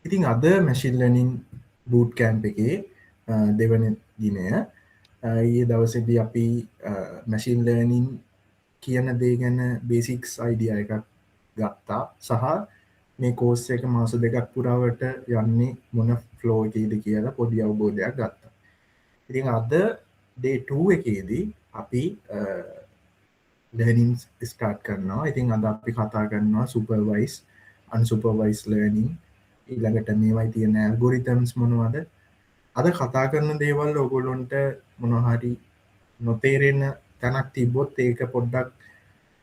ඉතින් අද machine learning boot camp එකේ දෙවන දිනය. ඊයේ දවසේදී අපි මැෂින් ලර්නින් කියන දේ ගැන බේසික්ස් අයිඩියා එකක් ගත්තා සහ මේ කෝස් එක මාස 2ක් පුරාවට යන්නේ මොන ෆ්ලෝ එකේද කියලා පොඩි අවබෝධයක් ගත්තා. ඉතින් අද ඩේ 2 එකේදී අපි ලර්නින් ස්ටාර්ට් කරනවා. ඉතින් අද අපි කතා කරනවා සුපර්වයිස්, අන්සුපර්වයිස් ලර්නින්, ඊළඟට මේවයි තියෙන ඇල්ගොරිතම්ස් මොනවද. අද කතා කරන දේවල් ඔයගොල්ලොන්ට මොනවා හරි නොතේරෙන තැනක් තිබ්බොත් ඒක පොඩ්ඩක්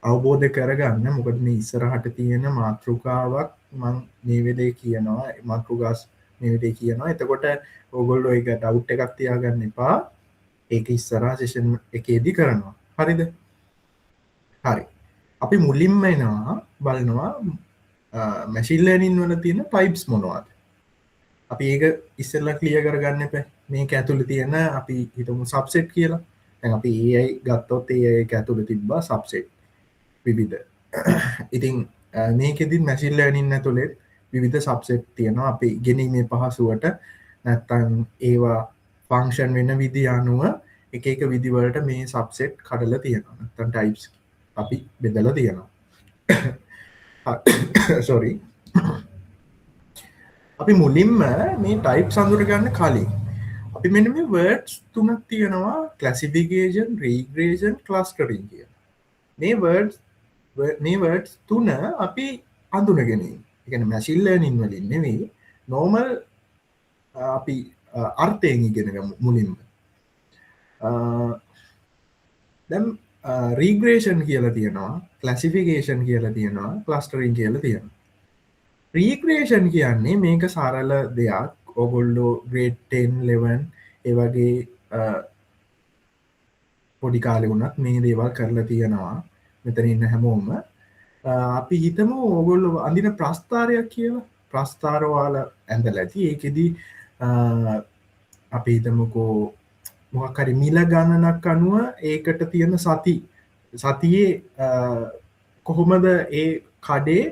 අවබෝධ කරගන්න. මොකද මේ ඉස්සරහට තියෙන මාතෘකාවක් මං මේ වෙලේ කියනවා, මාතෘකා මේ වෙලේ කියනවා. එතකොට ඔයගොල්ලෝ ඒක ඩවුට් එකක් තියාගන්න එපා. ඒක ඉස්සරහා සෙෂන් එකේදී කරනවා. හරිද? හරි. අපි මුලින්ම එනවා බලනවා මැෂින් ලර්නින් වල තියෙන ටයිප්ස් මොනවද? අපි ඒක ඉස්සෙල්ලා ක්ලියර් කරගන්න එපා. මේක ඇතුලේ තියෙන අපි හිතමු සබ්සෙට් කියලා. දැන් අපි AI ගත්තොත් AI එක ඇතුලේ තිබ්බා සබ්සෙට් විවිධ. ඉතින් මේකෙදි මැෂින් ලර්නින් ඇතුලේ විවිධ සබ්සෙට් තියෙනවා. අපි ඉගෙනීමේ පහසුවට නැත්තම් ඒවා ෆන්ක්ෂන් වෙන විදි අනුව එක එක විදි වලට මේ සබ්සෙට් කඩලා තියෙනවා. නැත්තම් ටයිප්ස් අපි බෙදලා තියෙනවා. සෝරි. අපි මුලින්ම මේ ටයිප්ස් අඳුරගන්න කලින් අපි මෙන්න මේ වර්ඩ්ස් තුනක් තියෙනවා, ක්ලාසිෆිකේෂන්, රීග්‍රෙෂන්, ක්ලස්ටරින් කියලා. මේ වර්ඩ්ස් තුන අපි අඳුනගෙන ඉන්නේ. ඒ කියන්නේ මැෂින් ලර්නින් වලින් නෙවෙයි, නෝමල් අපි අර්ථයෙන් ඉගෙන ගමු මුලින්ම. දැන් රීග්‍රේෂන් කියලා තියෙනවා, ක්ලාසිෆිකේෂන් කියලා තියෙනවා, ක්ලස්ටරින් කියලා තියෙනවා. රීග්‍රේෂන් කියන්නේ මේක සරල දෙයක්. ඔගොල්ලෝ ග්‍රේඩ් 10, 11 ඒ වගේ පොඩි කාලේ වුණත් මේ දේවල් කරලා තියෙනවා මෙතන ඉන්න හැමෝම. අපි හිතමු ඕගොල්ලෝ අඳින ප්‍රස්ථාරයක් කියලා. ප්‍රස්ථාර ඔයාලා ඇඳලා ඇති. ඒකෙදි අපි හිතමුකෝ මොකක් හරි මිල ගණනක් අනුව ඒකට තියෙන සතියේ කොහොමද ඒ කඩේ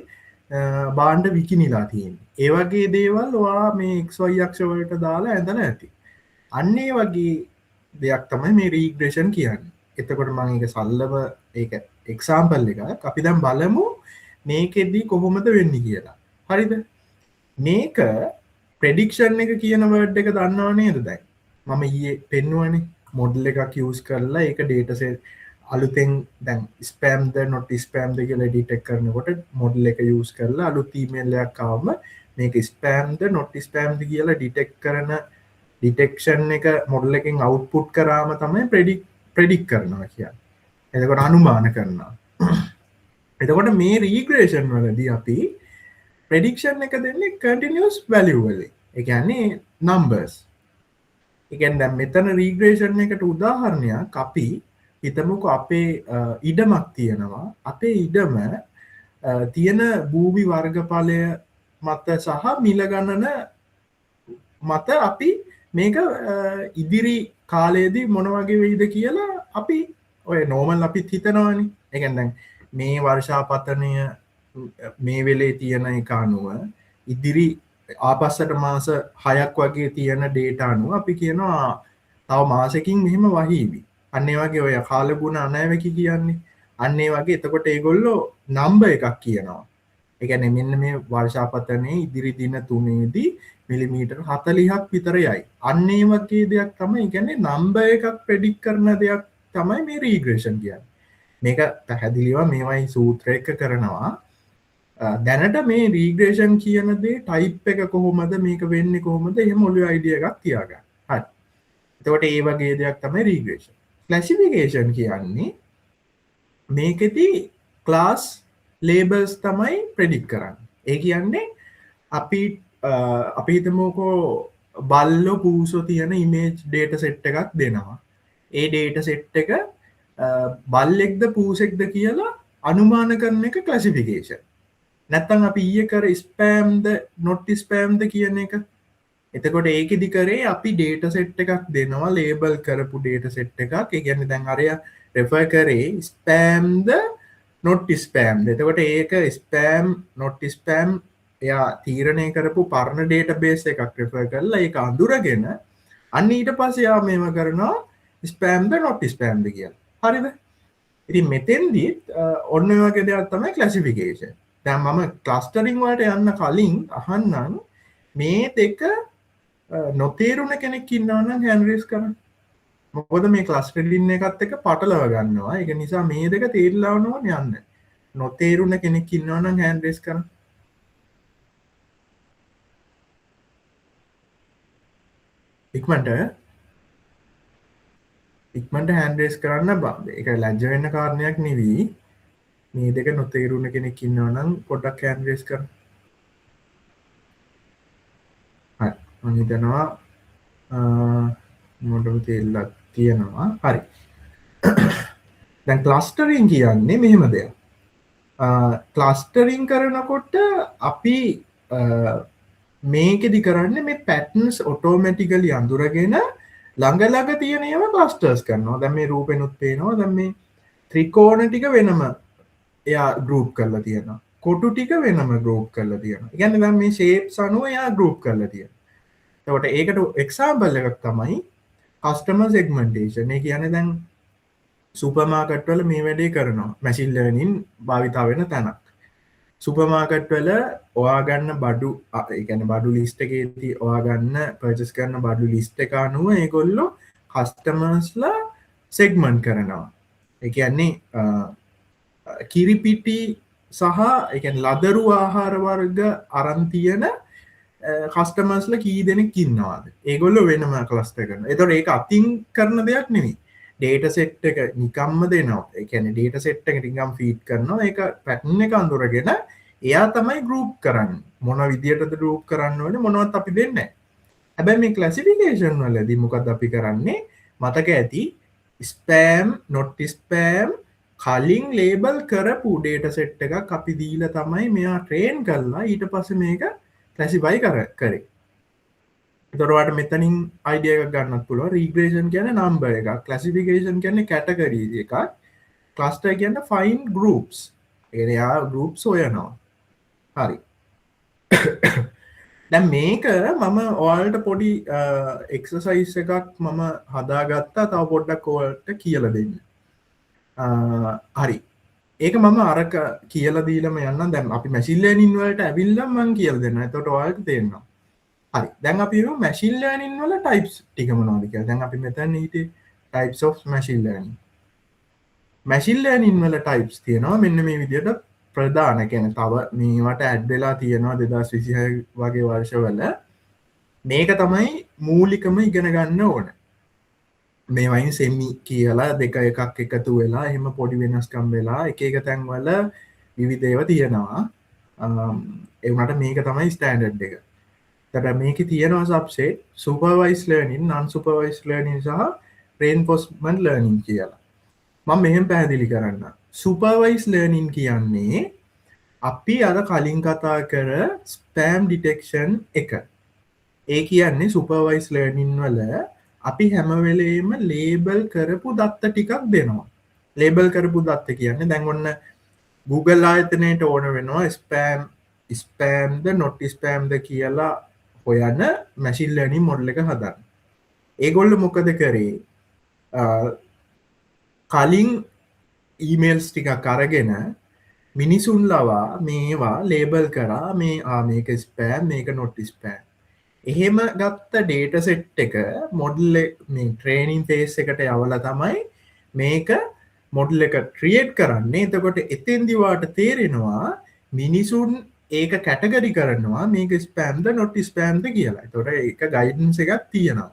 භාණ්ඩ විකිනිලා තියෙන්නේ. ඒ වගේ දේවල් ඔයා මේ XY අක්ෂ වලට දාලා ඇඳලා ඇති. අන්න ඒ වගේ දෙයක් තමයි මේ රීග්‍රෙෂන් කියන්නේ. එතකොට මම ඒක සරලව ඒක එක්සාම්පල් එකක්. අපි දැන් බලමු මේකෙදි කොහොමද වෙන්නේ කියලා. හරිද? මේක ප්‍රෙඩික්ෂන් එක කියන වර්ඩ් එක දන්නව නේද දැන්? මම ඊයේ පෙන්නුවනේ මොඩල් එකක් යූස් කරලා ඒක ඩේටා සෙට් අලුතෙන් දැන් ස්පෑම්ද නොට් ස්පෑම්ද කියලා ඩිටෙක්ට් කරනකොට මොඩල් එක යූස් කරලා අලුත් ඊමේල් එකක් ආවම මේක ස්පෑම්ද නොට් ස්පෑම්ද කියලා ඩිටෙක්ට් කරන ඩිටෙක්ෂන් එක මොඩල් එකෙන් අවුට්පුට් කරාම තමයි ප්‍රෙඩික්ට් ප්‍රෙඩික්ට් කරනවා කියන්නේ. එතකොට අනුමාන කරනවා. එතකොට මේ රීග්‍රේෂන් වලදී අපි ප්‍රෙඩික්ෂන් එක දෙන්නේ කන්ටිනියස් වැලියු වලින්. ඒ කියන්නේ නම්බර්ස්. ඒ කියන්නේ දැන් මෙතන රීග්‍රේෂන් එකට උදාහරණයක් අපි හිතමුකෝ අපේ ඉඩමක් තියෙනවා. අපේ ඉඩම තියෙන භූමි වර්ගඵලය මත සහ මිල ගණන මත අපි මේක ඉදිරි කාලයේදී මොන වගේ වෙයිද කියලා අපි ඔය නෝමල් අපිත් හිතනවනේ. ඒ කියන්නේ දැන් මේ වර්ෂාපතනය මේ වෙලේ තියෙන එක අනුව ඉදිරි ආපස්සට මාස 6ක් වගේ තියෙන ඩේටා අනුව අපි කියනවා තව මාසෙකින් මෙහෙම වහීවි. අන්න ඒ වගේ ඔය කාලගුණ අනෑවකි කියන්නේ. අන්න ඒ වගේ එතකොට ඒගොල්ලෝ නම්බර් එකක් කියනවා. ඒ කියන්නේ මෙන්න මේ වර්ෂාපතනයේ ඉදිරි දින 3ේදී මිලිමීටර් 40ක් විතර යයි. අන්න ඒ වගේ දෙයක් තමයි, ඒ කියන්නේ නම්බර් එකක් ප්‍රෙඩික්ට් කරන දෙයක් තමයි මේ රීග්‍රෙෂන් කියන්නේ. මේක පැහැදිලිව මේවයි සූත්‍ර එක කරනවා. දැනට මේ රීග්‍රේෂන් කියන දේ ටයිප් එක කොහොමද, මේක වෙන්නේ කොහොමද, එහෙම ඔළුවේ අයිඩියා එකක් තියාගන්න. හරි. එතකොට ඒ වගේ දෙයක් තමයි රීග්‍රේෂන්. ක්ලාසිෆිකේෂන් කියන්නේ මේකෙදි ක්ලාස් ලේබල්ස් තමයි ප්‍රෙඩික්ට් කරන්නේ. ඒ කියන්නේ අපි අපි හිතමුකෝ බල්ලෝ පූසෝ තියෙන ඉමේජ් ඩේටා සෙට් එකක් දෙනවා. ඒ ඩේටා සෙට් එක බල්ලෙක්ද පූසෙක්ද කියලා අනුමාන කරන එක ක්ලාසිෆිකේෂන්. නැත්තම් අපි ඊයේ කර ස්පෑම්ද නොට් ස්පෑම්ද කියන එක. එතකොට ඒකෙදි කරේ අපි ඩේටා සෙට් එකක් දෙනවා, ලේබල් කරපු ඩේටා සෙට් එකක්. ඒ කියන්නේ දැන් අරයා රෙෆර් කරේ ස්පෑම්ද නොට් ස්පෑම්ද. එතකොට ඒක ස්පෑම් නොට් ස්පෑම් එයා තීරණය කරපු පරණ ඩේටාබේස් එකක් රෙෆර් කරලා ඒක අඳුරගෙන අන්න ඊට පස්සේ එයා මේව කරනවා ස්පෑම්ද නොට් ස්පෑම්ද කියලා. හරිද? ඉතින් මෙතෙන්දිත් ඔන්න ඔය වගේ දෙයක් තමයි ක්ලාසිෆිකේෂන්. දැන් මම ක්ලස්ටරින් වලට යන්න කලින් අහන්නම් මේ දෙක නොතේරුණ කෙනෙක් ඉන්නවා නම් හෑන්ඩ් රේස් කරන්න. මොකද මේ ක්ලස්ටරින් එකත් එක්ක පටලව ගන්නවා. ඒක නිසා මේ දෙක තේරිලා ඕන යන්න. නොතේරුණ කෙනෙක් ඉන්නවා නම් හෑන්ඩ් රේස් කරන්න. ඉක්මනට ඉක්මනට හෑන්ඩ් රේස් කරන්න බා. ඒක ලැජ්ජ වෙන්න කාරණයක් නෙවෙයි. මේ දෙක නොතේරුණ කෙනෙක් ඉන්නවා නම් පොඩ්ඩක් හෑන්ඩ් රේස් කරන්න. හරි. මම හිතනවා මොකටද තේරිලා තියෙනවා. හරි. දැන් ක්ලස්ටරින් කියන්නේ මෙහෙම දෙයක්. ක්ලස්ටරින් කරනකොට අපි මේකෙදි කරන්නේ මේ පැටර්න්ස් ඔටෝමැටිකලි අඳුරගෙන ළඟ ළඟ තියෙන ඒවා ක්ලස්ටර්ස් කරනවා. දැන් මේ රූපෙනුත් පේනවා. දැන් මේ ත්‍රිකෝණ ටික වෙනම එයා ගෲප් කරලා තියෙනවා. කොටු ටික වෙනම ගෲප් කරලා තියෙනවා. ඒ කියන්නේ දැන් මේ ෂේප්ස් අනුව එයා ගෲප් කරලා තියෙනවා. එතකොට ඒකට එක්සැම්පල් එකක් තමයි කස්ටමර් සෙග්මන්ටේෂන්. ඒ කියන්නේ දැන් සුපර් මාකට් වල මේ වැඩේ කරනවා. මැෂින් ලර්නින් භාවිතා වෙන තැනක්. සුපර් මාකට් වල ඔයා ගන්න බඩු, ඒ කියන්නේ බඩු ලිස්ට් එකේදී ඔයා ගන්න පර්චේස් කරන බඩු ලිස්ට් එක අනුව ඒගොල්ලෝ කස්ටමර්ස්ලා සෙග්මන්ට් කරනවා. ඒ කියන්නේ කිරිපිටි සහ ඒ කියන්නේ ලදරු ආහාර වර්ග අරන් තියෙන කස්ටමර්ස්ලා කී දෙනෙක් ඉන්නවද? ඒගොල්ලෝ වෙනම ක්ලස්ටර් කරනවා. ඒතකොට ඒක අතින් කරන දෙයක් නෙවෙයි. ඩේටා සෙට් එක නිකම්ම දෙනවා. ඒ කියන්නේ ඩේටා සෙට් එක නිකම් ෆීඩ් කරනවා. ඒක පැටර්න් එක අඳුරගෙන එයා තමයි ගෲප් කරන්නේ. මොන විදියටද ගෲප් කරන්න ඕනේ මොනවත් අපි දෙන්නේ නැහැ. හැබැයි මේ ක්ලාසිෆිකේෂන් වලදී මොකද්ද අපි කරන්නේ? මතක ඇති ස්පෑම් නොට් ස්පෑම් කලින් ලේබල් කරපු ඩේටා සෙට් එකක් අපි දීලා තමයි මෙයා ට්‍රේන් කරලා ඊට පස්සේ මේක ක්ලාසිෆයි කරේ. එතකොට ඔයාලට මෙතනින් අයිඩියා එකක් ගන්නත් පුළුවන්. රීග්‍රෙෂන් කියන්නේ නම්බර් එකක්, ක්ලාසිෆිකේෂන් කියන්නේ කැටගරි එකක්, ක්ලස්ටර් කියන්නේ ෆයින්ඩ් ගෲප්ස්. ඒ කියන්නේ එයා ගෲප්ස් හොයනවා. හරි. දැන් මේක මම ඔයාලට පොඩි එක්සර්සයිස් එකක් මම හදාගත්තා. තව පොඩ්ඩක් ඔයාලට කියලා දෙන්න. හරි. ඒක මම අරක කියලා දීලම යන්නම්. දැන් අපි මැෂින් ලර්නින් වලට ඇවිල්ලා මම කියලා දෙන්නම්. එතකොට ඔයාලට තේරෙනවා. හරි. දැන් අපි යමු මැෂින් ලර්නින් වල ටයිප්ස් ටික මොනවද කියලා. දැන් අපි මෙතන හිටියේ types of machine learning. Machine learning වල ටයිප්ස් තියෙනවා මෙන්න මේ විදිහට ප්‍රධාන. කියන්නේ තව මේවට ඇඩ් වෙලා තියෙනවා 2026 වගේ වර්ෂවල. මේක තමයි මූලිකම ඉගෙන ගන්න ඕන. මේ වයින් සෙමි කියලා දෙක එකක් එකතු වෙලා එහෙම පොඩි වෙනස්කම් වෙලා එක එක තැන්වල විවිධ ඒවා තියෙනවා. ඒ වුණාට මේක තමයි ස්ටෑන්ඩඩ් එක. හැබැයි මේකේ තියෙනවා සබ්සෙට් සුපර්වයිස් ලර්නින්, නන් සුපර්වයිස් ලර්නින් සහ රේන්ෆෝස්මන්ට් ලර්නින් කියලා. මම මෙහෙම පැහැදිලි කරන්නම්. සුපර්වයිස් ලර්නින් කියන්නේ අපි අර කලින් කතා කර ස්පෑම් ඩිටෙක්ෂන් එක. ඒ කියන්නේ සුපර්වයිස් ලර්නින් වල අපි හැම වෙලේම ලේබල් කරපු දත්ත ටිකක් දෙනවා. ලේබල් කරපු දත්ත කියන්නේ දැන් ඔන්න Google ආයතනයට ඕන වෙනවා ස්පෑම්ද නොට් ස්පෑම්ද කියලා හොයන මැෂින් ලර්නින් මොඩල් එක හදන්න. ඒගොල්ලෝ මොකද කරේ? කලින් ඊමේල්ස් ටිකක් අරගෙන මිනිසුන් ලවා මේවා ලේබල් කරා. මේ මේක ස්පෑම්, මේක නොට් ස්පෑම්. එහෙම ගත්ත ඩේටා සෙට් එක මොඩල් මේ ට්‍රේනින් ෆේස් එකට යවලා තමයි මේක මොඩල් එක ක්‍රියේට් කරන්නේ. එතකොට එතෙන්දි වාට තේරෙනවා මිනිසුන් ඒක කැටගරි කරනවා මේක ස්පෑම්ද නොට් ස්පෑම්ද කියලා. එතකොට ඒක ගයිඩන්ස් එකක් තියෙනවා.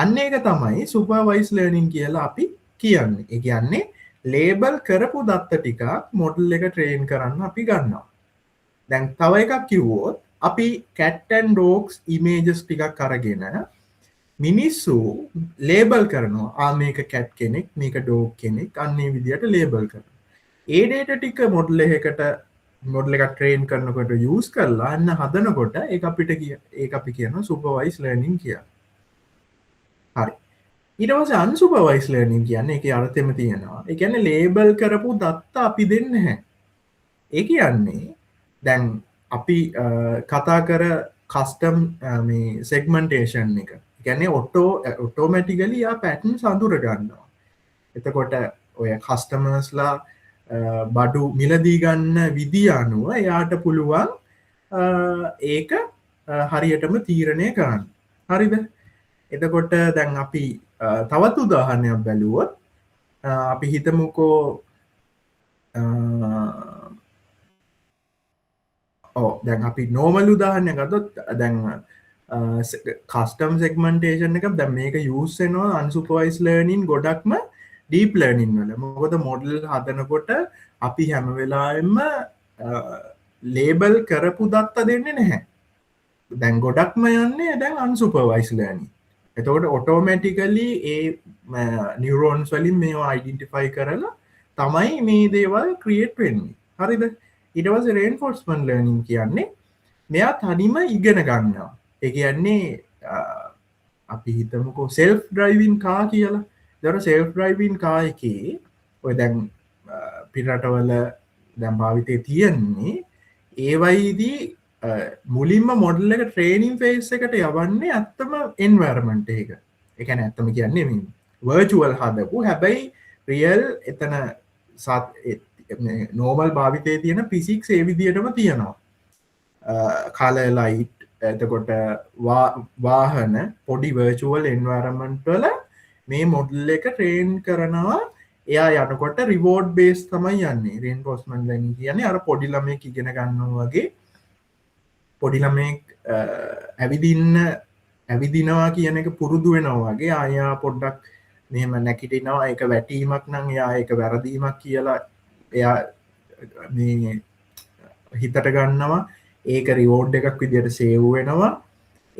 අන්න ඒක තමයි සුපර්වයිස් ලර්නින් කියලා අපි කියන්නේ. ඒ කියන්නේ ලේබල් කරපු දත්ත ටිකක් මොඩල් එක ට්‍රේන් කරන්න අපි ගන්නවා. දැන් තව එකක් කිව්වොත් අපි cat and dogs images ටිකක් අරගෙන මිනිස්සු ලේබල් කරනවා. මේක cat කෙනෙක්, මේක dog කෙනෙක්, අන්න ඒ විදිහට ලේබල් කරනවා. ඒ ඩේටා ටික මොඩල් එකකට මොඩල් එකක් ට්‍රේන් කරනකොට යූස් කරලා අන්න හදනකොට ඒක අපිට ඒක අපි කියනවා සුපර්වයිස් ලර්නින් කියලා. හරි. ඊට පස්සේ අන්සුපර්වයිස් ලර්නින් කියන්නේ ඒකේ අර්ථෙම තියෙනවා. ඒ කියන්නේ ලේබල් කරපු දත්ත අපි දෙන්නේ නැහැ. ඒ කියන්නේ දැන් අපි කතා කර කස්ටම් මේ සෙග්මන්ටේෂන් එක. ඒ කියන්නේ ඔටෝමැටිකලි යා පැටර්න්ස් අඳුර ගන්නවා. එතකොට ඔය කස්ටමර්ස්ලා බඩු මිලදී ගන්න විදිය අනුව එයාට පුළුවන් ඒක හරියටම තීරණය කරන්න. හරිද? එතකොට දැන් අපි තවත් උදාහරණයක් බැලුවොත් අපි හිතමුකෝ, ඔව්, දැන් අපි නෝමල් උදාහරණයක් ගත්තොත් දැන් කස්ටම් සෙග්මන්ටේෂන් එක, දැන් මේක යූස් වෙනවා අන්සුපර්වයිස් ලර්නින්, ගොඩක්ම ඩීප් ලර්නින් වල. මොකද මොඩල් හදනකොට අපි හැම වෙලාවෙම ලේබල් කරපු දත්ත දෙන්නේ නැහැ. දැන් ගොඩක්ම යන්නේ දැන් අන්සුපර්වයිස් ලර්නින්. එතකොට ඔටෝමැටිකලි ඒ නියුරෝන්ස් වලින් මේවා අයිඩෙන්ටිෆයි කරලා තමයි මේ දේවල් ක්‍රියේට් වෙන්නේ. හරිද? ඊට පස්සේ රේන්ෆෝර්ස්මන්ට් ලර්නින් කියන්නේ මෙයා තනිම ඉගෙන ගන්නවා. ඒ කියන්නේ අපි හිතමුකෝ සෙල්ෆ් ඩ්‍රයිවිං කාර් කියලා. ඒතර සෙල්ෆ් ඩ්‍රයිවිං කාර් එකේ ඔය දැන් පිටරටවල දැන් භාවිතයේ තියෙන්නේ, ඒවයිදී මුලින්ම මොඩල් එක ට්‍රේනින් ෆේස් එකට යවන්නේ ඇත්තම එන්වයරන්මන්ට් එක. ඒ කියන්නේ ඇත්තම කියන්නේ මේ වර්චුවල් හදපු, හැබැයි රියල් එතන නෝමල් භාවිතයේ තියෙන ෆිසික්ස් ඒ විදිහටම තියෙනවා. කලර්, ලයිට්, එතකොට වාහන, පොඩි වර්චුවල් එන්වයරන්මන්ට් වල මේ මොඩල් එක ට්‍රේන් කරනවා. එයා යනකොට රිවෝඩ් බේස් තමයි යන්නේ. රේන්ෆෝර්ස්මන්ට් ලර්නින් කියන්නේ අර පොඩි ළමයෙක් ඉගෙන ගන්නවා වගේ, පොඩි ළමයෙක් ඇවිදින්න ඇවිදිනවා කියන එක පුරුදු වෙනවා වගේ, ආයා පොඩ්ඩක් මෙහෙම නැගිටිනවා, ඒක වැටීමක් නම් එයා ඒක වැරදීමක් කියලා එයා මේ හිතට ගන්නවා. ඒක රිවෝඩ් එකක් විදියට සේව් වෙනවා.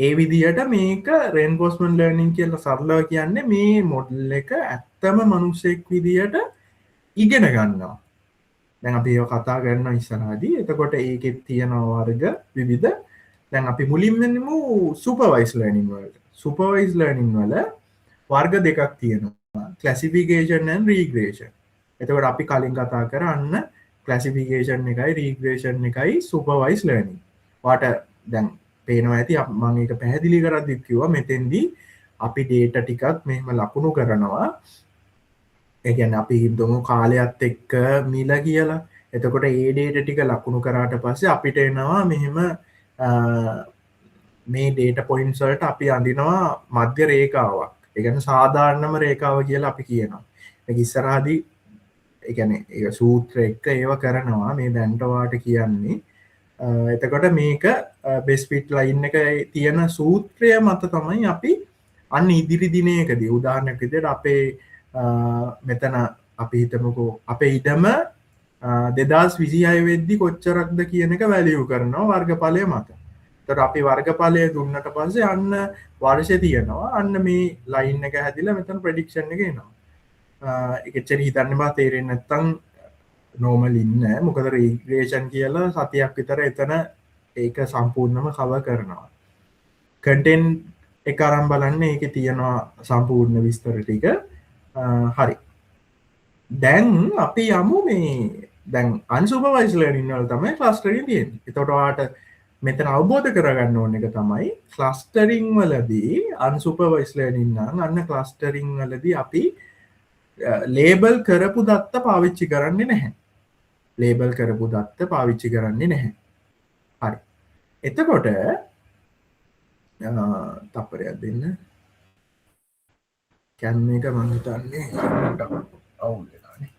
ඒ විදිහට මේක රේන්ෆෝර්ස්මන්ට් ලර්නින් කියලා සරලව කියන්නේ මේ මොඩල් එක ඇත්තම මිනිසෙක් විදියට ඉගෙන ගන්නවා. දැන් අපි ඒව කතා කරනවා ඉස්සරහදී. එතකොට ඒකෙත් තියෙන වර්ග විවිධ. දැන් අපි මුලින්ම යමු සුපර්වයිස් ලර්නින් වලට. සුපර්වයිස් ලර්නින් වල වර්ග දෙකක් තියෙනවා. ක්ලාසිෆිකේෂන් ඇන්ඩ් රීග්‍රේෂන්. එතකොට අපි කලින් කතා කරන්න ක්ලාසිෆිකේෂන් එකයි රීග්‍රේෂන් එකයි සුපර්වයිස් ලර්නින්. ඔයාට දැන් පේනවා ඇති, මම ඒක පැහැදිලි කරද්දිත් කිව්වා, මෙතෙන්දී අපි ඩේටා ටිකක් මෙහෙම ලකුණු කරනවා. ඒ කියන්නේ අපි හිතමු කාලයත් එක්ක මිල කියලා. එතකොට ඒ ඩේටා ටික ලකුණු කරාට පස්සේ අපිට එනවා මෙහෙම මේ ඩේටා පොයින්ට්ස් වලට අපි අඳිනවා මධ්‍ය රේඛාවක්. ඒ කියන්නේ සාධාරණම රේඛාව කියලා අපි කියනවා. ඒක ඉස්සරහදී ඒ කියන්නේ ඒක සූත්‍ර එක්ක ඒව කරනවා. මේ දැන්ට ඔයාට කියන්නේ. එතකොට මේක බෙස්ට් ෆිට් ලයින් එක තියෙන සූත්‍රය මත තමයි අපි අන්න ඉදිරි දිනයකදී, උදාහරණයක් විදිහට අපේ මෙතන අපි හිතමුකෝ අපේ ඉඩම 2026 වෙද්දි කොච්චරක්ද කියන එක වැලියු කරනවා වර්ගඵලය මත. එතකොට අපි වර්ගඵලය දුන්නට පස්සේ අන්න වර්ෂය තියෙනවා. අන්න මේ ලයින් එක හැදිලා මෙතන ප්‍රෙඩික්ෂන් එක එනවා. ඒක එච්චර හිතන්න බා, තේරෙන්නේ නැත්තම් නෝමල් ඉන්න. මොකද රීග්‍රේෂන් කියලා සතියක් විතර එතන ඒක සම්පූර්ණම කවර් කරනවා. කන්ටෙන්ට් එක අරන් බලන්න, ඒකේ තියෙනවා සම්පූර්ණ විස්තර ටික. හරි. දැන් අපි යමු මේ දැන් අන්සුපර්වයිස් ලර්නින් වල තමයි ක්ලස්ටරින් තියෙන්නේ. එතකොට ඔයාට මෙතන අවබෝධ කරගන්න ඕන එක තමයි ක්ලස්ටරින් වලදී, අන්සුපර්වයිස් ලර්නින් නම් අන්න ක්ලස්ටරින් වලදී අපි ලේබල් කරපු දත්ත පාවිච්චි කරන්නේ නැහැ. ලේබල් කරපු දත්ත පාවිච්චි කරන්නේ නැහැ. හරි. එතකොට තප්පරයක් දෙන්න. කැම් එක මං හිතන්නේ පොඩ්ඩක් අවුල් වෙලානේ.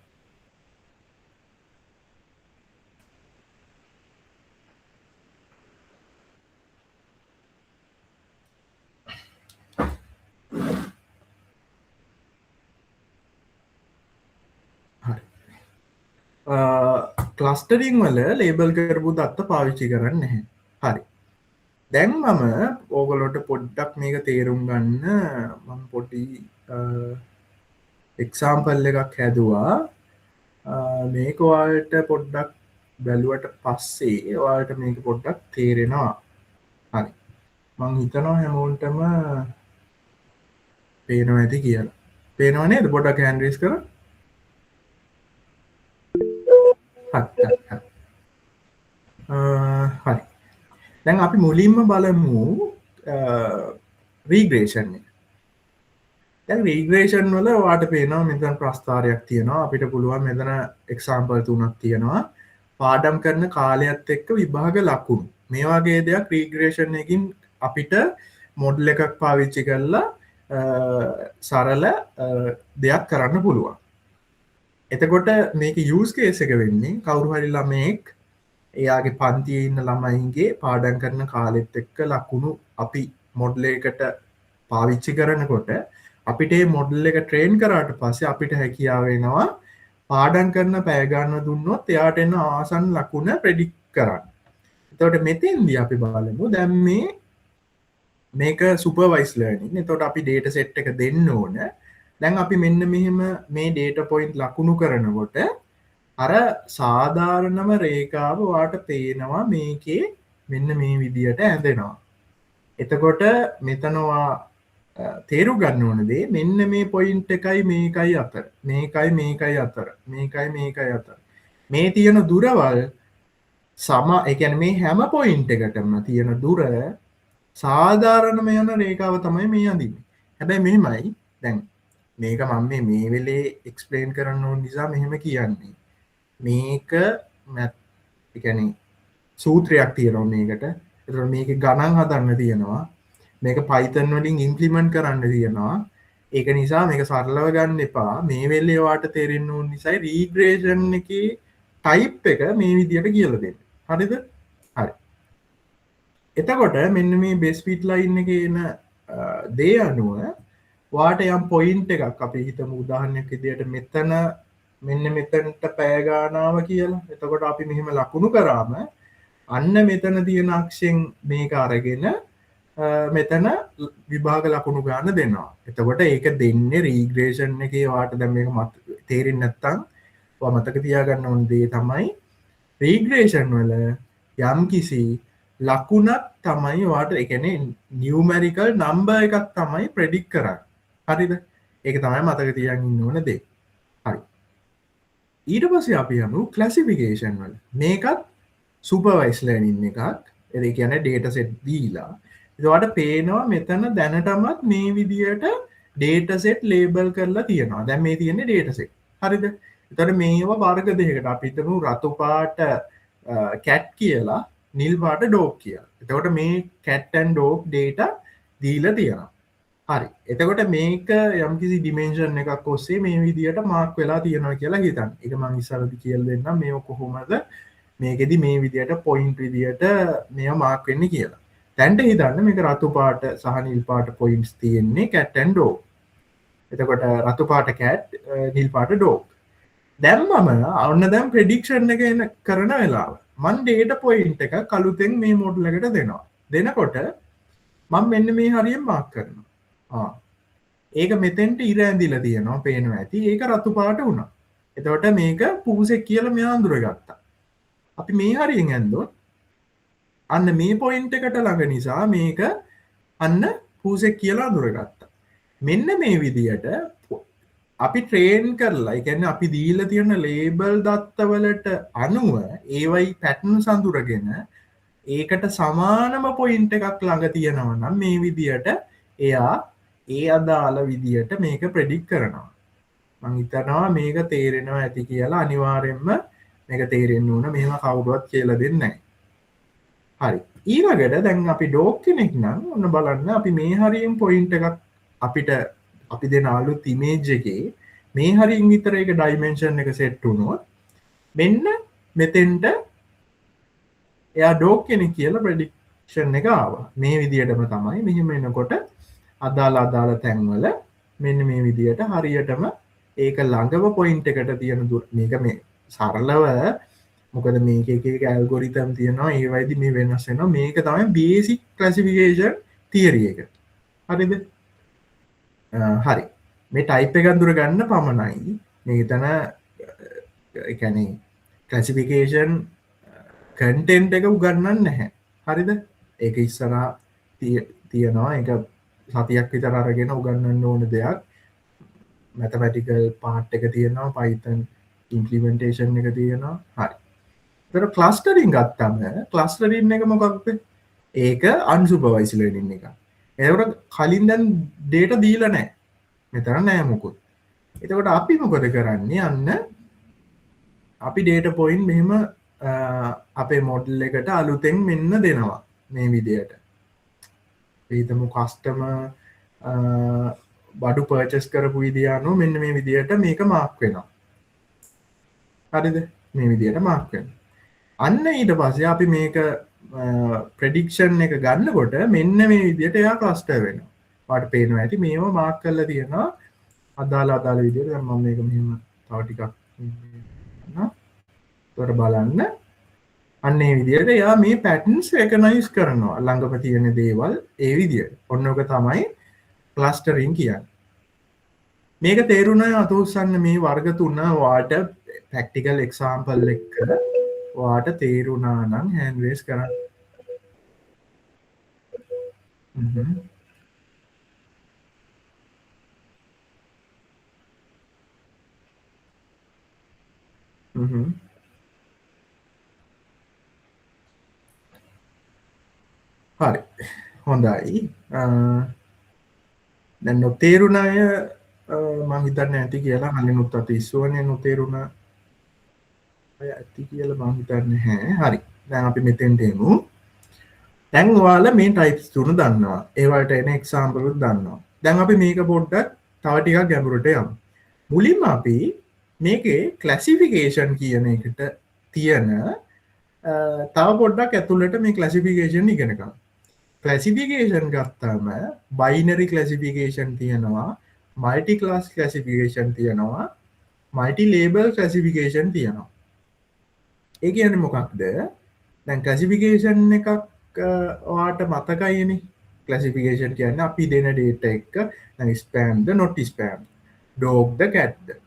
හරි. ක්ලස්ටරින් වල ලේබල් කරපු දත්ත පාවිච්චි කරන්නේ නැහැ. හරි. දැන් මම ඕගොල්ලන්ට පොඩ්ඩක් මේක තේරුම් ගන්න මම පොඩි එක්සාම්පල් එකක් හැදුවා. මේක ඔයාලට පොඩ්ඩක් බැලුවට පස්සේ ඔයාලට මේක පොඩ්ඩක් තේරෙනවා. හරි. මං හිතනවා හැමෝටම පේනවා ඇති කියලා. පේනව නේද? පොඩ්ඩක් හෑන්ඩ් රේස් කරන්න. හරි හරි හරි. හරි. දැන් අපි මුලින්ම බලමු රීග්‍රේෂන් එක. දැන් රීග්‍රේෂන් වල ඔයාට පේනවා මෙතන ප්‍රස්ථාරයක් තියෙනවා. අපිට පුළුවන් මෙතන එක්සාම්පල් තුනක් තියෙනවා. පාඩම් කරන කාලයත් එක්ක විභාග ලකුණු. මේ වගේ දෙයක් රීග්‍රේෂන් එකකින් අපිට මොඩල් එකක් පාවිච්චි කරලා සරල දෙයක් කරන්න පුළුවන්. එතකොට මේක යූස් කේස් එක වෙන්නේ කවුරු හරි ළමයෙක් එයාගේ පන්තියේ ඉන්න ළමයින්ගේ පාඩම් කරන කාලෙත් එක්ක ලකුණු අපි මොඩල් එකකට පාවිච්චි කරනකොට, අපිට මේ මොඩල් එක ට්‍රේන් කරාට පස්සේ අපිට හැකියාව වෙනවා පාඩම් කරන පැය ගාන දුන්නොත් එයාට එන ආසන්න ලකුණ ප්‍රෙඩික්ට් කරන්න. එතකොට මෙතෙන්දී අපි බලමු දැන් මේක සුපර්වයිස් ලර්නින්. එතකොට අපි ඩේටා සෙට් එක දෙන්න ඕන. දැන් අපි මෙන්න මෙහෙම මේ ඩේටා පොයින්ට් ලකුණු කරනකොට අර සාධාරණම රේඛාව ඔයාට පේනවා මේකේ මෙන්න මේ විදියට ඇඳෙනවා. එතකොට මෙතන ඔයා තේරුම් ගන්න ඕන දේ මෙන්න මේ පොයින්ට් එකයි මේකයි අතර, මේකයි මේකයි අතර, මේකයි මේකයි අතර මේ තියෙන දුරවල් සම, ඒ කියන්නේ මේ හැම පොයින්ට් එකටම තියෙන දුර සාධාරණම යන රේඛාව තමයි මේ අඳින්නේ. හැබැයි මෙහෙමයි, දැන් මේක මම මේ මේ වෙලේ එක්ස්ප්ලේන් කරන්න ඕන නිසා මෙහෙම කියන්නේ. මේක ඒ කියන්නේ සූත්‍රයක් තියෙනවා මේකට. ඒතකොට මේකේ ගණන් හදන්න තියෙනවා. මේක Python වලින් ඉම්ප්ලිමන්ට් කරන්න තියෙනවා. ඒක නිසා මේක සරලව ගන්න එපා. මේ වෙලේ ඔයාට තේරෙන්න ඕන නිසායි රීග්‍රේෂන් එකේ ටයිප් එක මේ විදියට කියලා දෙන්නේ. හරිද? හරි. එතකොට මෙන්න මේ බෙස්ට් ෆිට් ලයින් එකේ එන දේ අනුව ඔයාට යම් පොයින්ට් එකක් අපි හිතමු උදාහරණයක් විදියට මෙතන මෙන්න මෙතනට පැය ගානාව කියලා. එතකොට අපි මෙහෙම ලකුණු කරාම අන්න මෙතන තියෙන අක්ෂෙන් මේක අරගෙන මෙතන විභාග ලකුණු ගාන දෙනවා. එතකොට ඒක දෙන්නේ රීග්‍රේෂන් එකේ. ඔයාට දැන් මේක තේරෙන්නේ නැත්නම් ඔයා මතක තියාගන්න ඕන දේ තමයි රීග්‍රේෂන් වල යම් කිසි ලකුණක් තමයි ඔයාට, ඒ කියන්නේ නියුමැරිකල් නම්බර් එකක් තමයි ප්‍රෙඩික්ට් කරන්නේ. හරිද? ඒක තමයි මතක තියාගන්න ඉන්න ඕන දේ. හරි. ඊට පස්සේ අපි යමු ක්ලාසිෆිකේෂන් වල. මේකත් සුපර්වයිස් ලර්නින් එකක්. ඒ කියන්නේ ඩේටා සෙට් දීලා. ඉතින් ඔයාලට පේනවා මෙතන දැනටමත් මේ විදියට ඩේටා සෙට් ලේබල් කරලා තියෙනවා. දැන් මේ තියෙන්නේ ඩේටා සෙට්. හරිද? එතකොට මේවා වර්ග දෙකකට අපි හිතමු රතු පාට කැට් කියලා, නිල් පාට ඩෝග් කියලා. එතකොට මේ කැට් ඇන්ඩ් ඩෝග් ඩේටා දීලා තියෙනවා. හරි. එතකොට මේක යම්කිසි ඩිමෙන්ෂන් එකක් ඔස්සේ මේ විදියට මාක් වෙලා තියෙනවා කියලා හිතන්න. ඒක මං ඉස්සරහදී කියලා දෙන්නම් මේව කොහොමද මේකෙදි මේ විදියට පොයින්ට් විදියට මේවා මාක් වෙන්නේ කියලා. දැන්ට හිතන්න මේක රතු පාට සහ නිල් පාට පොයින්ට්ස් තියෙන්නේ කැට් ඇන්ඩ් ඩෝග්. එතකොට රතු පාට කැට්, නිල් පාට ඩෝග්. දැන් මම ඔන්න දැන් ප්‍රෙඩික්ෂන් එක එන කරන වෙලාව. මං ඩේටා පොයින්ට් එක අලුතෙන් මේ මොඩල් එකට දෙනවා. දෙනකොට මං මෙන්න මේ හරියෙන් මාක් කරනවා. ආ ඒක මෙතෙන්ට ඉර ඇඳිලා තියෙනවා පේනවා ඇති. ඒක රතු පාට වුණා. එතකොට මේක පූසෙක් කියලා මෙයා අඳුරගත්තා. අපි මේ හරියෙන් ඇන්දොත් අන්න මේ පොයින්ට් එකට ළඟ නිසා මේක අන්න පූසෙක් කියලා අඳුරගත්තා. මෙන්න මේ විදියට අපි ට්‍රේන් කරලා, ඒ කියන්නේ අපි දීලා තියෙන ලේබල් දත්තවලට අනුව ඒවයි පැටර්න්ස් අඳුරගෙන ඒකට සමානම පොයින්ට් එකක් ළඟ තියෙනවා නම් මේ විදියට එයා ඒ අදාළ විදියට මේක ප්‍රෙඩික්ට් කරනවා. මං හිතනවා මේක තේරෙනවා ඇති කියලා. අනිවාර්යෙන්ම මේක තේරෙන්න ඕන. මෙහෙම කවුරුවත් කියලා දෙන්නේ නැහැ. හරි. ඊළඟට දැන් අපි ඩෝග් කෙනෙක් නම් ඔන්න බලන්න අපි මේ හරියෙන් පොයින්ට් එකක් අපිට අපි දෙන අලුත් ඉමේජ් එකේ මේ හරියෙන් විතර ඒක ඩයිමෙන්ෂන් එක සෙට් වුණොත් මෙන්න මෙතෙන්ට එයා ඩෝග් කෙනෙක් කියලා ප්‍රෙඩික්ෂන් එක ආවා. මේ විදියටම තමයි මෙහෙම එනකොට අදාළ අදාළ තැන්වල මෙන්න මේ විදියට හරියටම ඒක ළඟම පොයින්ට් එකට තියෙන දුර. මේක මේ සරලව, මොකද මේක එක එක ඇල්ගොරිතම් තියෙනවා, ඒ වයිදි මේ වෙනස් වෙනවා. මේක තමයි බේසික් ක්ලාසිෆිකේෂන් තියරි එක. හරිද? හරි. මේ ටයිප් එක අඳුර ගන්න පමණයි. මේ තන ඒ කියන්නේ ක්ලාසිෆිකේෂන් කන්ටෙන්ට් එක උගන්වන්නේ නැහැ. හරිද? ඒක ඉස්සරහා තියෙනවා. ඒක සතියක් විතර අරගෙන උගන්වන්න ඕන දෙයක්. මැතමැටිකල් පාර්ට් එක තියෙනවා, Python implementation එක තියෙනවා. හරි. ඒතර ක්ලස්ටරින් ගත්තම ක්ලස්ටරින් එක මොකක්ද? ඒක අන්සුපර්වයිස් ලර්නින් එක. එතකොට කලින් දැන් ඩේටා දීලා නැහැ. මෙතන නෑ මොකුත්. එතකොට අපි මොකද කරන්නේ? අන්න අපි ඩේටා පොයින්ට් මෙහෙම අපේ මොඩල් එකට අලුතෙන් මෙන්න දෙනවා මේ විදියට. අපි හිතමු කස්ටමර් බඩු පර්චේස් කරපු විදිය අනුව මෙන්න මේ විදියට මේක මාක් වෙනවා. හරිද? මේ විදියට මාක් වෙනවා. අන්න ඊට පස්සේ අපි මේක ප්‍රෙඩික්ෂන් එක ගන්නකොට මෙන්න මේ විදියට එයා ක්ලස්ටර් වෙනවා. ඔයාලට පේනවා ඇති මේව මාක් කරලා තියෙනවා අදාළ අදාළ විදියට. දැන් මම මේක මෙහෙම තව ටිකක් ගන්නවා. එතකොට බලන්න අන්න ඒ විදියට එයා මේ පැටර්න්ස් රෙකග්නයිස් කරනවා ළඟම තියෙන දේවල් ඒ විදියට. ඔන්න ඔක තමයි ක්ලස්ටරින් කියන්නේ. මේක තේරුණා අත උස්සන්න මේ වර්ග තුන ඔයාට ප්‍රැක්ටිකල් එක්සාම්පල් එක ඔයාට තේරුණා නම් හෑන්ඩ් රේස් කරන්න. හරි. හොඳයි. දැන් නොතේරුණ අය මං හිතන්නේ ඇති කියලා කලිනුත් අත ඉස්සුවනේ නොතේරුණ අය ඇති කියලා මං හිතන්නේ නැහැ. හරි. දැන් අපි මෙතෙන්ට එමු. දැන් ඔයාලා මේ ටයිප්ස් තුන දන්නවා. ඒ වලට එන එක්සැම්පල් උත් දන්නවා. දැන් අපි මේක පොඩ්ඩක් තව ටිකක් ගැඹුරට යමු. මුලින්ම අපි මේකේ ක්ලාසිෆිකේෂන් කියන එකට තියෙන තව පොඩ්ඩක් ඇතුළට මේ ක්ලාසිෆිකේෂන් ඉගෙන ගමු. ක්ලාසිෆිකේෂන් ගත්තාම බයිනරි ක්ලාසිෆිකේෂන් තියෙනවා, මල්ටි ක්ලාස් ක්ලාසිෆිකේෂන් තියෙනවා, මල්ටි ලේබල් ක්ලාසිෆිකේෂන් තියෙනවා. ඒ කියන්නේ මොකක්ද? දැන් ක්ලාසිෆිකේෂන් එකක් ඔයාට මතකයිනේ. ක්ලාසිෆිකේෂන් කියන්නේ අපි දෙන ඩේටා එක දැන් ස්පෑම් ද නොට් ස්පෑම්, ඩොග් ද කැට් ද.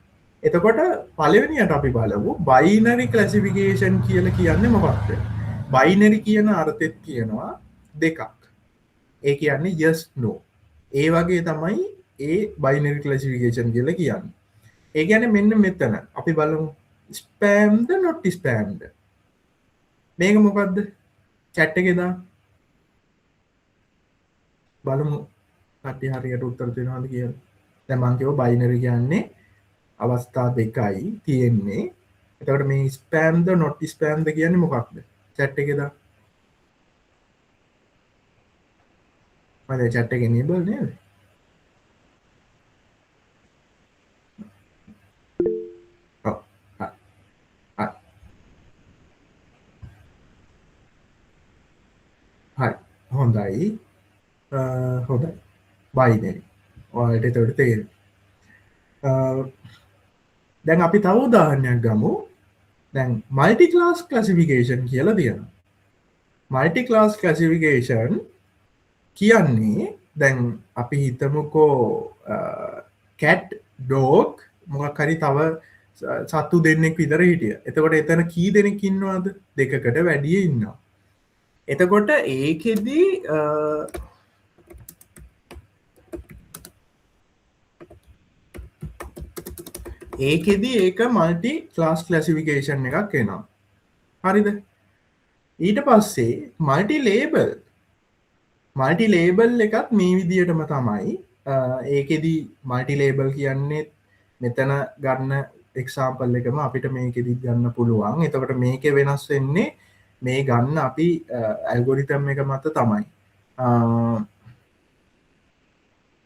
එතකොට පළවෙනියට අපි බලමු බයිනරි ක්ලාසිෆිකේෂන් කියලා කියන්නේ මොකක්ද? බයිනරි කියන අර්ථෙත් කියනවා දෙකක්. ඒ කියන්නේ yes no. ඒ වගේ තමයි ඒ බයිනරි ක්ලාසිෆිකේෂන් කියලා කියන්නේ. ඒ කියන්නේ මෙන්න මෙතන අපි බලමු ස්පෑම් ද නොට් ස්පෑම් ද. මේක මොකද්ද? චැට් එකේ දාන්න. බලමු කට්ටිය හරියට උත්තර දෙනවද කියලා. දැන් මං කිව්වා බයිනරි කියන්නේ අවස්ථා දෙකයි තියෙන්නේ. එතකොට මේ ස්පෑම් ද නොට් ස්පෑම් ද කියන්නේ මොකක්ද? චැට් එකේ දාන්න. මම දැන් චැට් එක එනේබල් නේද? ඔව්. හරි. හරි. හරි. හොඳයි. හොඳයි. බයිනරි. ඔයාලට එතකොට තේරෙනවා. දැන් අපි තව උදාහරණයක් ගමු. දැන් මල්ටි ක්ලාස් ක්ලාසිෆිකේෂන් කියලා තියෙනවා. මල්ටි ක්ලාස් ක්ලාසිෆිකේෂන් කියන්නේ දැන් අපි හිතමුකෝ කැට් ඩොග් මොකක් හරි තව සත්තු දෙන්නෙක් විතර හිටිය. එතකොට එතන කී දෙනෙක් ඉන්නවද? දෙකකට වැඩිය ඉන්නවා. එතකොට ඒකෙදි ඒක මල්ටි ක්ලාස් ක්ලාසිෆිකේෂන් එකක් එනවා. හරිද? ඊට පස්සේ මල්ටි ලේබල් එකත් මේ විදියටම තමයි. ඒකෙදි මල්ටි ලේබල් කියන්නේ මෙතන ගන්න එක්සාම්පල් එකම අපිට මේකෙදි ගන්න පුළුවන්. එතකොට මේකේ වෙනස් වෙන්නේ මේ ගන්න අපි ඇල්ගොරිතම් එක මත තමයි.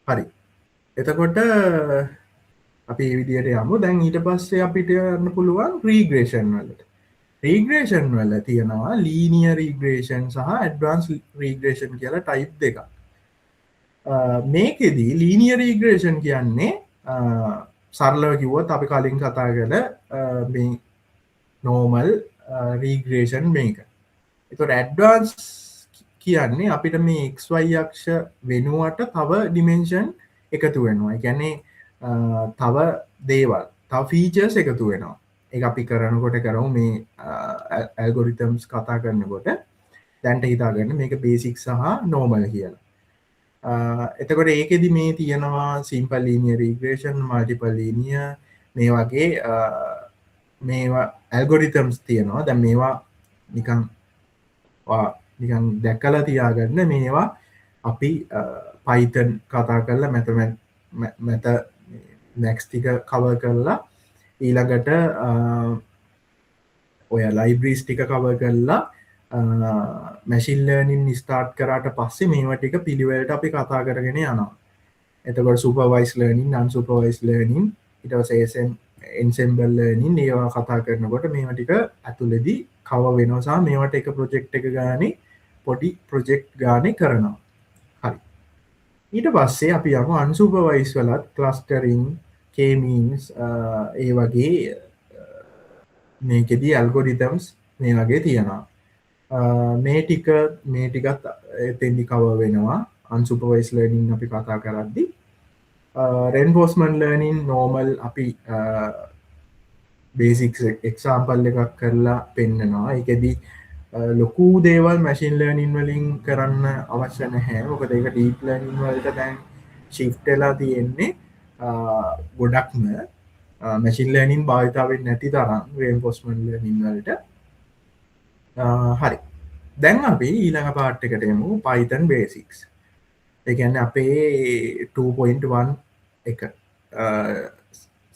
හරි. එතකොට අපි මේ විදියට යමු. දැන් ඊට පස්සේ අපිට යන්න පුළුවන් රීග්‍රෙෂන් වලට. රීග්‍රෙෂන් වල තියෙනවා ලීනියර් රීග්‍රෙෂන් සහ ඇඩ්වාන්ස් රීග්‍රෙෂන් කියලා ටයිප් දෙකක්. මේකෙදි ලීනියර් රීග්‍රෙෂන් කියන්නේ සරලව කිව්වොත් අපි කලින් කතා කළ මේ නෝමල් රීග්‍රෙෂන් මේක. එතකොට ඇඩ්වාන්ස් කියන්නේ අපිට මේ XY අක්ෂ වෙනුවට තව ඩිමෙන්ෂන් එකතු වෙනවා. ඒ කියන්නේ තව දේවල්, තව ෆීචර්ස් එකතු වෙනවා. ඒක අපි කරනකොට කරමු මේ ඇල්ගොරිතම්ස් කතා කරනකොට. දැන්ට හිතාගන්න මේක බේසික් සහ නෝමල් කියලා. එතකොට ඒකෙදි මේ තියෙනවා සිම්පල් ලීනියර් රීග්‍රෙෂන්, මල්ටිපල් ලීනියර් මේ වගේ මේවා ඇල්ගොරිතම්ස් තියෙනවා. දැන් මේවා නිකන් නිකන් දැකලා තියාගන්න මේවා අපි Python කතා කරලා මැතමැටික්ස් ටික කවර් කරලා ඊළඟට ඔය ලයිබ්‍රරීස් ටික කවර් කරලා මැෂින් ලර්නින් ස්ටාර්ට් කරාට පස්සේ මේවා ටික පිළිවෙලට අපි කතා කරගෙන යනවා. එතකොට සුපර්වයිස් ලර්නින්, අන්සුපර්වයිස් ලර්නින්, ඊට පස්සේ SM එන්සෙම්බල් ලර්නින් ඒවා කතා කරනකොට මේවා ටික ඇතුළේදී කවර් වෙනවා සහ මේවට එක ප්‍රොජෙක්ට් එක ගානේ පොඩි ප්‍රොජෙක්ට් ගානේ කරනවා. හරි. ඊට පස්සේ අපි යමු අන්සුපර්වයිස් වලත් ක්ලස්ටරින්, K-means ඒ වගේ මේකෙදී ඇල්ගොරිතම්ස් මේ වගේ තියෙනවා. මේ ටිකත් එතෙන්දි කවර් වෙනවා අන්සුපර්වයිස් ලර්නින් අපි කතා කරද්දි. රෙන්ෆෝස්මන්ට් ලර්නින් නෝමල් අපි බේසික්ස් එක්සාම්පල් එකක් කරලා පෙන්නනවා. ඒකෙදි ලොකු දේවල් මැෂින් ලර්නින් වලින් කරන්න අවශ්‍ය නැහැ. මොකද ඒක ඩීප් ලර්නින් වලට දැන් ෂිෆ්ට් වෙලා තියෙන්නේ ගොඩක්ම මැෂින් ලර්නින් භාවිතා වෙන්නේ නැති තරම් රෙන්ෆෝස්මන්ට් ලර්නින් වලට. හරි. දැන් අපි ඊළඟ පාර්ට් එකට යමු Python basics. ඒ කියන්නේ අපේ 2.1 එක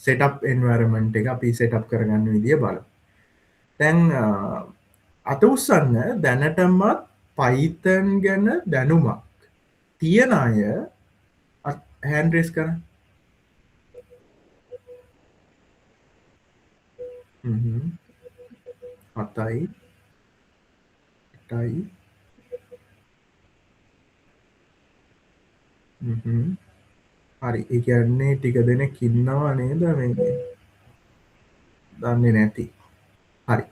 සෙටප් එන්වයරන්මන්ට් එක අපි සෙටප් කරගන්න විදිය බලමු. දැන් අත උස්සන්න දැනටමත් Python ගැන දැනුමක් තියෙන අය හෑන්ඩ් රේස් කරන්න. 7යි 8යි හරි. ඒ කියන්නේ ටික දෙනෙක් ඉන්නවා නේද මේ දන්නේ නැති. හරි.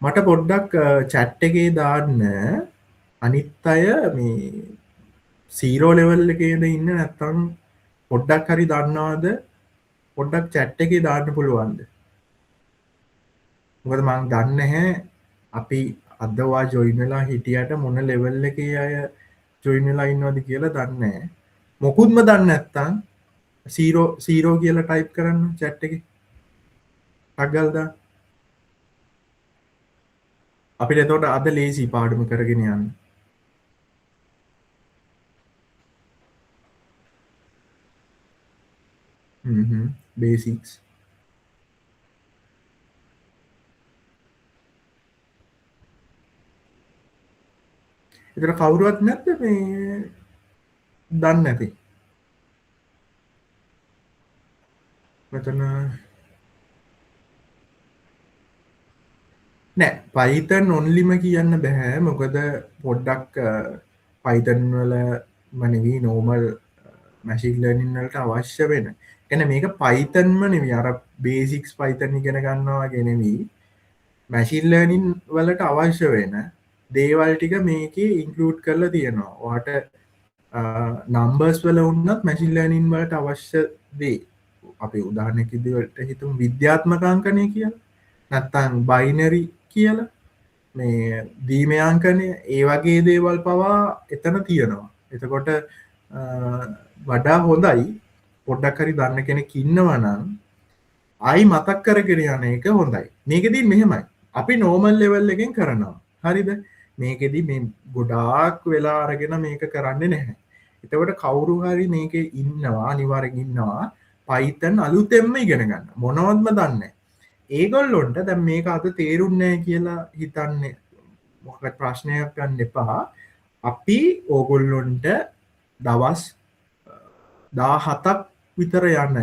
මට පොඩ්ඩක් චැට් එකේ දාන්න අනිත් අය මේ 0 ලෙවල් එකේද ඉන්න නැත්නම් පොඩ්ඩක් හරි දන්නවද? පොඩ්ඩක් චැට් එකේ දාන්න පුළුවන්ද? මොකද මං දන්නේ නැහැ අපි අද ඔයා ජොයින් වෙලා හිටියට මොන ලෙවල් එකේ අය ජොයින් වෙලා ඉන්නවද කියලා දන්නේ නැහැ. මොකුත්ම දන්නේ නැත්නම් 0 0 කියලා ටයිප් කරන්න චැට් එකේ. ටක් ගාලා දාන්න. අපිට එතකොට අද ලේසි පාඩම කරගෙන යන්න. බේසික්ස්. ඒතර කවුරුවත් නැද්ද මේ දන්නේ නැති? මෙතන නෑ Python onlyම කියන්න බෑ. මොකද පොඩ්ඩක් Python වලම නෙවෙයි normal machine learning වලට අවශ්‍ය වෙන. ඒ කියන්නේ මේක Pythonම නෙවෙයි අර බේසික්ස් Python ඉගෙන ගන්නවා වගේ නෙවෙයි. මැෂින් ලර්නින් වලට අවශ්‍ය වෙන දේවල් ටික මේකේ ඉන්ක්ලූඩ් කරලා තියෙනවා. ඔයාට නම්බර්ස් වල වුණත් මැෂින් ලර්නින් වලට අවශ්‍ය දේ අපි උදාහරණයක් විදිහට හිතමු විද්‍යාත්මක අංකණය කියලා. නැත්තම් බයිනරි කියලා. මේ දීමේ අංකණය ඒ වගේ දේවල් පවා එතන තියෙනවා. එතකොට වඩා හොඳයි පොඩ්ඩක් හරි දන්න කෙනෙක් ඉන්නවා නම් ආයි මතක් කරගෙන යන එක හොඳයි. මේකෙදි මෙහෙමයි. අපි නෝමල් ලෙවල් එකෙන් කරනවා. හරිද? මේකෙදි මේ ගොඩාක් වෙලා අරගෙන මේක කරන්නේ නැහැ. එතකොට කවුරු හරි මේකේ ඉන්නවා අනිවාර්යෙන් ඉන්නවා Python අලුතෙන්ම ඉගෙන ගන්න. මොනවත්ම දන්නේ නැහැ. ඒගොල්ලොන්ට දැන් මේක අද තේරුන්නේ නැහැ කියලා හිතන්නේ මොකක්වත් ප්‍රශ්නයක් ගන්න එපා. අපි ඕගොල්ලොන්ට දවස් 17ක් විතර යන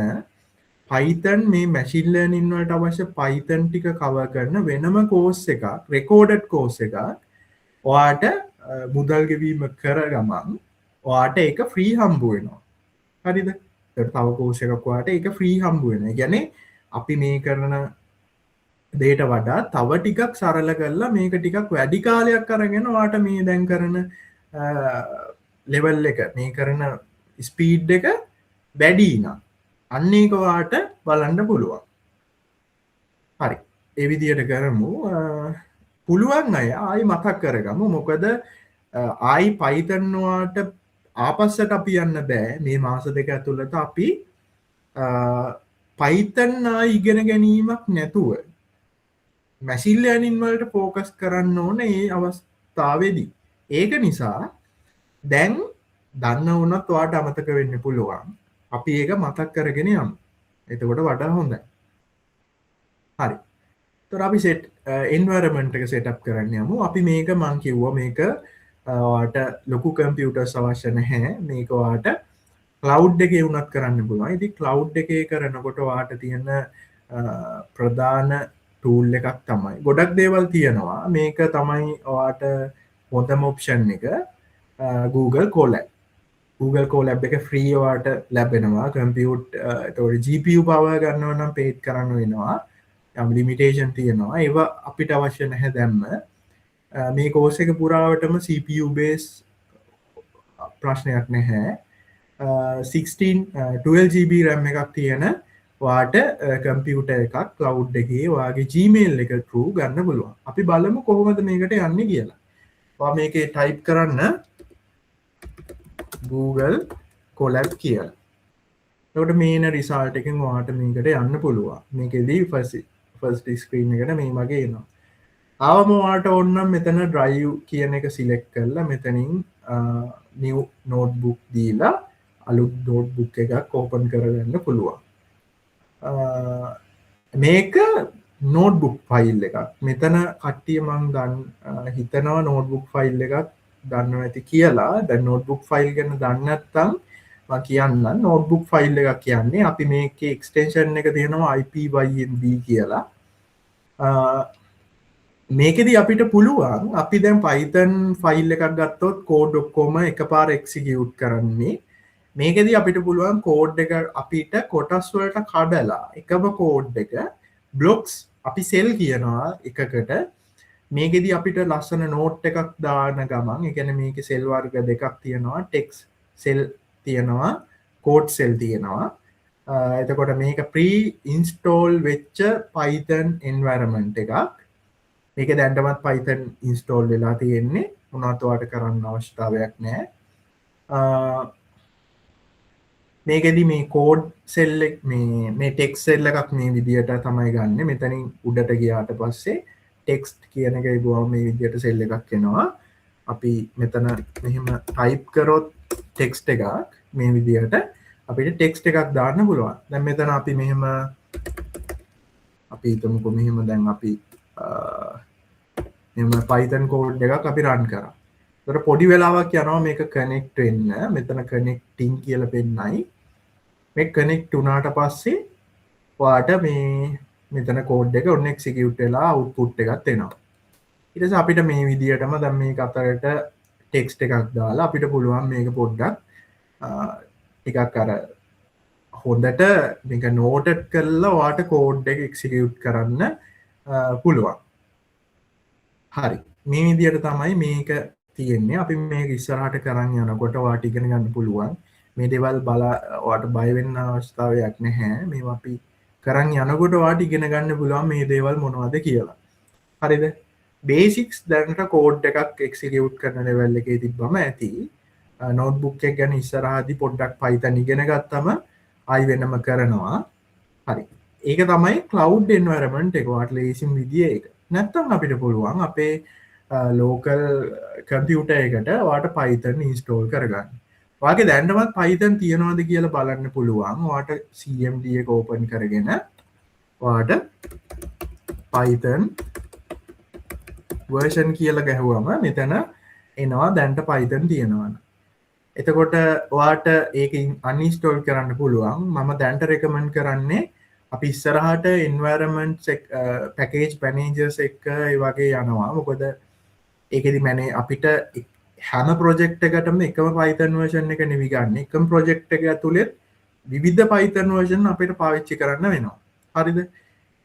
Python මේ මැෂින් ලර්නින් වලට අවශ්‍ය Python ටික කවර් කරන වෙනම කෝස් එකක්, රෙකෝඩඩ් කෝස් එකක් ඔයාට මුදල් ගෙවීම කර ගමන් ඔයාට ඒක ෆ්‍රී හම්බ වෙනවා. හරිද? ඒකට තව කෝස් එකක් ඔයාට ඒක ෆ්‍රී හම්බ වෙනවා. ඒ කියන්නේ අපි මේ කරන දෙයට වඩා තව ටිකක් සරල කරලා මේක ටිකක් වැඩි කාලයක් අරගෙන ඔයාට මේ දැන් කරන ලෙවල් එක මේ කරන ස්පීඩ් එක වැඩි නම් අන්න ඒක ඔයාට බලන්න පුළුවන්. හරි. ඒ විදියට කරමු. පුළුවන් අය ආයි මතක් කරගමු. මොකද ආයි Python ඔයාට ආපස්සට අපි යන්න බෑ. මේ මාස දෙක ඇතුළත අපි Python ආයි ඉගෙන ගැනීමක් නැතුව මැෂින් ලර්නින් වලට ෆෝකස් කරන්න ඕන ඒ අවස්ථාව. අවස්ථාවේදී. ඒක නිසා දැන් දන්න වුණත් ඔයාට අමතක වෙන්න පුළුවන්. අපි ඒක මතක් කරගෙන යමු. එතකොට වඩා හොඳයි. හරි. එතකොට අපි සෙට් එන්වයරන්මන්ට් එක සෙටප් කරන්න යමු. අපි මේක මං කිව්වා, මේක ඔයාට ලොකු කම්පියුටර්ස් අවශ්‍ය නැහැ. මේක ඔයාට ක්ලවුඩ් එකේ වුණත් කරන්න පුළුවන්. ඉතින් ක්ලවුඩ් එකේ කරනකොට ඔයාට තියෙන ප්‍රධාන ටූල් එකක් තමයි. ගොඩක් දේවල් තියෙනවා. මේක තමයි ඔයාට හොඳම ඔප්ෂන් එක, Google Colab. Google Colab එක ෆ්‍රී ඔයාට ලැබෙනවා. කම්පියුට් එතකොට GPU power ගන්නවා නම් පේඩ් කරන්න වෙනවා. යම් ලිමිටේෂන් තියෙනවා. ඒවා අපිට අවශ්‍ය නැහැ දැම්ම. මේ කෝස් එක පුරාවටම CPU base ප්‍රශ්නයක් නැහැ. 16 12 GB RAM එකක් තියෙන ඔයාට කම්පියුටර් එකක් ක්ලවුඩ් එකේ ඔයාගේ Gmail එක through ගන්න පුළුවන්. අපි බලමු කොහොමද මේකට යන්නේ කියලා. ඔයා මේකේ ටයිප් කරන්න Google Colab කියලා. එතකොට මේන රිසල්ට් එකෙන් ඔයාට මේකට යන්න පුළුවන්. මේකෙදි ෆස්ට් ෆස්ට් ස්ක්‍රීන් එකට මේ වගේ එනවා. ආවම ඔයාට ඕන නම් මෙතන drive කියන එක සිලෙක්ට් කරලා මෙතනින් new notebook දීලා අලුත් නෝට්බුක් එකක් ඕපන් කරගන්න පුළුවන්. මේක නෝට්බුක් ෆයිල් එකක්. මෙතන කට්ටිය මං දන් හිතනවා නෝට්බුක් ෆයිල් එකක් දන්නවා ඇති කියලා. දැන් නෝට්බුක් ෆයිල් ගැන දන්නේ නැත්නම් මං කියන්නම්. නෝට්බුක් ෆයිල් එකක් කියන්නේ අපි මේකේ එක්ස්ටෙන්ෂන් එක තියෙනවා IPYNB කියලා. මේකෙදි අපිට පුළුවන්, අපි දැන් Python file එකක් ගත්තොත් කෝඩ් ඔක්කොම එකපාර එක්සිකියුට් කරන්නේ. මේකෙදි අපිට පුළුවන් කෝඩ් එක අපිට කොටස් වලට කඩලා එකම කෝඩ් එක බ්ලොක්ස්, අපි සෙල් කියනවා එකකට. මේකෙදි අපිට ලස්සන නෝට් එකක් දාන ගමන්, ඒ කියන්නේ මේකේ සෙල් වර්ග දෙකක් තියෙනවා, ටෙක්ස්ට් සෙල් තියෙනවා, කෝඩ් සෙල් තියෙනවා. එතකොට මේක ප්‍රී ඉන්ස්ටෝල් වෙච්ච Python environment එකක්. මේක දැනටමත් Python install වෙලා තියෙන්නේ. මොනවත් ඔයාලට කරන්න අවශ්‍යතාවයක් නැහැ. මේකෙදි මේ කෝඩ් සෙල් එක, මේ මේ ටෙක්ස්ට් සෙල් එකක් මේ විදියට තමයි ගන්නෙ. මෙතනින් උඩට ගියාට පස්සේ ටෙක්ස්ට් කියන එක ඉබුවම මේ විදියට සෙල් එකක් එනවා. අපි මෙතන මෙහෙම ටයිප් කරොත් ටෙක්ස්ට් එකක් මේ විදියට අපිට ටෙක්ස්ට් එකක් දාන්න පුළුවන්. දැන් මෙතන අපි මෙහෙම අපි හිතමුකෝ මෙහෙම, දැන් අපි මෙහෙම Python code එකක් අපි රන් කරා. එතකොට පොඩි වෙලාවක් යනවා මේක කනෙක්ට් වෙන්න. මෙතන කනෙක්ටිං කියලා පෙන්නයි. මේ කනෙක්ට් වුණාට පස්සේ ඔයාට මේ මෙතන කෝඩ් එක ඔන්න එක්සිකියුට් වෙලා අවුට්පුට් එකක් එනවා. ඊට පස්සේ අපිට මේ විදියටම දැන් මේක අතරට ටෙක්ස්ට් එකක් දාලා අපිට පුළුවන් මේක පොඩ්ඩක් ටිකක් අර හොඳට මේක නෝටඩ් කරලා ඔයාට කෝඩ් එක එක්සිකියුට් කරන්න පුළුවන්. හරි. මේ විදියට තමයි මේක තියෙන්නේ. අපි මේක ඉස්සරහට කරන් යනකොට ඔයාට ඉගෙන ගන්න පුළුවන්. මේ දේවල් බලා ඔයාට බය වෙන්න අවශ්‍යතාවයක් නැහැ. මේවා අපි කරන් යනකොට ඔයාට ඉගෙන ගන්න පුළුවන් මේ දේවල් මොනවද කියලා. හරිද? බේසික්ස් දැනට කෝඩ් එකක් එක්සිකියුට් කරන ලෙවල් එකේ තිබ්බම ඇති. නෝට්බුක් එක ගැන ඉස්සරහදී පොඩ්ඩක් Python ඉගෙන ගත්තම ආයි වෙනම කරනවා. හරි. ඒක තමයි ක්ලවුඩ් එන්වයරන්මන්ට් එක. ඔයාට ලේසිම විදිය ඒක. නැත්තම් අපිට පුළුවන් අපේ ලෝකල් කම්පියුටර් එකට ඔයාට Python install කරගන්න. ඔයාගේ දැනටමත් Python තියනවද කියලා බලන්න පුළුවන්. ඔයාට CMD එක ඕපන් කරගෙන ඔයාට Python version කියලා ගැහුවම මෙතන එනවා දැන්ට Python තියෙනවනම්. එතකොට ඔයාට ඒක අන්ඉන්ස්ටෝල් කරන්න පුළුවන්. මම දැන්ට රෙකමන්ඩ් කරන්නේ අපි ඉස්සරහට එන්වයරන්මන්ට් පැකේජ් මැනේජර්ස් එක්ක ඒ වගේ යනවා. මොකද ඒකෙදි මැනේ අපිට හැම ප්‍රොජෙක්ට් එකටම එකම Python version එක නෙවි ගන්න. එකම ප්‍රොජෙක්ට් එක ඇතුළෙත් විවිධ Python version අපිට පාවිච්චි කරන්න වෙනවා. හරිද?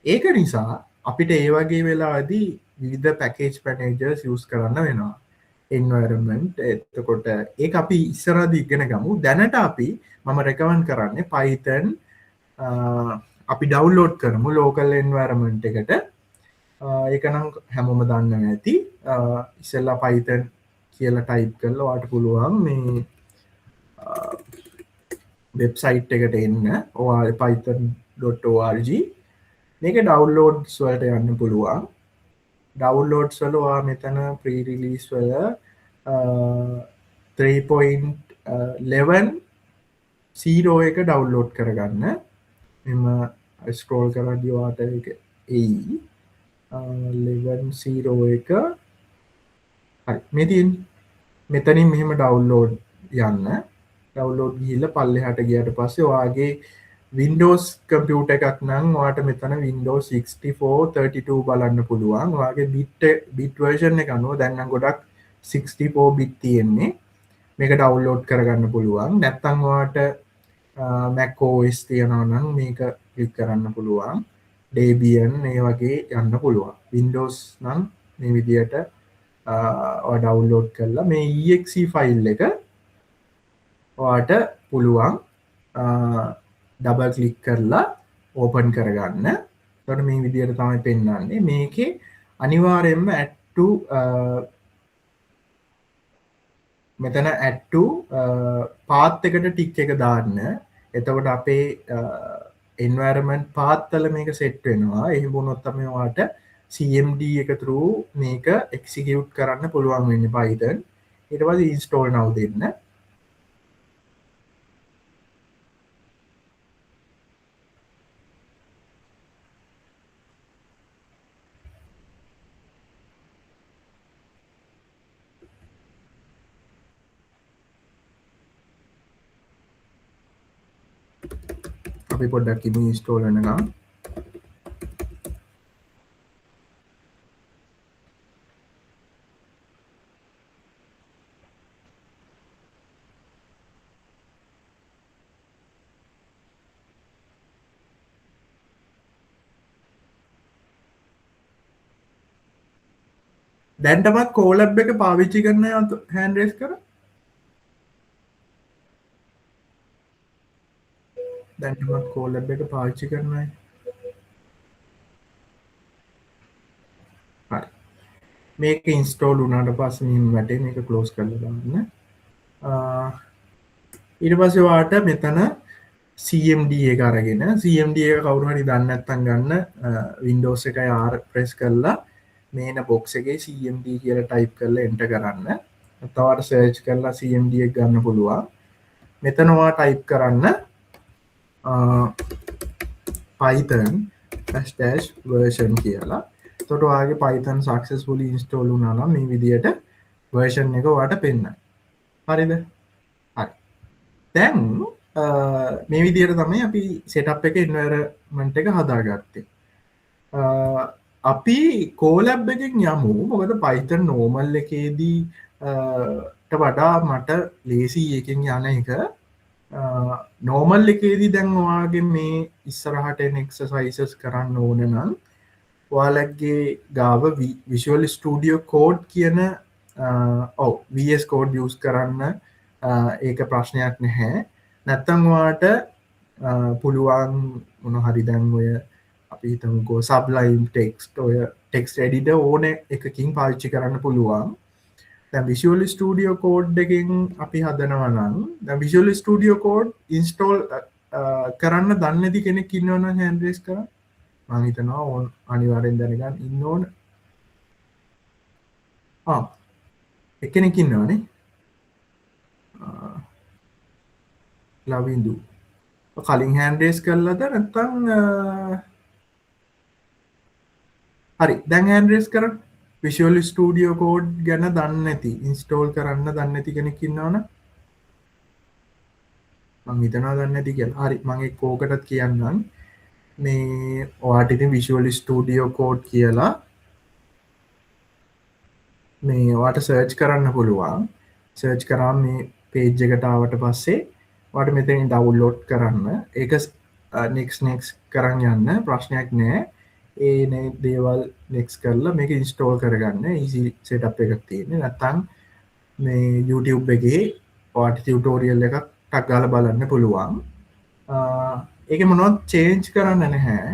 ඒක නිසා අපිට ඒ වගේ වෙලාවදී විවිධ පැකේජ් මැනේජර්ස් යූස් කරන්න වෙනවා. එන්වයරන්මන්ට් එතකොට ඒක අපි ඉස්සරහදී ඉගෙන ගමු. දැනට අපි මම රෙකමන්ඩ් කරන්නේ Python අපි ඩවුන්ලෝඩ් කරමු ලෝකල් එන්වයරන්මන්ට් එකට. ඒක නම් හැමෝම දන්නවා ඇති. ඉස්සෙල්ලා Python කියලා ටයිප් කරලා ඔයාට පුළුවන් මේ වෙබ්සයිට් එකට එන්න. ඔයා python.org මේක ඩවුන්ලෝඩ්ස් වලට යන්න පුළුවන්. ඩවුන්ලෝඩ්ස් වල ඔයා මෙතන ප්‍රී රිලීස් වල 3.11 0 එක ඩවුන්ලෝඩ් කරගන්න. මෙහෙම ස්ක්‍රෝල් කරද්දී ඔයාට ඒක එයි. 11 0 එක හරි මේ තියෙන්නේ. මෙතනින් මෙහෙම ඩවුන්ලෝඩ් යන්න. ඩවුන්ලෝඩ් ගිහිල්ලා පල්ලෙහාට ගියාට පස්සේ ඔයාගේ Windows computer එකක් නම් ඔයාට මෙතන Windows 64 32 බලන්න පුළුවන්. ඔයාගේ බිට් වර්ෂන් එක අනුව දැන් නම් ගොඩක් 64 බිට් තියෙන්නේ. මේක ඩවුන්ලෝඩ් කරගන්න පුළුවන්. නැත්නම් ඔයාට Mac OS තියෙනවා නම් මේක ක්ලික් කරන්න පුළුවන්. Debian මේ වගේ යන්න පුළුවන්. Windows නම් මේ විදියට ඔයා ඩවුන්ලෝඩ් කරලා මේ exe file එක ඔයාට පුළුවන් ඩබල් ක්ලික් කරලා ඕපන් කරගන්න. එතකොට මේ විදියට තමයි පෙන්වන්නේ. මේකේ අනිවාර්යයෙන්ම add to මෙතන add to path එකට ටික් එක දාන්න. එතකොට අපේ environment path වල මේක සෙට් වෙනවා. එහෙම වුණොත් තමයි ඔයාට CMD එක through මේක execute කරන්න පුළුවන් වෙන්නේ Python. ඊට පස්සේ install now දෙන්න. අපි පොඩ්ඩක් ඉමු ඉන්ස්ටෝල් වෙනකම්. දැන්ටමත් කෝලැබ් එක පාවිච්චි කරන අය හෑන්ඩ් රේස් කර. දැන්ටමත් කෝලැබ් එක පාවිච්චි කරන අය. හරි. මේක ඉන්ස්ටෝල් වුණාට පස්සේ මෙහෙම වැටේ. මේක ක්ලෝස් කරලා දාන්න. ඊට පස්සේ ඔයාට මෙතන CMD එක අරගෙන CMD එක කවුරු හරි දන්නේ නැත්නම් ගන්න Windows එකයි R press කරලා මේන බොක්ස් එකේ CMD කියලා ටයිප් කරලා එන්ටර් කරන්න. නැත්නම් ඔයාට සර්ච් කරලා CMD එක ගන්න පුළුවන්. මෙතන ඔයා ටයිප් කරන්න Python dash dash version කියලා. එතකොට ඔයාගේ Python successfully install වුණා නම් මේ විදියට version එක ඔයාට පෙන්නයි. හරිද? හරි. දැන් මේ විදියට තමයි අපි setup එක environment එක හදාගත්තේ. අපි Colab එකෙන් යමු. මොකද Python normal එකේදී ට වඩා මට ලේසි එකෙන් යන එක. නෝමල් එකේදී දැන් ඔයාගේ මේ ඉස්සරහට එන එක්සර්සයිසස් කරන්න ඕන නම් ඔයාලගේ ගාව Visual Studio Code කියන ඔව් VS Code use කරන්න ඒක ප්‍රශ්නයක් නැහැ. නැත්තම් ඔයාට පුළුවන් මොන හරි දැන් ඔය අපි හිතමුකෝ Sublime Text ඔය text editor ඕන එකකින් පාවිච්චි කරන්න පුළුවන්. දැන් Visual Studio Code එකෙන් අපි හදනවා නම් දැන් Visual Studio Code install කරන්න දන්නේ නැති කෙනෙක් ඉන්නවා නම් hand raise කරන්න. මං හිතනවා ඕන් අනිවාර්යෙන් දැනගන්න ඉන්න ඕන. එක්කෙනෙක් ඉන්නවනේ. ලවින්දු. කලින් hand raise කළාද නැත්නම් හරි දැන් hand raise කරන්න. Visual Studio Code ගැන දන්නේ නැති install කරන්න දන්නේ නැති කෙනෙක් ඉන්නවනම් මං හිතනවා දන්නේ නැති කියලා. හරි මං එක්ක ඕකටත් කියන්නම්. මේ ඔයාට ඉතින් Visual Studio Code කියලා මේ ඔයාට සර්ච් කරන්න පුළුවන්. සර්ච් කරාම මේ පේජ් එකට ආවට පස්සේ ඔයාට මෙතනින් ඩවුන්ලෝඩ් කරන්න. ඒක next next කරන් යන්න ප්‍රශ්නයක් නෑ. ඒ දේවල් next කරලා මේක ඉන්ස්ටෝල් කරගන්න ඊසි සෙටප් එකක් තියෙන්නේ. නැත්තම් මේ YouTube එකේ ඔයාට ටියුටෝරියල් එකක් ටක් ගාලා බලන්න පුළුවන්. ඒකේ මොනවත් චේන්ජ් කරන්න නැහැ.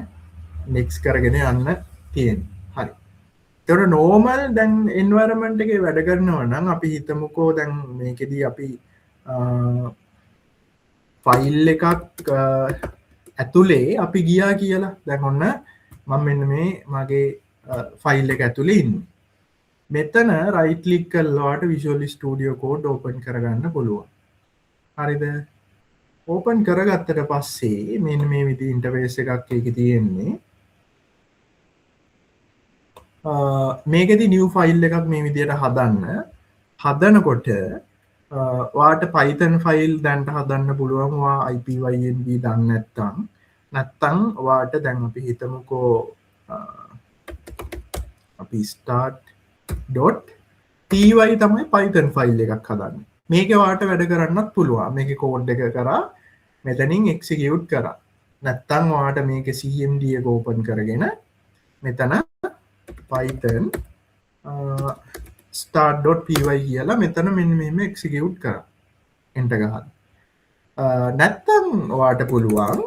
next කරගෙන යන්න තියෙන්නේ. හරි. ඒතකොට නෝමල් දැන් එන්වයරන්මන්ට් එකේ වැඩ කරනවා නම් අපි හිතමුකෝ දැන් මේකෙදි අපි ෆයිල් එකක් ඇතුලේ අපි ගියා කියලා. දැන් ඔන්න මම මෙන්න මේ මගේ ෆයිල් එක ඇතුලේ ඉන්නේ. මෙතන රයිට් ක්ලික් කරලා ඔයාට Visual Studio Code open කරගන්න පුළුවන්. හරිද? ඕපන් කරගත්තට පස්සේ මෙන්න මේ විදිහේ ඉන්ටර්ෆේස් එකක් ඒකේ තියෙන්නේ. මේකෙදි නිව් ෆයිල් එකක් මේ විදිහට හදන්න. හදනකොට ඔයාට Python file දැන්ට හදන්න පුළුවන් ඔයා IPYNB දන්නේ නැත්නම්. නැත්නම් ඔයාට දැන් අපි හිතමුකෝ අපි start.py තමයි Python file එකක් හදන්නේ. මේකේ ඔයාට වැඩ කරන්නත් පුළුවන්. මේකේ කෝඩ් එක කරා මෙතනින් එක්සිකියුට් කරා. නැත්නම් ඔයාට මේකේ CMD එක ඕපන් කරගෙන මෙතන Python start.py කියලා මෙතන මෙන්න මෙහෙම එක්සිකියුට් කරා. එන්ටර් ගහලා. නැත්නම් ඔයාට පුළුවන්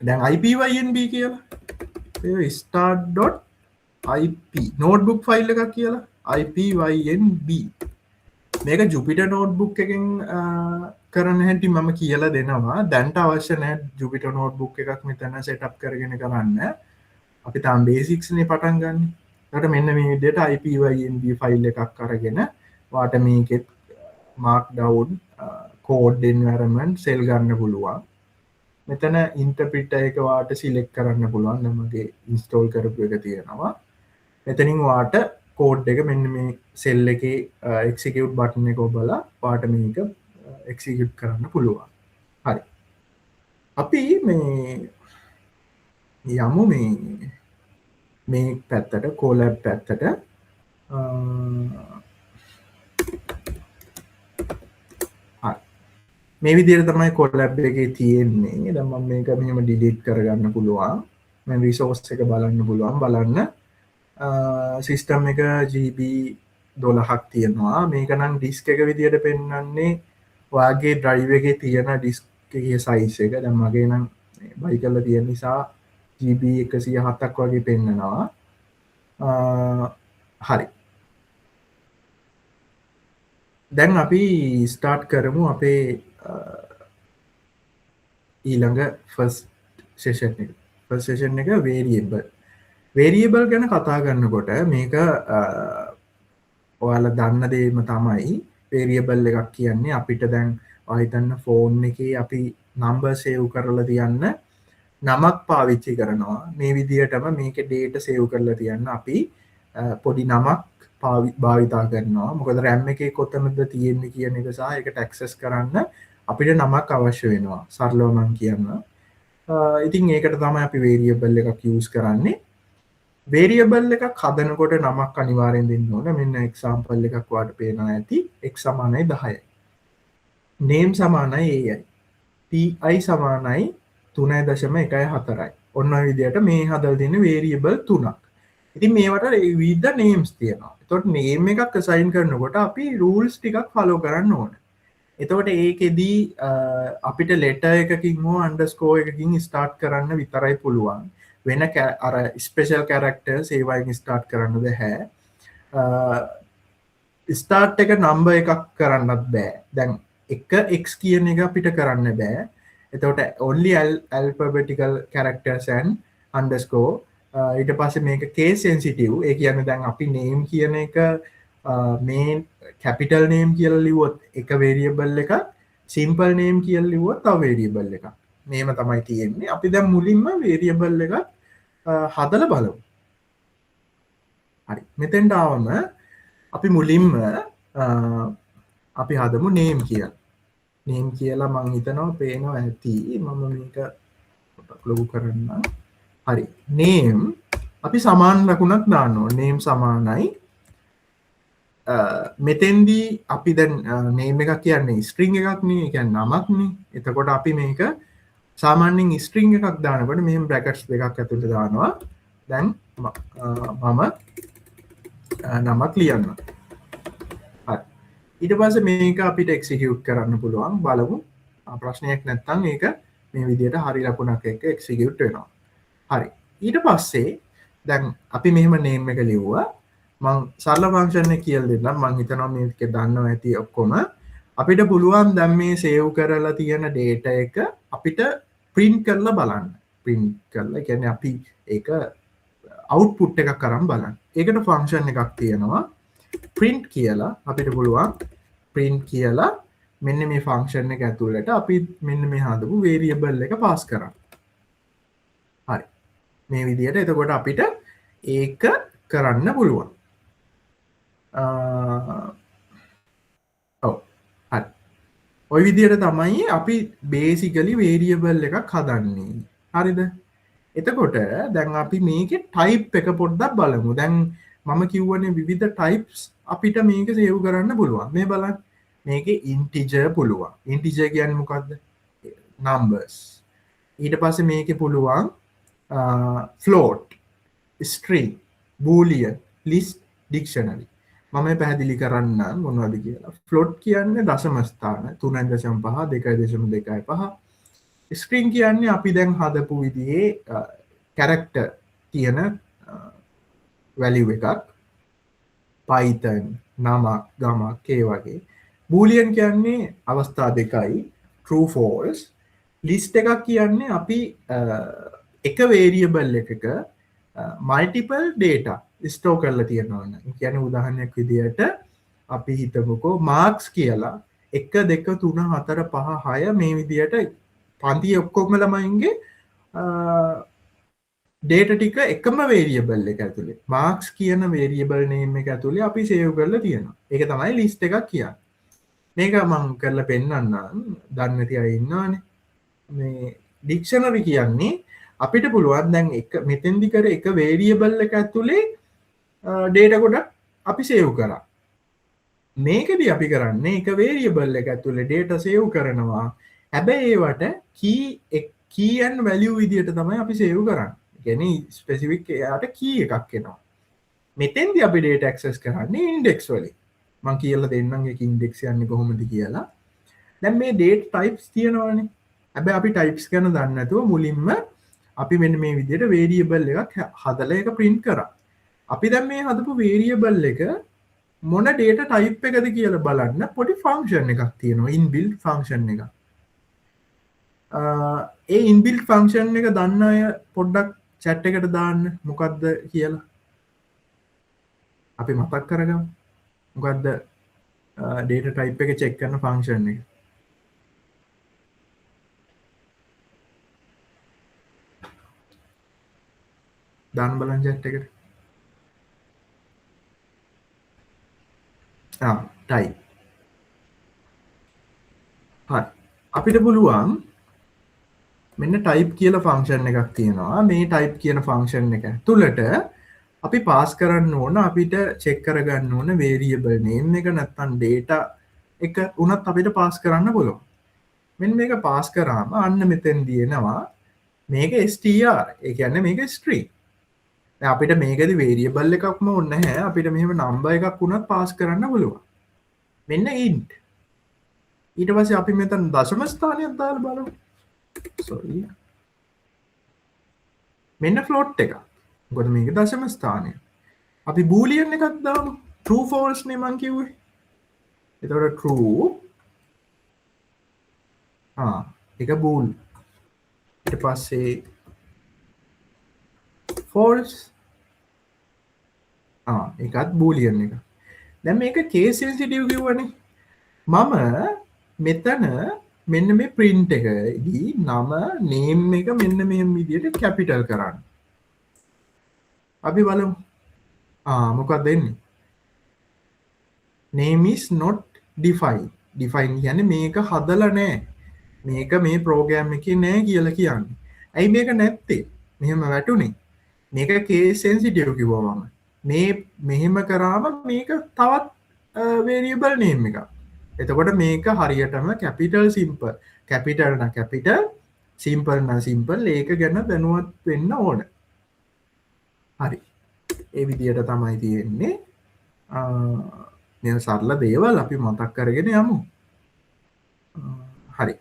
දැන් IPYNB කියලා ඒ start.ip notebook file එකක් කියලා IPYNB මේක Jupyter notebook එකෙන් කරන හැටි මම කියලා දෙනවා. දැන්ට අවශ්‍ය නැහැ Jupyter notebook එකක් මෙතන සෙටප් කරගෙන කරන්න. අපි තාම බේසික්ස් නේ පටන් ගන්න. ඒකට මෙන්න මේ විදිහට IPYNB file එකක් අරගෙන ඔයාට මේකෙත් මාක්ඩවුන් කෝඩ් එන්වයරන්මන්ට් සෙල් ගන්න පුළුවන්. මෙතන ඉන්ටර්ප්‍රිටර් එක ඔයාට සිලෙක්ට් කරන්න පුළුවන්. දැන් මගේ ඉන්ස්ටෝල් කරපු එක තියෙනවා. මෙතනින් ඔයාට කෝඩ් එක මෙන්න මේ සෙල් එකේ එක්සිකියුට් බටන් එක ඔබලා ඔයාට මේක එක්සිකියුට් කරන්න පුළුවන්. හරි. අපි මේ යමු මේ මේ පැත්තට, කොලැබ් පැත්තට. හරි. මේ විදිහට තමයි කොලැබ් එකේ තියෙන්නේ. දැන් මම මේක මෙහෙම ඩිලීට් කරගන්න පුළුවන්. මම රිසෝස් එක බලන්න පුළුවන්. බලන්න සිස්ටම් එක GB 12ක් තියෙනවා. මේක නම් ඩිස්ක් එක විදියට පෙන්වන්නේ ඔයාගේ ඩ්‍රයිව් එකේ තියෙන ඩිස්ක් එකේ සයිස් එක. දැන් මගේ නම් බයි කරලා තියෙන නිසා GB 107ක් වගේ පෙන්නනවා. හරි. දැන් අපි ස්ටාර්ට් කරමු අපේ ඊළඟ ෆස්ට් සෙෂන් එක. ෆස්ට් සෙෂන් එක වේරියබල්. වේරියබල් ගැන කතා කරනකොට මේක ඔයාලා දන්න දේම තමයි. වේරියබල් එකක් කියන්නේ අපිට දැන් ඔයා හිතන්න ෆෝන් එකේ අපි නම්බර් සේව් කරලා තියන්න නමක් පාවිච්චි කරනවා. මේ විදිහටම මේකේ ඩේටා සේව් කරලා තියන්න අපි පොඩි නමක් භාවිතා කරනවා. මොකද RAM එකේ කොතනද තියෙන්නේ කියන එක සහ ඒකට ඇක්සස් කරන්න අපිට නමක් අවශ්‍ය වෙනවා. සරලව මං කියන්න. ඉතින් ඒකට තමයි අපි වේරියබල් එකක් යූස් කරන්නේ. වේරියබල් එකක් හදනකොට නමක් අනිවාර්යෙන් දෙන්න ඕන. මෙන්න එක්සැම්පල් එකක් ඔයාලට පේනවා ඇති. x සමානයි 10යි. name සමානයි ai. pi සමානයි 3.14යි. ඔන්න ඔය විදිහට මේ හදලා තියෙන වේරියබල් තුනක්. ඉතින් මේවට විවිධ නේම්ස් තියෙනවා. එතකොට නේම් එකක් අසයින් කරනකොට අපි රූල්ස් ටිකක් ෆලෝ කරන්න ඕන. එතකොට ඒකෙදී අපිට ලෙටර් එකකින් හෝ අන්ඩර්ස්කෝර් එකකින් ස්ටාර්ට් කරන්න විතරයි පුළුවන්. වෙන අර ස්පෙෂල් කැරක්ටර්ස් ඒ වයින් ස්ටාර්ට් කරන්න බැහැ. ස්ටාර්ට් එක නම්බර් එකක් කරන්නත් බෑ. දැන් එක x කියන එක අපිට කරන්න බෑ. එතකොට only alphabetical characters and underscore. ඊට පස්සේ මේක case sensitive. ඒ කියන්නේ දැන් අපි name කියන එක මේ capital name කියලා ලිව්වොත් එක variable එකක්, simple name කියලා ලිව්වොත් තව variable එකක්. මේම තමයි තියෙන්නේ. අපි දැන් මුලින්ම variable එකක් හදලා බලමු. හරි. මෙතෙන්ට ආවම අපි මුලින්ම අපි හදමු name කියලා. name කියලා මං හිතනවා පේනවා ඇති. මම මේක පොඩ්ඩක් ලොකු කරන්නම්. හරි. name අපි සමාන ලකුණක් දාන්න ඕනේ. name සමානයි. මෙතෙන්දී අපි දැන් name එකක් කියන්නේ string එකක් නේ. ඒ කියන්නේ නමක් නේ. එතකොට අපි මේක සාමාන්‍යයෙන් string එකක් දානකොට මෙහෙම brackets දෙකක් ඇතුළට දානවා. දැන් මම නමක් ලියන්න. හරි. ඊට පස්සේ මේක අපිට එක්සිකියුට් කරන්න පුළුවන්. බලමු. ප්‍රශ්නයක් නැත්නම් ඒක මේ විදිහට හරි ලකුණක් එක්ක එක්සිකියුට් වෙනවා. හරි. ඊට පස්සේ දැන් අපි මෙහෙම නේම් එක ලිව්වා. මං සරල ෆන්ක්ෂන් එක කියලා දෙන්නම්. මං හිතනවා මේක දන්නවා ඇති ඔක්කොම. අපිට පුළුවන් දැන් මේ සේව් කරලා තියෙන ඩේටා එක අපිට ප්‍රින්ට් කරලා බලන්න. ප්‍රින්ට් කරලා, ඒ කියන්නේ අපි ඒක අවුට්පුට් එකක් අරන් බලන්න. ඒකට ෆන්ක්ෂන් එකක් තියෙනවා print කියලා. අපිට පුළුවන් print කියලා මෙන්න මේ ෆන්ක්ෂන් එක ඇතුළට අපි මෙන්න මේ හදපු වේරියබල් එක පාස් කරන්න. හරි. මේ විදිහට එතකොට අපිට ඒක කරන්න පුළුවන්. ඔව්. හරි. ඔය විදිහට තමයි අපි බේසිකලි වේරියබල් එකක් හදන්නේ. හරිද? එතකොට දැන් අපි මේකේ ටයිප් එක පොඩ්ඩක් බලමු. දැන් මම කිව්වනේ විවිධ ටයිප්ස් අපිට මේක සේව් කරන්න පුළුවන්. මේ බලන්න. මේකේ ඉන්ටිජර් පුළුවන්. ඉන්ටිජර් කියන්නේ මොකද්ද? නම්බර්ස්. ඊට පස්සේ මේකේ පුළුවන් ෆ්ලෝට්, ස්ට්‍රින්ග්, බූලියන්, ලිස්ට්, ඩික්ෂනරි. මම මේ පැහැදිලි කරන්නම් මොනවද කියලා. ෆ්ලෝට් කියන්නේ දශම ස්ථාන 3.5 2.25. ස්ට්‍රින්ග් කියන්නේ අපි දැන් හදපු විදිහේ කැරක්ටර් තියෙන වැලියු එකක්. Python නමක් ගමක් ඒ වගේ. බූලියන් කියන්නේ අවස්ථා දෙකයි, true false. List එකක් කියන්නේ අපි එක වේරියබල් එකක මල්ටිපල් ඩේටා ස්ටෝර් කරලා තියෙනවා නම්. ඒ කියන්නේ උදාහරණයක් විදියට අපි හිතමුකෝ මාක්ස් කියලා 1 2 3 4 5 6 මේ විදියට පන්තියේ ඔක්කොම ළමයින්ගේ ඩේටා ටික එකම වේරියබල් එක ඇතුලේ මාක්ස් කියන වේරියබල් නේම් එක ඇතුලේ අපි සේව් කරලා තියෙනවා. ඒක තමයි ලිස්ට් එකක් කියන්නේ. මේක මං කරලා පෙන්නන්නම්. දන්නේ නැති අය ඉන්නවනේ. මේ ඩික්ෂනරි කියන්නේ අපිට පුළුවන් දැන් එක මෙතෙන්දි කර එක වේරියබල් එක ඇතුලේ ඩේටා ගොඩක් අපි සේව් කරා. මේකෙදි අපි කරන්නේ එක වේරියබල් එක ඇතුලේ ඩේටා සේව් කරනවා. හැබැයි ඒවට කී ඇන්ඩ් වැලියු විදියට තමයි අපි සේව් කරන්නේ. ඒ කියන්නේ ස්පෙසිෆික් එයාට කී එකක් එනවා. මෙතෙන්දි අපි ඩේටා ඇක්සස් කරන්නේ ඉන්ඩෙක්ස් වලින්. මං කියලා දෙන්නම් ඒක ඉන්ඩෙක්ස් යන්නේ කොහොමද කියලා. දැන් මේ ඩේටා ටයිප්ස් තියෙනවනේ. හැබැයි අපි ටයිප්ස් ගැන දන්නේ නැතුව මුලින්ම අපි මෙන්න මේ විදියට වේරියබල් එකක් හදලා ඒක ප්‍රින්ට් කරා. අපි දැන් මේ හදපු වේරියබල් එක මොන ඩේටා ටයිප් එකද කියලා බලන්න පොඩි ෆන්ක්ෂන් එකක් තියෙනවා, ඉන්බිල්ට් ෆන්ක්ෂන් එකක්. ඒ ඉන්බිල්ට් ෆන්ක්ෂන් එක දන්න අය පොඩ්ඩක් චැට් එකට දාන්න මොකද්ද කියලා. අපි මතක් කරගමු. මොකද්ද ඩේටා ටයිප් එක චෙක් කරන ෆන්ක්ෂන් එක? දාන්න බලන්න චැට් එකට. ටයිප්. හරි. අපිට පුළුවන් මෙන්න ටයිප් කියලා ෆන්ක්ෂන් එකක් තියෙනවා. මේ ටයිප් කියන ෆන්ක්ෂන් එක ඇතුළට අපි පාස් කරන්න ඕන, අපිට චෙක් කරගන්න ඕන වේරියබල් නේම් එක නැත්නම් ඩේටා එක උනත් අපිට පාස් කරන්න පුළුවන්. මෙන්න මේක පාස් කරාම අන්න මෙතෙන්දී එනවා මේක str. ඒ කියන්නේ මේක ස්ට්‍රින්ග්. දැන් අපිට මේකෙදි වේරියබල් එකක්ම ඕනේ නැහැ. අපිට මෙහෙම නම්බර් එකක් වුණත් පාස් කරන්න පුළුවන්. මෙන්න int. ඊට පස්සේ අපි මෙතන දශම ස්ථානයක් දාලා බලමු. සෝරි. මෙන්න ෆ්ලෝට් එකක්. මොකද මේක දශම ස්ථානය. අපි බූලියන් එකක් දාමු. true false නේ මං කිව්වේ. එතකොට true ඒක බූල්. ඊට පස්සේ false ඒකත් බූලියන් එක. දැන් මේක case sensitive කිව්වනේ. මම මෙතන මෙන්න මේ print එකේදී නම name එක මෙන්න මේ විදියට කැපිටල් කරන්න. අපි බලමු. මොකක්ද එන්නේ? Name is not defined. Define කියන්නේ මේක හදලා නෑ. මේක මේ ප්‍රෝග්‍රෑම් එකේ නෑ කියලා කියන්නේ. ඇයි මේක නැත්තේ? මෙහෙම වැටුනේ. මේක case sensitive කිව්වා මම. මේ මෙහෙම කරාම මේක තවත් වේරියබල් නේම් එකක්. එතකොට මේක හරියටම කැපිටල් සිම්පල්. කැපිටල් නම් කැපිටල්, සිම්පල් නම් සිම්පල්. ඒක ගැන දැනුවත් වෙන්න ඕන. හරි. ඒ විදියට තමයි තියෙන්නේ. මේ සරල දේවල් අපි මතක් කරගෙන යමු. හරි.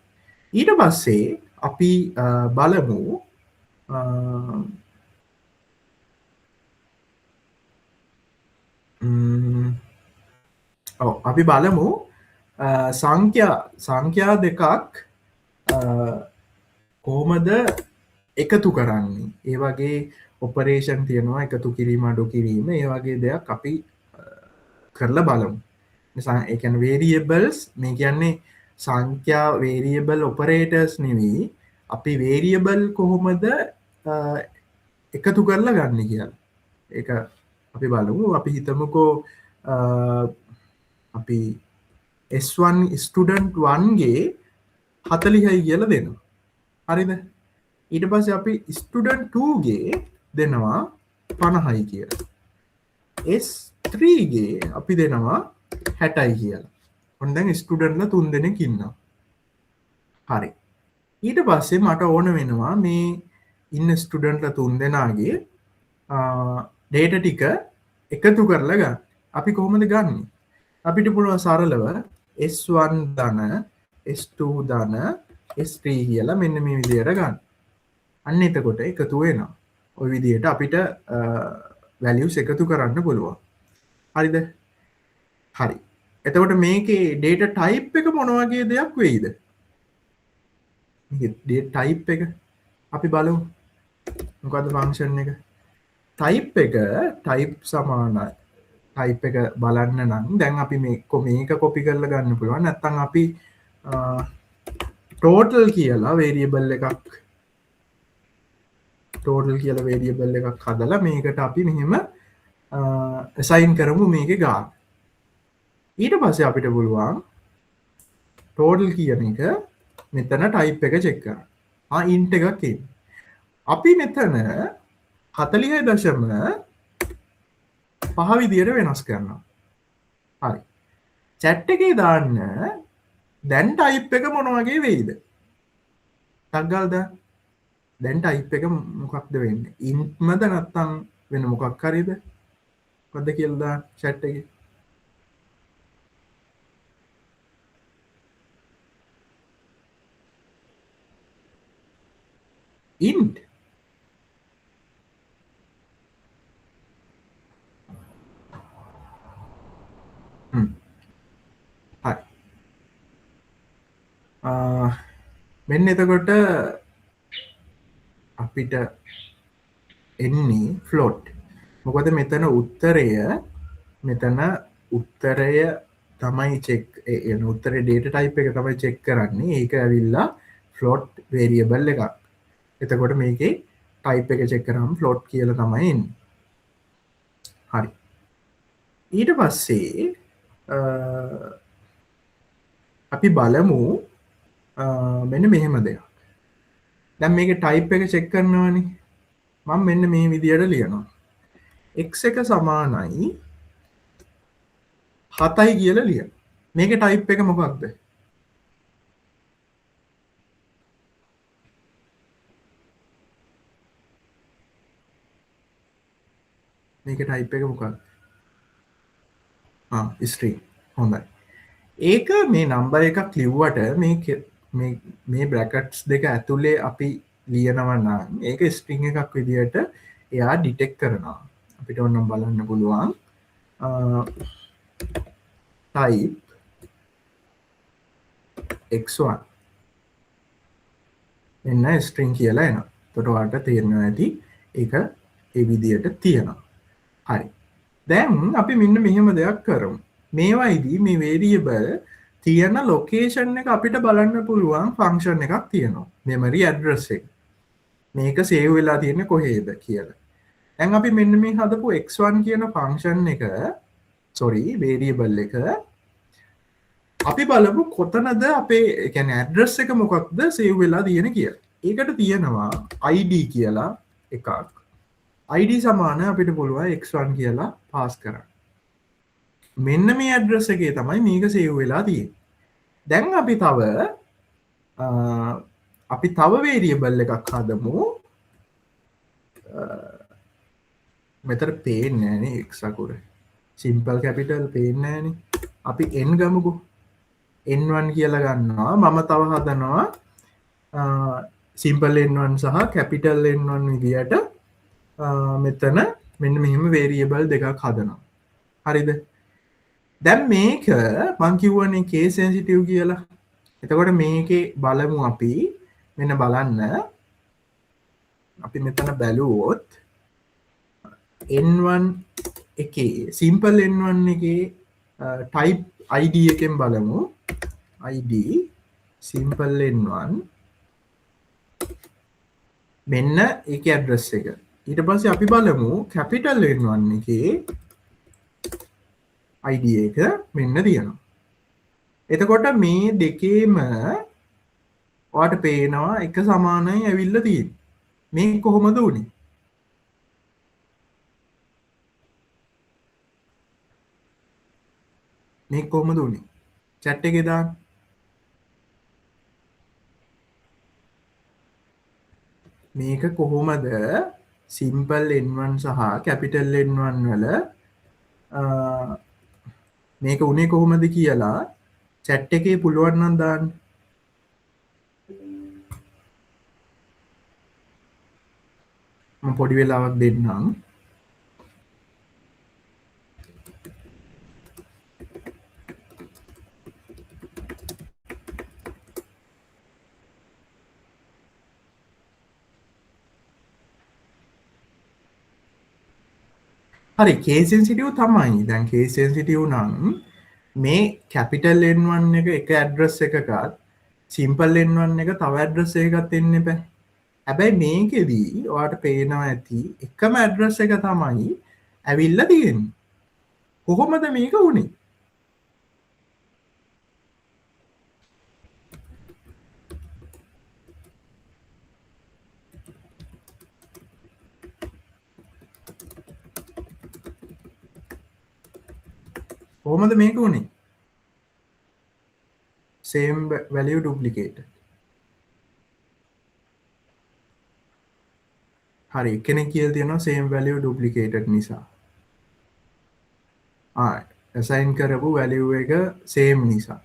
ඊට පස්සේ අපි බලමු ඔව් අපි බලමු සංඛ්‍යා දෙකක් කොහොමද එකතු කරන්නේ. ඒ වගේ ඔපරේෂන් තියෙනවා, එකතු කිරීම අඩු කිරීම, ඒ වගේ දෙයක් අපි කරලා බලමු. නිසා ඒ කියන්නේ වේරියබල්ස්, මේ කියන්නේ සංඛ්‍යා වේරියබල් ඔපරේටර්ස් නෙවෙයි, අපි වේරියබල් කොහොමද එකතු කරලා ගන්න කියලා. ඒක අපි බලමු. අපි හිතමුකෝ අපි S1 student 1 ගේ 40යි කියලා දෙනවා. හරිද? ඊට පස්සේ අපි ස්ටුඩන්ට් 2 ගේ දෙනවා 50යි කියලා. S3 ගේ අපි දෙනවා 60යි කියලා. ඔන්න දැන් ස්ටුඩන්ට්ලා තුන් දෙනෙක් ඉන්නවා. හරි. ඊට පස්සේ මට ඕන වෙනවා මේ ඉන්න ස්ටුඩන්ට්ලා තුන් දෙනාගේ ඩේටා ටික එකතු කරලා ගන්න. අපි කොහොමද ගන්නෙ? අපිට පුළුවන් සරලව S1 ධන S2 ධන S3 කියලා මෙන්න මේ විදියට ගන්න. අන්න එතකොට එකතු වෙනවා. ඔය විදියට අපිට වැලියුස් එකතු කරන්න පුළුවන්. හරිද? හරි. එතකොට මේකේ ඩේටා ටයිප් එක මොන වගේ දෙයක් වෙයිද? මේකේ ඩේටා ටයිප් එක අපි බලමු. මොකද්ද ෆන්ක්ෂන් එක? ටයිප් එක ටයිප් සමානයි. ටයිප් එක බලන්න නම් දැන් අපි මේක කොපි කරලා ගන්න පුළුවන්. නැත්නම් අපි ටෝටල් කියලා වේරියබල් එකක්, ටෝටල් කියලා වේරියබල් එකක් හදලා මේකට අපි මෙහෙම ඇසයින් කරමු මේකේ ගාන. ඊට පස්සේ අපිට පුළුවන් ටෝටල් කියන එක මෙතන ටයිප් එක චෙක් කරන්න. ඉන්ට් එකක් එන්නේ. අපි මෙතන 40.5 විදියට වෙනස් කරනවා. හරි. චැට් එකේ දාන්න දැන් ටයිප් එක මොන වගේ වෙයිද? ටක් ගාලා දාන්න. දැන් ටයිප් එක මොකක්ද වෙන්නේ? ඉන්ට්මද නැත්නම් වෙන මොකක් හරිද? මොකද්ද කියලා දාන්න චැට් එකේ. ඉන්ට්. හරි. මෙන්න එතකොට අපිට එන්නේ ෆ්ලෝට්. මොකද මෙතන උත්තරය තමයි චෙක්, ඒ කියන්නේ උත්තරේ ඩේටා ටයිප් එක තමයි චෙක් කරන්නේ. ඒක ඇවිල්ලා ෆ්ලෝට් වේරියබල් එකක්. එතකොට මේකේ ටයිප් එක චෙක් කරාම ෆ්ලෝට් කියලා තමයි එන්නේ. හරි. ඊට පස්සේ අපි බලමු මෙන්න මෙහෙම දෙයක්. දැන් මේකේ ටයිප් එක චෙක් කරනවනේ. මම මෙන්න මේ විදියට ලියනවා. x එක සමානයි 7යි කියලා ලියනවා. මේකේ ටයිප් එක මොකක්ද? මේකේ ටයිප් එක මොකක්ද? ස්ට්‍රින්ග්. හොඳයි. ඒක මේ නම්බර් එකක් ලිව්වට මේ බ්‍රැකට්ස් දෙක ඇතුලේ අපි ලියනවා නම් ඒක ස්ට්‍රින්ග් එකක් විදියට එයා ඩිටෙක්ට් කරනවා. අපිට ඕනම් බලන්න පුළුවන්. ටයිප් x1 එන්න ස්ට්‍රින්ග් කියලා එනවා. එතකොට ඔයාලට තේරෙනවා ඇති ඒක ඒ විදියට තියෙනවා. හරි. දැන් අපි මෙන්න මෙහෙම දෙයක් කරමු. මේවයිදී මේ වේරියබල් තියෙන ලොකේෂන් එක අපිට බලන්න පුළුවන් ෆන්ක්ෂන් එකක් තියෙනවා. මෙමරි ඇඩ්‍රස් එක. මේක සේව් වෙලා තියෙන්නේ කොහේද කියලා. දැන් අපි මෙන්න මේ හදපු x1 කියන ෆන්ක්ෂන් එක, සෝරි, වේරියබල් එක අපි බලමු කොතනද අපේ, ඒ කියන්නේ ඇඩ්‍රස් එක මොකක්ද සේව් වෙලා තියෙන්නේ කියලා. ඒකට තියෙනවා ID කියලා එකක්. ID සමාන අපිට පුළුවන් x1 කියලා පාස් කරන්න. මෙන්න මේ ඇඩ්‍රස් එකේ තමයි මේක සේව් වෙලා තියෙන්නේ. දැන් අපි තව වේරියබල් එකක් හදමු. මෙතන පේන්නේ නෑනේ x අකුර. සිම්පල් කැපිටල් පේන්නේ නෑනේ. අපි n ගමුකෝ. n1 කියලා ගන්නවා. මම තව හදනවා සිම්පල් n1 සහ කැපිටල් n1 විදියට මෙතන මෙන්න මෙහෙම වේරියබල් දෙකක් හදනවා. හරිද? දැන් මේක මං කිව්වනේ කේස් සෙන්සිටිව් කියලා. එතකොට මේකේ බලමු අපි. මෙන්න බලන්න. අපි මෙතන බැලුවොත් N1 එකේ සිම්පල් N1 එකේ ටයිප් ID එකෙන් බලමු. ID simple N1 මෙන්න ඒකේ ඇඩ්‍රස් එක. ඊට පස්සේ අපි බලමු කැපිටල් N1 එකේ ID එක මෙන්න තියෙනවා. එතකොට මේ දෙකේම ඔයාට පේනවා එක සමානයි ඇවිල්ලා තියෙන්නේ. මේ කොහොමද උනේ? මේ කොහොමද උනේ? චැට් එකේ දාන්න. මේක කොහොමද සිම්පල් N1 සහ කැපිටල් N1 වල මේක උනේ කොහොමද කියලා චැට් එකේ පුළුවන් නම් දාන්න. මම පොඩි වෙලාවක් දෙන්නම්. හරි, කේස් සෙන්සිටිව් තමයි. දැන් කේස් සෙන්සිටිව් නම් මේ කැපිටල් N1 එක එක ඇඩ්‍රස් එකකත් සිම්පල් N1 එක තව ඇඩ්‍රස් එකකත් එන්න එපා. හැබැයි මේකෙදි ඔයාට පේනවා ඇති එකම ඇඩ්‍රස් එක තමයි ඇවිල්ලා තියෙන්නේ. කොහොමද මේක වුනේ? කොහොමද මේක වුනේ? Same value duplicated. හරි, කෙනෙක් කියලා තියෙනවා same value duplicated නිසා. Assign කරපු value එක same නිසා.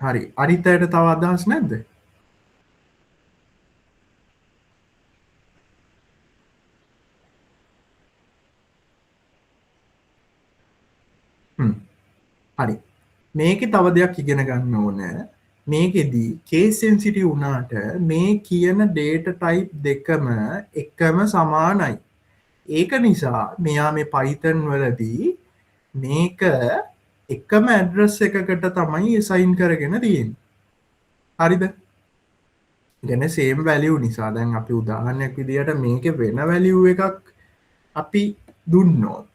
හරි, අනිත් අයට තව අදහස් නැද්ද? හරි, මේකේ තව දෙයක් ඉගෙන ගන්න ඕන. මේකෙදි කේස් සෙන්සිටිව් වුණාට මේ කියන ඩේටා ටයිප් දෙකම එකම සමානයි. ඒක නිසා මෙයා මේ Python වලදී මේක එකම ඇඩ්‍රස් එකකට තමයි ඇසයින් කරගෙන තියෙන්නේ. හරිද? කියන්නේ සේම් වැලියු නිසා. දැන් අපි උදාහරණයක් විදියට මේකේ වෙන වැලියු එකක් අපි දුන්නොත්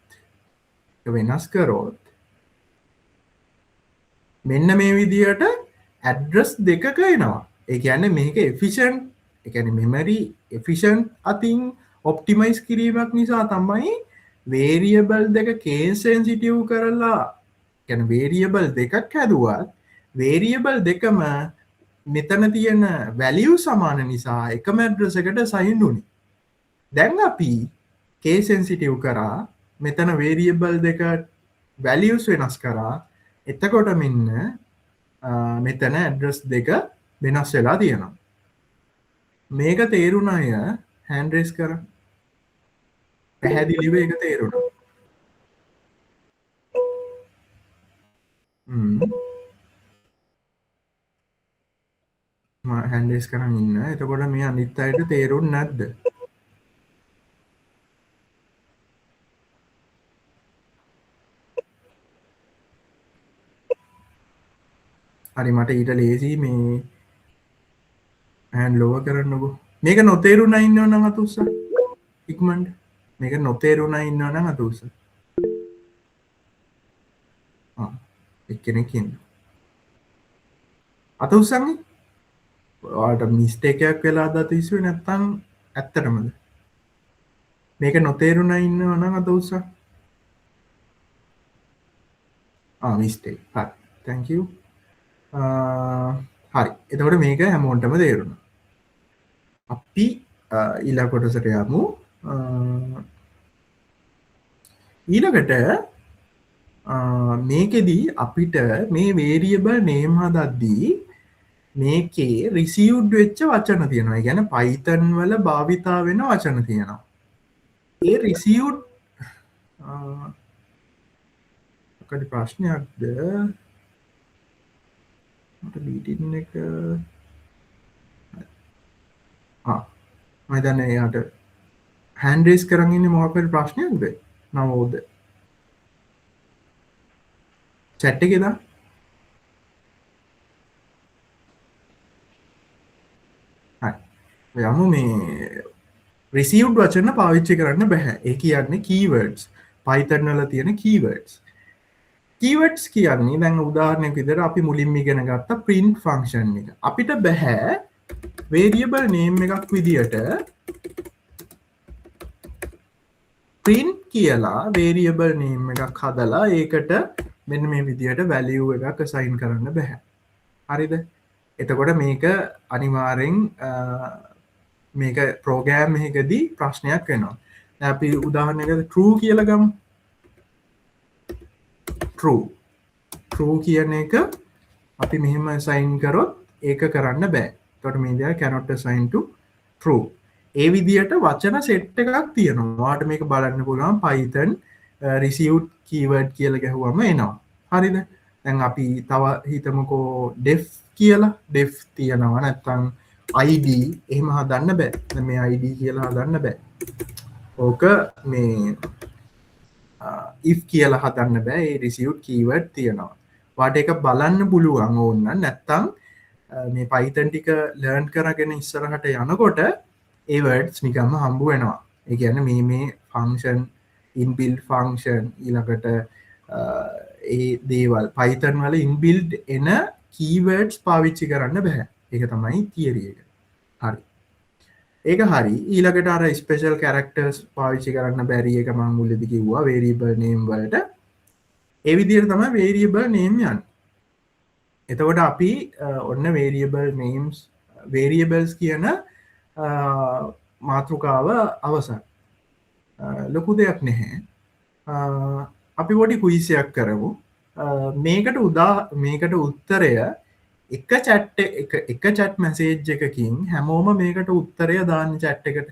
වෙනස් කරොත් මෙන්න මේ විදියට ඇඩ්‍රස් දෙකක එනවා. ඒ කියන්නේ මේක එෆිෂන්ට්, ඒ කියන්නේ මෙමරි එෆිෂන්ට් අතින් ඔප්ටිමයිස් කිරීමක් නිසා තමයි වේරියබල් දෙක කේස් සෙන්සිටිව් කරලා, කියන්නේ වේරියබල් දෙකක් හැදුවත් වේරියබල් දෙකම මෙතන තියෙන වැලියු සමාන නිසා එකම ඇඩ්‍රස් එකට සයින් වුනේ. දැන් අපි කේස් සෙන්සිටිව් කරා, මෙතන වේරියබල් දෙක වැලියුස් වෙනස් කරා. එතකොට මෙන්න මෙතන ඇඩ්‍රස් දෙක වෙනස් වෙලා තියෙනවා. මේක තේරුණ අය හෑන්ඩ් රේස් කරා. පැහැදිලිව ඒක තේරුණා. මම හෑන්ඩ් රේස් කරන් ඉන්න. එතකොට මේ අනිත් අයට තේරුන්නේ නැද්ද? හරි, මට ඊට ලේසි මේ හෑන්ඩ් ලෝවර් කරන්නකෝ. මේක නොතේරුණා ඉන්නව නම් අත උස්සන්න. ඉක්මනට. මේක නොතේරුණා ඉන්නව නම් අත උස්සන්න. එක්කෙනෙක් ඉන්න. අත උස්සන්නේ? ඔයාලට මිස්ටේක් එකක් වෙලාද අත ඉස්සුවේ නැත්නම් ඇත්තටමද? මේක නොතේරුණා ඉන්නව නම් අත උස්සන්න. මිස්ටේක්. හරි. Thank you. හරි. එතකොට මේක හැමෝටම තේරුණා. අපි ඊළඟ කොටසට යමු. ඊළඟට මේකෙදි අපිට මේ වේරියබල් නේම් හදද්දී මේකේ රිසීව්ඩ් වෙච්ච වචන තියෙනවා. ඒ කියන්නේ Python වල භාවිතා වෙන වචන තියෙනවා. ඒ රිසීව්ඩ් මොකද ප්‍රශ්නයක්ද? මට මීටින් එක ආ මම හිතන්නේ එයාට හෑන්ඩ් රේස් කරන් ඉන්නේ මොකක් හරි ප්‍රශ්නයක්ද? නවෝද? චැට් එකේ දාන්න. හරි. යමු මේ රිසීව්ඩ් වචන පාවිච්චි කරන්න බෑ. ඒ කියන්නේ කීවර්ඩ්ස්. Python වල තියෙන කීවර්ඩ්ස්. කීවර්ඩ්ස් කියන්නේ දැන් උදාහරණයක් විදිහට අපි මුලින්ම ඉගෙන ගත්ත print function එක. අපිට බෑ variable name එකක් විදියට print කියලා variable name එකක් හදලා ඒකට මෙන්න මේ විදියට value එකක් assign කරන්න බෑ. හරිද? එතකොට මේක අනිවාර්යෙන් මේක ප්‍රෝග්‍රෑම් එකකදී ප්‍රශ්නයක් වෙනවා. දැන් අපි උදාහරණයකට true කියලා ගමු. True. True කියන එක අපි මෙහෙම assign කරොත් ඒක කරන්න බෑ. එතකොට මේ විදියට cannot assign to true. ඒ විදියට වචන සෙට් එකක් තියෙනවා. ඔයාලට මේක බලන්න පුළුවන් Python received keyword කියලා ගැහුවම එනවා. හරිද? දැන් අපි තව හිතමුකෝ def කියලා. Def තියෙනවා නැත්නම් id එහෙම හදන්න බෑ. දැන් මේ id කියලා හදන්න බෑ. ඕක මේ if කියලා හදන්න බෑ. ඒ received keyword තියෙනවා. ඔයාලට ඒක බලන්න පුළුවන් ඕන නම් නැත්නම් මේ Python ටික ලර්න් කරගෙන ඉස්සරහට යනකොට ඒ words නිකම්ම හම්බ වෙනවා. ඒ කියන්නේ මේ මේ function inbuilt function ඊළඟට ඒ දේවල් Python වල inbuilt එන keywords පාවිච්චි කරන්න බෑ. ඒක තමයි තියරි එක. හරි. ඒක හරි. ඊළඟට අර ස්පෙෂල් කැරක්ටර්ස් පාවිච්චි කරන්න බැරි එක මම මුලදී කිව්වා වේරියබල් නේම් වලට. ඒ විදිහට තමයි වේරියබල් නේම් යන්නේ. එතකොට අපි ඔන්න වේරියබල් නේම්ස් වේරියබල්ස් කියන මාතෘකාව අවසන්. ලොකු දෙයක් නැහැ. අපි පොඩි ක්විස් එකක් කරමු. මේකට උත්තරය එක චැට් එක එක චැට් මැසේජ් එකකින් හැමෝම මේකට උත්තරය දාන්න චැට් එකට.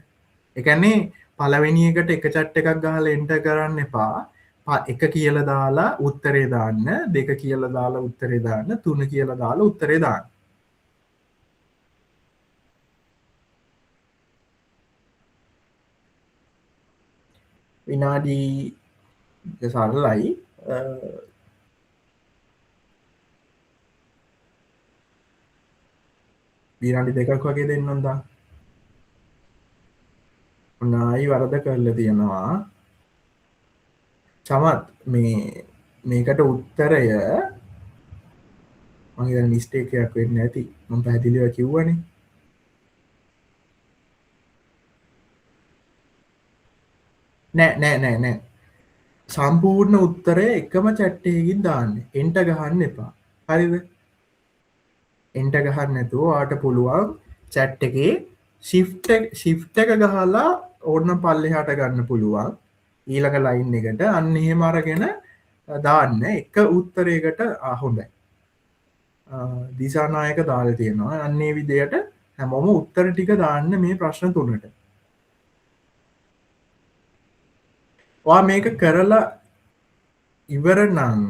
ඒ කියන්නේ පළවෙනි එකට එක චැට් එකක් ගහලා එන්ටර් කරන්න එපා. එක කියලා දාලා උත්තරේ දාන්න, දෙක කියලා දාලා උත්තරේ දාන්න, තුන කියලා දාලා උත්තරේ දාන්න. විනාඩි සරලයි. විනාඩි දෙකක් වගේ දෙන්නම් දා. ඔන්න ආයි වරද කරලා තියෙනවා. චමත් මේකට උත්තරය මං හිතන්නේ මිස්ටේක් එකක් වෙන්න ඇති. මං පැහැදිලිව කිව්වනේ. නෑ නෑ නෑ නෑ. සම්පූර්ණ උත්තරය එකම චැට් එකකින් දාන්න. එන්ටර් ගහන්න එපා. හරිද? එන්ටර් ගහන්න නැතුව ඔයාට පුළුවන් චැට් එකේ ෂිෆ්ට් එක ගහලා ඕනනම් පල්ලෙහාට ගන්න පුළුවන්. ඊළඟ ලයින් එකට අන්න එහෙම අරගෙන දාන්න එක උත්තරයකට හොඳයි. දිසානායක දාලා තියෙනවා. අන්න ඒ විදිහට හැමෝම උත්තර ටික දාන්න මේ ප්‍රශ්න තුනට. ඔයා මේක කරලා ඉවර නම්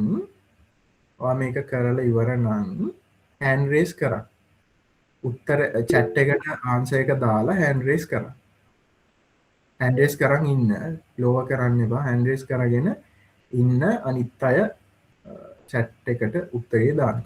ඔයා මේක කරලා ඉවර නම් හෑන්ඩ් රේස් කරන්න. උත්තර චැට් එකට ආන්සර් එක දාලා හෑන්ඩ් රේස් කරන්න. හෑන්ඩ් රේස් කරන් ඉන්න, ලෝව කරන්න එපා. හෑන්ඩ් රේස් කරගෙන ඉන්න අනිත් අය චැට් එකට උත්තරේ දාන්න.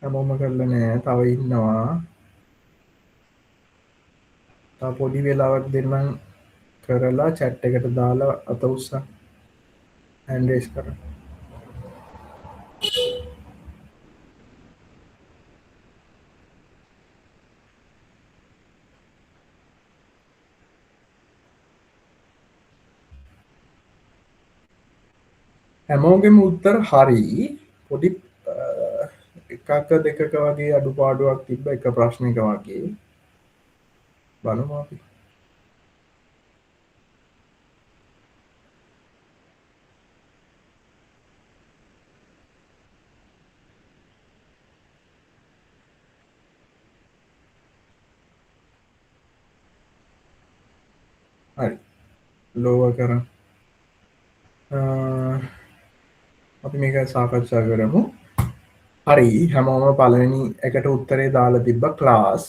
හැමෝම කරලා නෑ, තව ඉන්නවා. තව පොඩි වෙලාවක් දෙන්නම් කරලා චැට් එකට දාලා අත උස්සන්න. හෑන්ඩ් රේස් කරන්න. හැමෝගෙම උත්තර හරි. පොඩි එකක දෙකක වගේ අඩුපාඩුවක් තිබ්බ එක ප්‍රශ්නයක වගේ. බලමු අපි. හරි. ලෝව කරා. අපි මේක සාකච්ඡා කරමු. හරි, හැමෝම පළවෙනි එකට උත්තරේ දාලා තිබ්බ ක්ලාස්.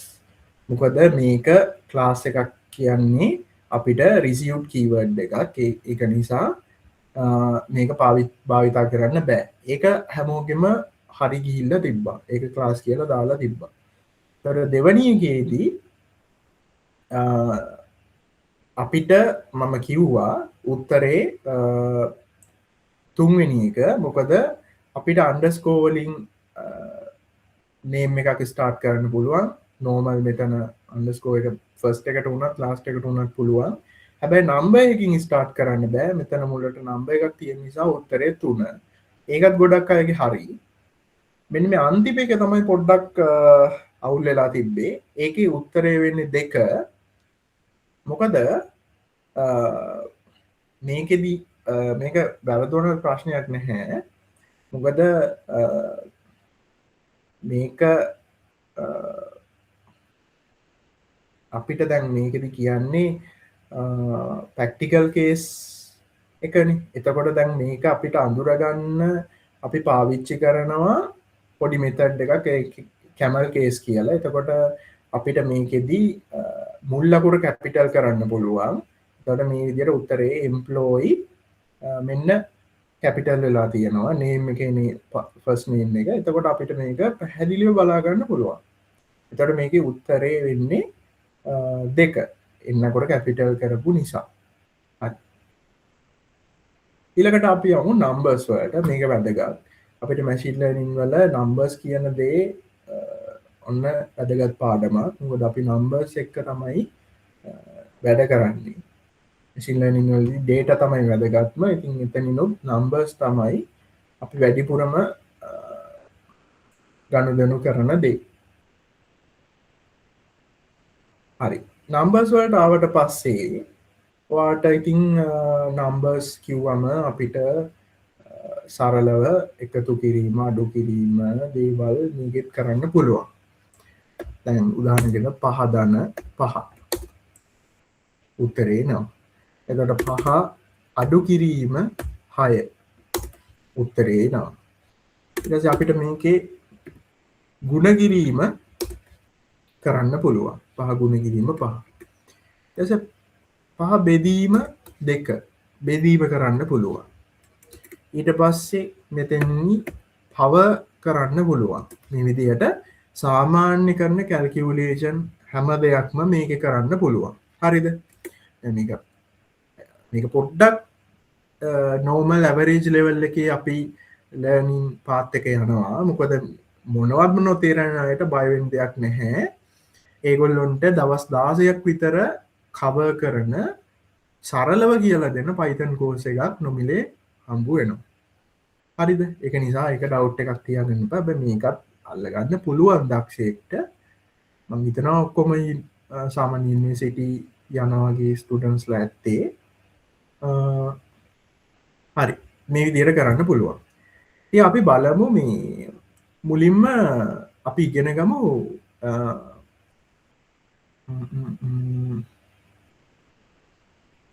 මොකද මේක ක්ලාස් එකක් කියන්නේ අපිට රිසිව්ඩ් කීවර්ඩ් එකක්. ඒක නිසා මේක භාවිතා කරන්න බෑ. ඒක හැමෝගෙම හරි ගිහිල්ලා තිබ්බා. ඒක ක්ලාස් කියලා දාලා තිබ්බා. ඊට දෙවෙනි එකේදී අපිට මම කිව්වා උත්තරේ තුන්වෙනි එක. මොකද අපිට අන්ඩර්ස්කෝර් වලින් නේම් එකක් ස්ටාර්ට් කරන්න පුළුවන්. නෝමල් මෙතන අන්ඩර්ස්කෝර් එක ෆස්ට් එකට වුණත් ලාස්ට් එකට වුණත් පුළුවන්. හැබැයි නම්බර් එකකින් ස්ටාර්ට් කරන්න බෑ. මෙතන මුලට නම්බර් එකක් තියෙන නිසා උත්තරේ 3. ඒකත් ගොඩක් අයගේ හරි. මෙන්න මේ අන්තිම එක තමයි පොඩ්ඩක් අවුල් වෙලා තිබ්බේ. ඒකේ උත්තරේ වෙන්නේ 2. මොකද මේකෙදි මේක වැරදුන ප්‍රශ්නයක් නැහැ. මොකද මේක අපිට දැන් මේකෙදි කියන්නේ ප්‍රැක්ටිකල් කේස් එකනේ. එතකොට දැන් මේක අපිට අඳුරගන්න අපි පාවිච්චි කරනවා පොඩි මෙතඩ් එකක්, ඒ කැමල් කේස් කියලා. එතකොට අපිට මේකෙදි මුල් ලකුණ කැපිටල් කරන්න පුළුවන්. එතකොට මේ විදිහට උත්තරේ එම්ප්ලොයි මෙන්න කැපිටල් වෙලා තියෙනවා නේම් එකේ ෆස්ට් නේම් එක. එතකොට අපිට මේක පැහැදිලිව බලා ගන්න පුළුවන්. එතකොට මේකේ උත්තරේ වෙන්නේ 2. එන්නකොට කැපිටල් කරපු නිසා. හරි. ඊළඟට අපි යමු නම්බර්ස් වලට. මේක වැදගත්. අපිට මැෂින් ලර්නින් වල නම්බර්ස් කියන දේ ඔන්න වැදගත් පාඩමක්. මොකද අපි නම්බර්ස් එක්ක තමයි වැඩ කරන්නේ. මැෂින් ලර්නින් වලදී ඩේටා තමයි වැදගත්ම. ඉතින් එතනිනුත් නම්බර්ස් තමයි අපි වැඩිපුරම ගනුදෙනු කරන දේ. හරි. නම්බර්ස් වලට ආවට පස්සේ ඔයාට ඉතින් නම්බර්ස් කිව්වම අපිට සරලව එකතු කිරීම, අඩු කිරීම දේවල් මේකෙත් කරන්න පුළුවන්. දැන් උදාහරණයකට 5 ධන 5 උත්තරේ එනවා. එතකොට 5 අඩු කිරීම 6 උත්තරේ එනවා. ඊට පස්සේ අපිට මේකේ ගුණ කිරීම කරන්න පුළුවන්. 5 ගුණ කිරීම 5. ඊට පස්සේ 5 බෙදීම 2 බෙදීම කරන්න පුළුවන්. ඊට පස්සේ මෙතෙන්දි පව කරන්න පුළුවන්. මේ විදිහට සාමාන්‍ය කරන කැල්කියුලේෂන් හැම දෙයක්ම මේකේ කරන්න පුළුවන්. හරිද? දැන් මේක පොඩ්ඩක් නෝමල් ඇවරේජ් ලෙවල් එකේ අපි ලර්නින් පාත් එක යනවා. මොකද මොනවත්ම නොතේරෙන අයට බය වෙන්න දෙයක් නැහැ. ඒගොල්ලොන්ට දවස් 16ක් විතර කවර් කරන සරලව කියලා දෙන Python course එකක් නොමිලේ හම්බ වෙනවා. හරිද? ඒක නිසා ඒක ඩවුට් එකක් තියාගන්න එපා. හැබැයි මේකත් අල්ලගන්න පුළුවන් දක්ෂයෙක්ට. මං හිතනවා ඔක්කොම සාමාන්‍ය යුනිවර්සිටි යන වගේ ස්ටුඩන්ට්ස්ලා ඇත්තේ. හරි. මේ විදිහට කරන්න පුළුවන්. ඉතින් අපි බලමු මේ මුලින්ම අපි ඉගෙන ගමු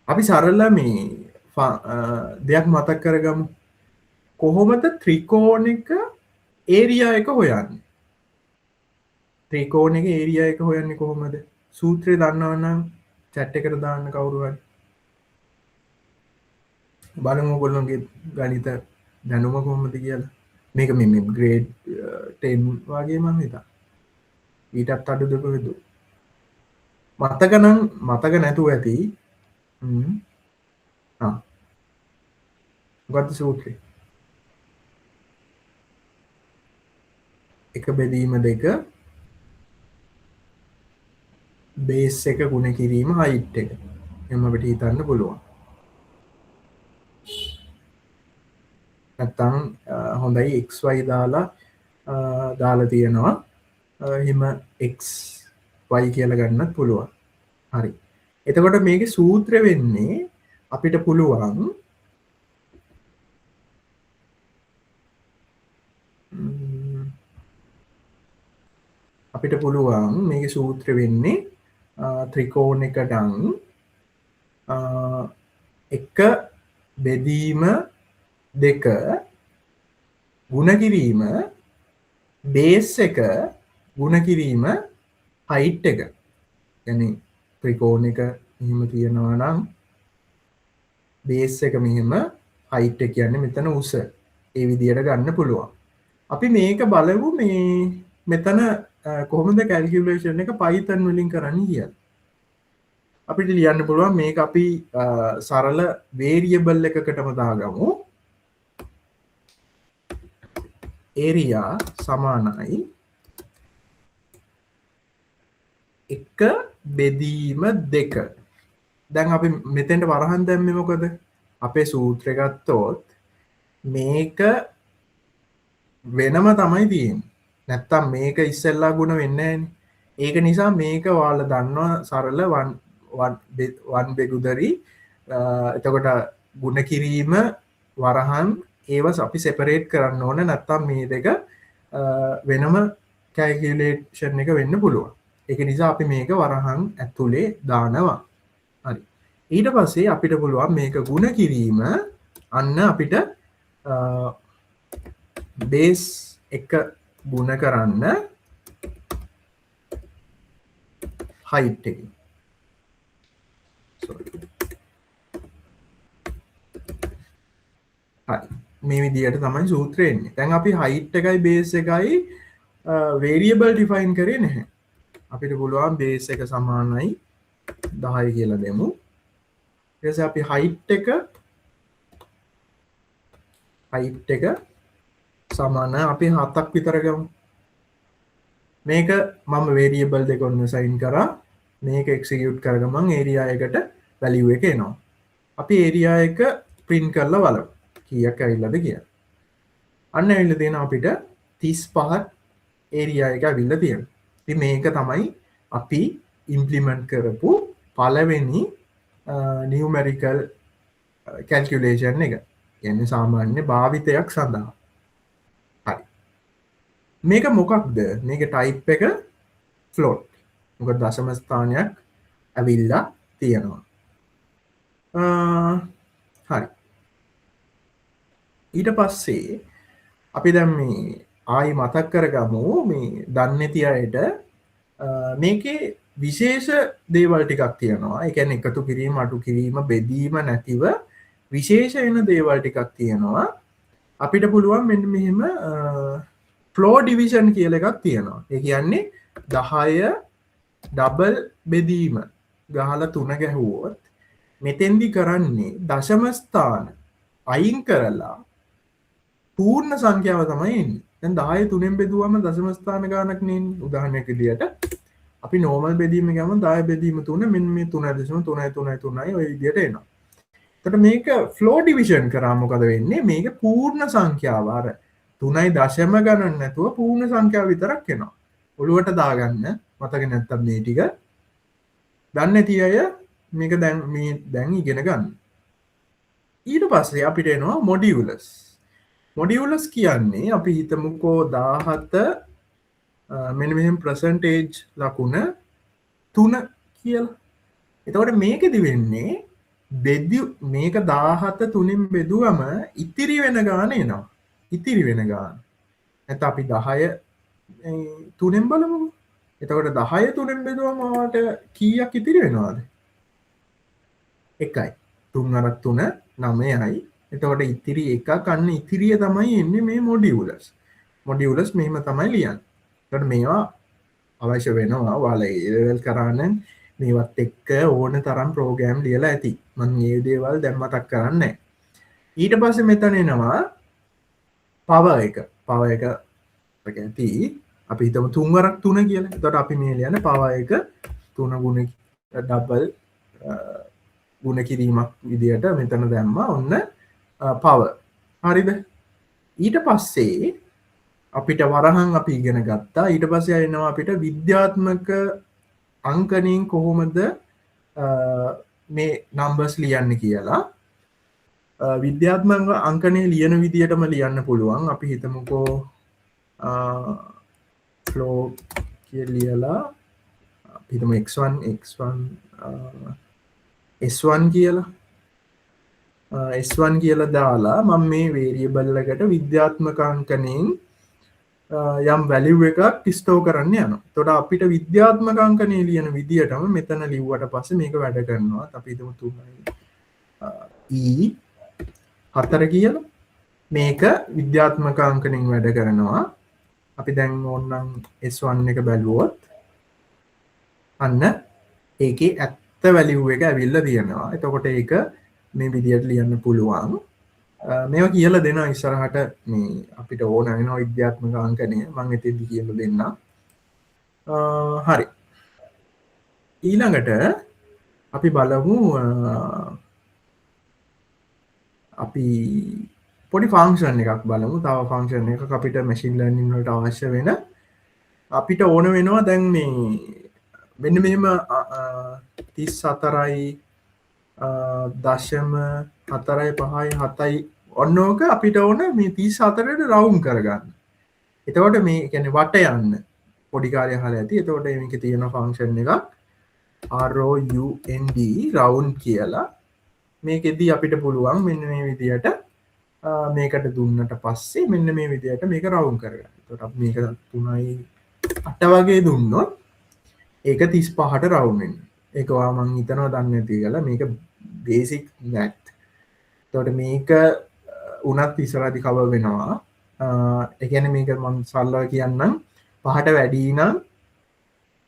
අපි සරල මේ දෙයක් මතක් කරගමු. කොහොමද ත්‍රිකෝණයක ඒරියා එක හොයන්නේ? ත්‍රිකෝණයක ඒරියා එක හොයන්නේ කොහොමද? සූත්‍රය දන්නවනම් චැට් එකට දාන්න කවුරු හරි. බලමු ඔයගොල්ලෝගේ ගණිත දැනුම කොහොමද කියලා. මේක මේ ග්‍රේඩ් 10 වගේ මං හිතා. ඊටත් අඩුද කොහෙද? මතක නම් මතක නැතුව ඇති. ආ මොකද්ද සූත්‍රය? 1 බෙදීම 2 බේස් එක ගුණ කිරීම හයිට් එක. එහෙම අපිට හිතන්න පුළුවන්. නැත්තම් හොඳයි xy දාලා දාලා තියෙනවා. එහෙම x y කියලා ගන්නත් පුළුවන්. හරි. එතකොට මේකේ සූත්‍ර වෙන්නේ අපිට පුළුවන් මේකේ සූත්‍ර වෙන්නේ ත්‍රිකෝණයක නම් 1 බෙදීම 2 ගුණ කිරීම බේස් එක ගුණ කිරීම හයිට් එක. يعني ත්‍රිකෝණයක මෙහෙම තියෙනවා නම් බේස් එක මෙහෙම හයිට් එක කියන්නේ මෙතන උස. ඒ විදියට ගන්න පුළුවන්. අපි මේක බලමු මේ මෙතන කොහොමද කැල්කියුලේෂන් එක Python වලින් කරන්නේ කියලා. අපිට ලියන්න පුළුවන් මේක අපි සරල වේරියබල් එකකටම දාගමු. ඒරියා සමානයි 1 බෙදීම 2. දැන් අපි මෙතෙන්ට වරහන් දැම්මේ මොකද? අපේ සූත්‍රය ගත්තොත් මේක වෙනම තමයි තියෙන්නේ. නැත්තම් මේක ඉස්සෙල්ලා ගුණ වෙන්නේ නෑනේ. ඒක නිසා මේක ඔයාලා දන්නවා සරල 1 බෙගුදරි. එතකොට ගුණ කිරීම වරහන් ඒව අපි සෙපරේට් කරන්න ඕන. නැත්තම් මේ දෙක වෙනම කැල්කියුලේෂන් එක වෙන්න පුළුවන්. ඒක නිසා අපි මේක වරහන් ඇතුලේ දානවා. හරි. ඊට පස්සේ අපිට පුළුවන් මේක ගුණ කිරීම අන්න අපිට බේස් එක ගුණ කරන්න හයිට් එක. සෝරි. හරි. මේ විදියට තමයි සූත්‍රය එන්නේ. දැන් අපි හයිට් එකයි බේස් එකයි වේරියබල් ඩිෆයින් කරේ නැහැ. අපිට පුළුවන් බේස් එක සමානයි 10 කියලා දෙමු. ඊට පස්සේ අපි හයිට් එක සමාන අපි 7ක් විතර ගමු. මේක මම වේරියබල් දෙක ඔන්න සයින් කරා. මේක එක්සිකියුට් කර ගමන් ඒරියා එකට වැලියු එක එනවා. අපි ඒරියා එක ප්‍රින්ට් කරලා බලමු කීයක් ඇවිල්ලාද කියලා. අන්න ඇවිල්ලා තියෙනවා අපිට 35 ඒරියා එක ඇවිල්ලා තියෙනවා. ඉතින් මේක තමයි අපි ඉම්ප්ලිමන්ට් කරපු පළවෙනි නියුමැරිකල් කැල්කියුලේෂන් එක. කියන්නේ සාමාන්‍ය භාවිතයක් සඳහා. හරි. මේක මොකක්ද? මේක ටයිප් එක ෆ්ලෝට්. මොකද දශම ස්ථානයක් ඇවිල්ලා තියෙනවා. හරි. ඊට පස්සේ අපි දැන් මේ ආයි මතක් කරගමු මේ දන්නේ නැති අයට මේකේ විශේෂ දේවල් ටිකක් තියෙනවා. ඒ කියන්නේ එකතු කිරීම, අඩු කිරීම, බෙදීම නැතිව විශේෂ වෙන දේවල් ටිකක් තියෙනවා. අපිට පුළුවන් මෙන්න මෙහෙම ෆ්ලෝ ඩිවිෂන් කියලා එකක් තියෙනවා. ඒ කියන්නේ 10 ඩබල් බෙදීම ගහලා 3 ගැහුවොත් මෙතෙන්දි කරන්නේ දශම ස්ථාන අයින් කරලා පූර්ණ සංඛ්‍යාව තමයි එන්නේ. දැන් 10 3ෙන් බෙදුවම දශම ස්ථාන ගානක් නේ එන්නේ. උදාහරණයක් විදියට අපි නෝමල් බෙදීම ගමන් 10 බෙදීම 3 මෙන්න මේ 3.3 3 3 ඔය විදියට එනවා. එතකොට මේක ෆ්ලෝ ඩිවිෂන් කරා මොකද වෙන්නේ? මේක පූර්ණ සංඛ්‍යාව අර 3 දශම ගණන් නැතුව පූර්ණ සංඛ්‍යාව විතරක් එනවා. ඔළුවට දාගන්න මතක නැත්තම් මේ ටික දන්නේ නැති අය මේක දැන් ඉගෙන ගන්න. ඊට පස්සේ අපිට එනවා මොඩියුලස්. මොඩියුලස් කියන්නේ අපි හිතමුකෝ 17 මෙන්න මෙහෙම පර්සන්ටේජ් ලකුණ 3 කියලා. එතකොට මේකෙදි වෙන්නේ මේක 17 3න් බෙදුවම ඉතිරි වෙන ගාන එනවා. ඉතිරි වෙන ගාන. නැත්නම් අපි 10 3න් බලමුකෝ. එතකොට 10 3න් බෙදුවම ඔයාලට කීයක් ඉතිරි වෙනවද? 1යි. 3 අරක් 3 9යි. එතකොට ඉතිරි එකක් අන්න ඉතිරිය තමයි එන්නේ මේ මොඩියුලස්. මොඩියුලස් මෙහෙම තමයි ලියන්නේ. එතකොට මේවා අවශ්‍ය වෙනවා. ඔයාලා ඒ ලෙවල් කරා නම් මේවත් එක්ක ඕන තරම් ප්‍රෝග්‍රෑම් ලියලා ඇති. මම මේ දේවල් දැන් මතක් කරන්නේ නැහැ. ඊට පස්සේ මෙතන එනවා පවර් එක. පවර් එක ඇති. අපි හිතමු 3 වරක් 3 කියලා. එතකොට අපි මේ ලියන්නේ පවර් එක 3 ගුණ ඩබල් ගුණ කිරීමක් විදියට මෙතන දැම්මා. ඔන්න පවර්. හරිද? ඊට පස්සේ අපිට වරහන් අපි ඉගෙන ගත්තා. ඊට පස්සේ එනවා අපිට විද්‍යාත්මක අංකණයෙන් කොහොමද මේ නම්බර්ස් ලියන්නේ කියලා. විද්‍යාත්මක අංකණය ලියන විදියටම ලියන්න පුළුවන්. අපි හිතමුකෝ ෆ්ලෝ කියලා ලියලා අපි හිතමු x1 x1 s1 කියලා. S1 කියලා දාලා මම මේ වේරියබල් එකට විද්‍යාත්මක අංකණයෙන් යම් වැලියු එකක් ස්ටෝර් කරන්න යනවා. එතකොට අපිට විද්‍යාත්මක අංකණය ලියන විදියටම මෙතන ලිව්වට පස්සේ මේක වැඩ කරනවා. අපි හිතමු 3 E 4 කියලා. මේක විද්‍යාත්මක අංකණයෙන් වැඩ කරනවා. අපි දැන් ඕනනම් S1 එක බැලුවොත් අන්න ඒකේ ඇත්ත වැලියු එක ඇවිල්ලා තියෙනවා. එතකොට ඒක මේ විදියට ලියන්න පුළුවන්. මේවා කියලා දෙනවා ඉස්සරහට මේ අපිට ඕන වෙනවා විද්‍යාත්මක අංකණය. මම එතෙන්දි කියලා දෙන්නම්. හරි. ඊළඟට අපි බලමු අපි පොඩි ෆන්ක්ෂන් එකක් බලමු. තව ෆන්ක්ෂන් එකක් අපිට මැෂින් ලර්නින් වලට අවශ්‍ය වෙන අපිට ඕන වෙනවා දැන් මේ මෙන්න මෙහෙම 34යි දශම 4යි 5යි 7යි ඔන්න ඕක අපිට ඕන මේ 34ට රවුම් කරගන්න. එතකොට මේ කියන්නේ වට යන්න පොඩි කාලේ අහලා ඇති. එතකොට මේකේ තියෙන ෆන්ක්ෂන් එකක් ROUND round කියලා. මේකෙදි අපිට පුළුවන් මෙන්න මේ විදියට මේකට දුන්නට පස්සේ මෙන්න මේ විදියට මේක රවුම් කරගන්න. එතකොට අපි මේක 3යි 8 වගේ දුන්නොත් ඒක 35ට රවුම් වෙනවා. ඒක ඔයා මං හිතනවා දන්නේ නැති කියලා. මේක බේසික් මැත්. එතකොට මේක උනත් ඉස්සරහදී කවර් වෙනවා. ඒ කියන්නේ මේක මං සරලව කියන්නම් 5ට වැඩි නම්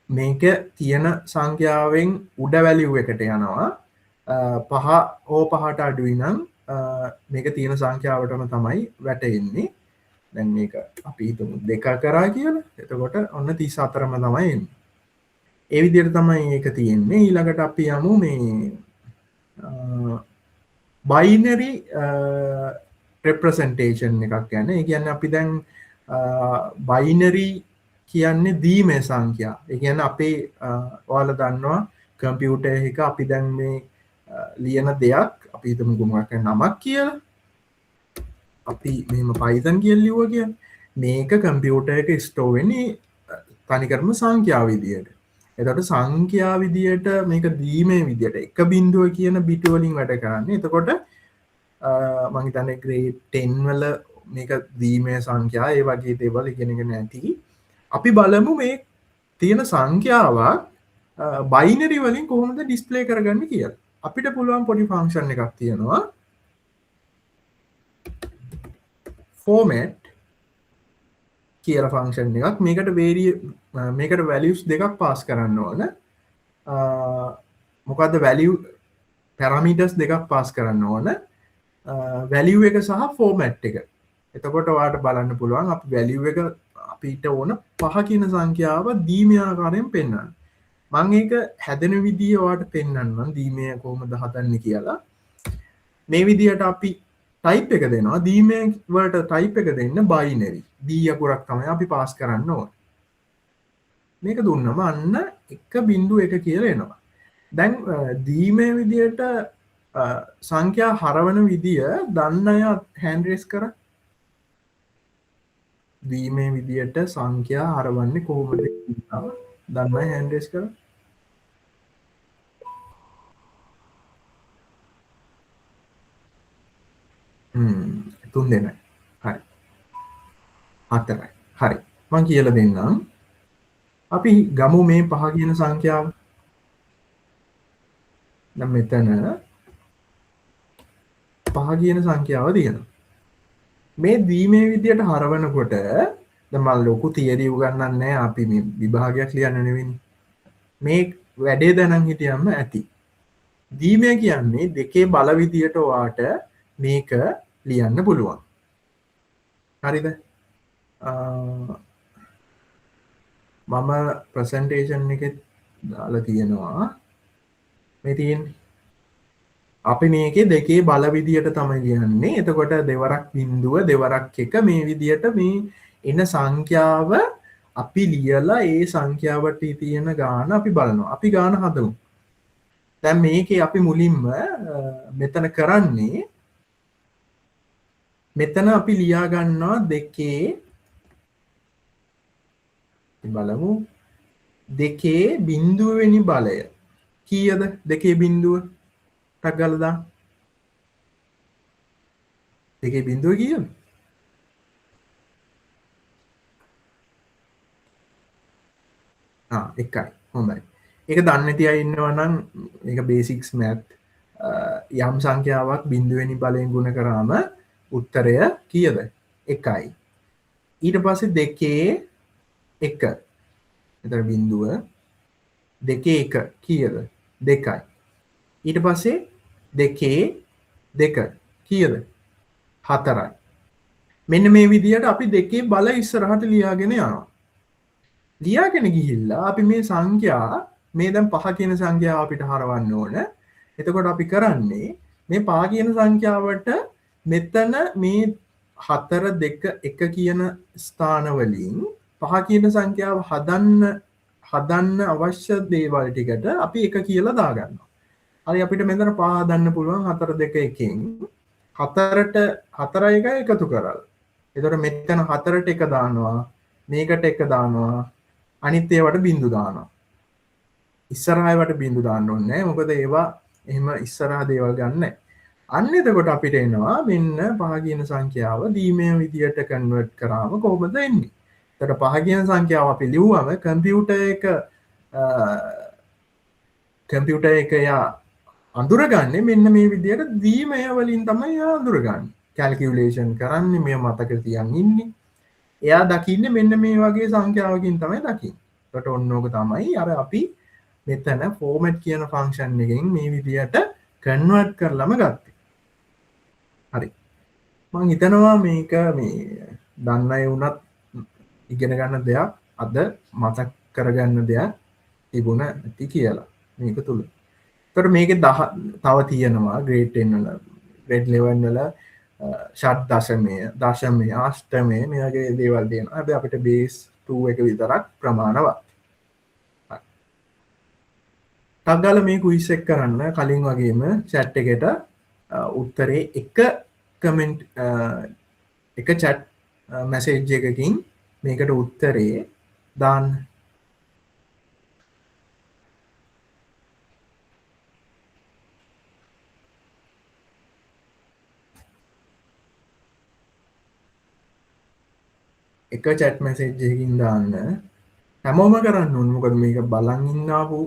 මේක තියෙන සංඛ්‍යාවෙන් උඩ වැලියු එකට යනවා. 5 හෝ 5ට අඩුයි නම් මේක තියෙන සංඛ්‍යාවටම තමයි වැටෙන්නේ. දැන් මේක අපි හිතමු 2 කරා කියලා. එතකොට ඔන්න 34ම තමයි එන්නේ. ඒ විදිහට තමයි ඒක තියෙන්නේ. ඊළඟට අපි යමු මේ බයිනරි රෙප්‍රසන්ටේෂන් එකක් ගැන. ඒ කියන්නේ අපි දැන් බයිනරි කියන්නේ දීමේ සංඛ්‍යා. ඒ කියන්නේ අපේ ඔයාලා දන්නවා කම්පියුටර් එක අපි දැන් මේ ලියන දෙයක් අපි හිතමුකෝ මොකක් හරි නමක් කියලා. අපි මෙහෙම Python කියලා ලිව්වා කියන්නේ මේක කම්පියුටර් එක ස්ටෝර් වෙන්නේ තනිකරම සංඛ්‍යා විදියට. එතකොට සංඛ්‍යා විදියට මේක දීමේ විදියට එක බිඳුව කියන බිටු වලින් වැඩ කරන්නේ. එතකොට මං හිතන්නේ ග්‍රේඩ් 10 වල මේක දීමේ සංඛ්‍යා ඒ වගේ දේවල් ඉගෙනගෙන ඇති. අපි බලමු මේ තියෙන සංඛ්‍යාවක් බයිනරි වලින් කොහොමද ඩිස්ප්ලේ කරගන්නේ කියලා. අපිට පුළුවන් පොඩි ෆන්ක්ෂන් එකක් තියෙනවා ෆෝමැට් කියලා ෆන්ක්ෂන් එකක්. මේකට මේකට වැලියුස් දෙකක් පාස් කරන්න ඕන. මොකද්ද වැලියු පැරාමීටර්ස් දෙකක් පාස් කරන්න ඕන. වැලියු එක සහ ෆෝමැට් එක. එතකොට ඔයාලට බලන්න පුළුවන් අපි වැලියු එක අපිට ඕන 5 කියන සංඛ්‍යාව දීමේ ආකාරයෙන් පෙන්වන්න. මං ඒක හැදෙන විදිය ඔයාලට පෙන්වන්නම් දීමේ කොහොමද හදන්නේ කියලා. මේ විදියට අපි ටයිප් එක දෙනවා. දීමේ වලට ටයිප් එක දෙන්න බයිනරි. B අකුරක් තමයි අපි පාස් කරන්න ඕන. මේක දුන්නම අන්න 1.1 කියලා එනවා. දැන් දීමේ විදියට සංඛ්‍යා හරවන විදිය දන්න අය හෑන්ඩ් රේස් කර. දීමේ විදියට සංඛ්‍යා හරවන්නේ කොහොමද කියලා දන්න අය හෑන්ඩ් රේස් කර. තුන් දෙනයි. හරි. 4යි. හරි. මං කියලා දෙන්නම්. අපි ගමු මේ 5 කියන සංඛ්‍යාව. දැන් මෙතන 5 පහ කියන සංඛ්‍යාව තියෙනවා. මේ දීමේ විදියට හරවනකොට දැන් මම ලොකු තියරි උගන්වන්නේ නැහැ, අපි මේ විභාගයක් ලියන්න නෙවෙයිනේ. මේ වැඩේ දැනන් හිටියම ඇති. දීමේ කියන්නේ දෙකේ බල විදියට ඔයාට මේක ලියන්න පුළුවන්. හරිද? මම ප්‍රසන්ටේෂන් එකේ දාලා තියෙනවා. මේ තියෙන්නේ. අපි මේකේ දෙකේ බල විදියට තමයි ලියන්නේ. එතකොට දෙවරක් බිංදුව දෙවරක් එක මේ විදියට මේ එන සංඛ්‍යාව අපි ලියලා ඒ සංඛ්‍යාවට තියෙන ගාන අපි බලනවා. අපි ගාන හදමු. දැන් මේකේ අපි මුලින්ම මෙතන කරන්නේ මෙතන අපි ලියා ගන්නවා දෙකේ බලමු දෙකේ බිංදුව වෙනි බලය කීයද? දෙකේ බිංදුව ටක් ගාලා දාන්න. දෙකේ බිංදුව කීයද? එකයි. හොඳයි. ඒක දන්නේ නැති අය ඉන්නවා නම් මේක බේසික්ස් මැත් යම් සංඛ්‍යාවක් බිංදුව වෙනි බලයෙන් ගුණ කරාම උත්තරය කීයද? එකයි. ඊට පස්සේ දෙකේ එක. එතන බිංදුව දෙකේ එක කීයද? දෙකයි. ඊට පස්සේ දෙකේ දෙක කීයද? හතරයි. මෙන්න මේ විදියට අපි දෙකේ බල ඉස්සරහට ලියාගෙන යනවා. ලියාගෙන ගිහිල්ලා අපි මේ සංඛ්‍යා මේ දැන් පහ කියන සංඛ්‍යාව අපිට හරවන්න ඕන. එතකොට අපි කරන්නේ මේ පහ කියන සංඛ්‍යාවට මෙතන මේ 4 2 1 කියන ස්ථාන වලින් පහ කියන සංඛ්‍යාව හදන්න අවශ්‍ය දේවල් ටිකට අපි එක කියලා දාගන්නවා. හරි, අපිට මෙතන පහ හදන්න පුළුවන් 4 2 1න්. හතරට හතරයි එකයි එකතු කරලා. එතකොට මෙතන හතරට එක දානවා, මේකට එක දානවා, අනිත් ඒවාට බිංදු දානවා. ඉස්සරහා ඒවාට බිංදු දාන්න ඕනේ නෑ, මොකද ඒවා එහෙම ඉස්සරහා දේවල් ගන්න නෑ. අන්න එතකොට අපිට එනවා මෙන්න පහ කියන සංඛ්‍යාව දීමේ විදියට කන්වර්ට් කරාම කොහොමද එන්නේ? එතකොට පහ කියන සංඛ්‍යාව අපි ලිව්වම කම්පියුටර් එක යා අඳුරගන්නේ මෙන්න මේ විදියට දීමය වලින් තමයි එයා අඳුරගන්නේ. කැල්කියුලේෂන් කරන්නේ මේ මතක තියන් ඉන්නේ. එයා දකින්නේ මෙන්න මේ වගේ සංඛ්‍යාවකින් තමයි දකින්නේ. එතකොට ඔන්න ඕක තමයි අර අපි මෙතන ෆෝමැට් කියන ෆන්ක්ෂන් එකෙන් මේ විදියට කන්වර්ට් කරලම ගත්තේ. හරි. මං හිතනවා මේක මේ දන්න අය වුණත් ඉගෙන ගන්න දෙයක්, අද මතක් කරගන්න දෙයක් තිබුණ ඇති කියලා මේක තුල. එතකොට මේකේ තව තියෙනවා ග්‍රේඩ් 10 වල, ග්‍රේඩ් 11 වල ෂට් දශමය, දශමය, අෂ්ටමය මේ වගේ දේවල් තියෙනවා. හැබැයි අපිට බේස් 2 එක විතරක් ප්‍රමාණවත්. හරි. ටක් ගාලා මේ ක්විස් එක කරන්න කලින් වගේම චැට් එකට උත්තරේ එක කමෙන්ට්, එක චැට් මැසේජ් එකකින් මේකට උත්තරේ දාන්න. එක චැට් මැසේජ් එකකින් දාන්න. හැමෝම කරන්න ඕනේ. මොකද මේක බලන් ඉන්න ආපු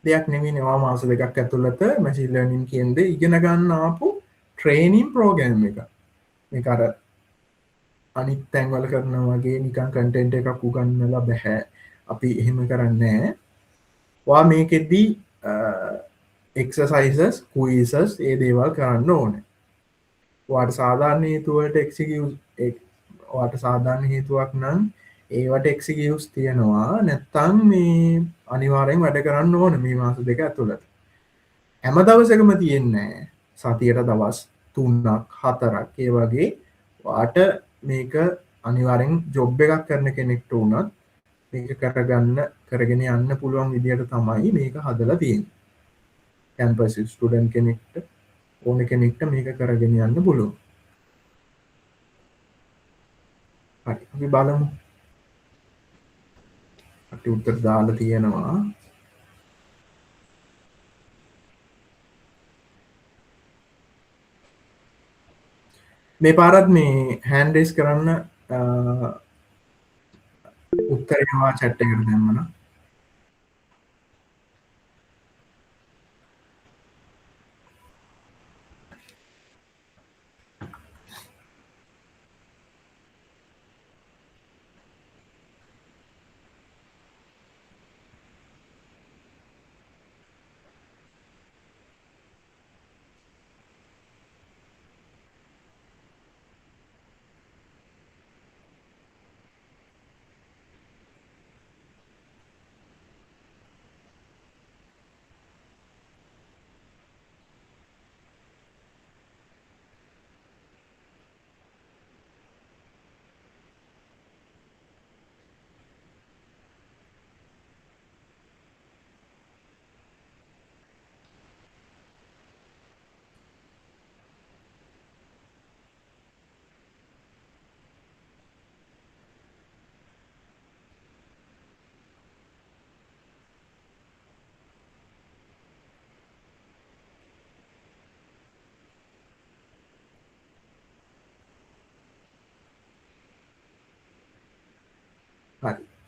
දෙයක් නෙමෙයිනේ. ඔයා මාස දෙකක් ඇතුළත මැෂින් ලර්නින් කියන දේ ඉගෙන ගන්න ආපු ට්‍රේනින් ප්‍රෝග්‍රෑම් එක. මේක අර අනිත් තැන්වල කරනවා වගේ නිකන් කන්ටෙන්ට් එකක් උගන්වලා බෑ. අපි එහෙම කරන්නේ නෑ. ඔයා මේකෙදි එක්සර්සයිසස්, ක්විසස් ඒ දේවල් කරන්න ඕනේ. ඔයාට සාධාරණ හේතු වලට එක්සිකියුට්, ඔයාට සාධාරණ හේතුවක් නම් ඒවට එක්සිකියුස් තියෙනවා. නැත්තම් මේ අනිවාර්යෙන් වැඩ කරන්න ඕනේ මේ මාස දෙක ඇතුළත. හැම දවසකම තියෙන්නේ නෑ. සතියට දවස් 3ක් 4ක් ඒ වගේ ඔයාට මේක අනිවාර්යෙන් ජොබ් එකක් කරන කෙනෙක්ට වුණත් මේක කරගෙන යන්න පුළුවන් විදියට තමයි මේක හදලා තියෙන්නේ. කැම්පස් ස්ටුඩන්ට් කෙනෙක්ට ඕන කෙනෙක්ට මේක කරගෙන යන්න පුළුවන්. හරි, අපි බලමු. අපි උත්තර දාලා තියෙනවා. මේ පාරත් මේ හෑන්ඩ් රේස් කරන්න උත්තරේ ආවා චැට් එකට දැම්මනම්.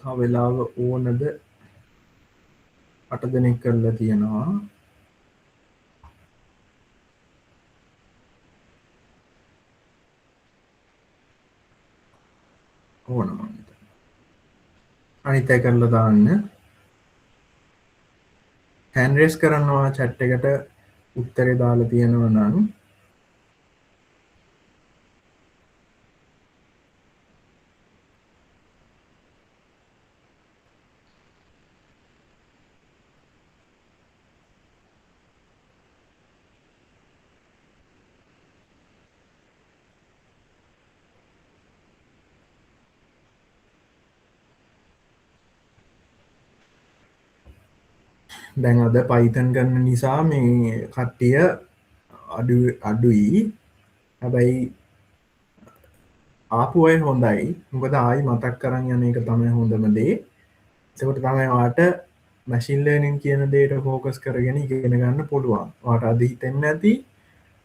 තව වෙලාව ඕනද? 8 දෙනෙක් කරලා තියෙනවා. ඕන මං හිතන්නේ. අනිත් අය කරලා දාන්න. හෑන්ඩ් රේස් කරනවා චැට් එකට උත්තරේ දාලා තියෙනවා නම්. දැන් අද Python කරන නිසා මේ කට්ටිය අඩුයි. හැබැයි ආපු අය හොඳයි. මොකද ආයි මතක් කරන් යන එක තමයි හොඳම දේ. එතකොට තමයි ඔයාට මැෂින් ලර්නින් කියන දේට ෆෝකස් කරගෙන ඉගෙන ගන්න පුළුවන්. ඔයාට අද හිතෙන්නේ නැති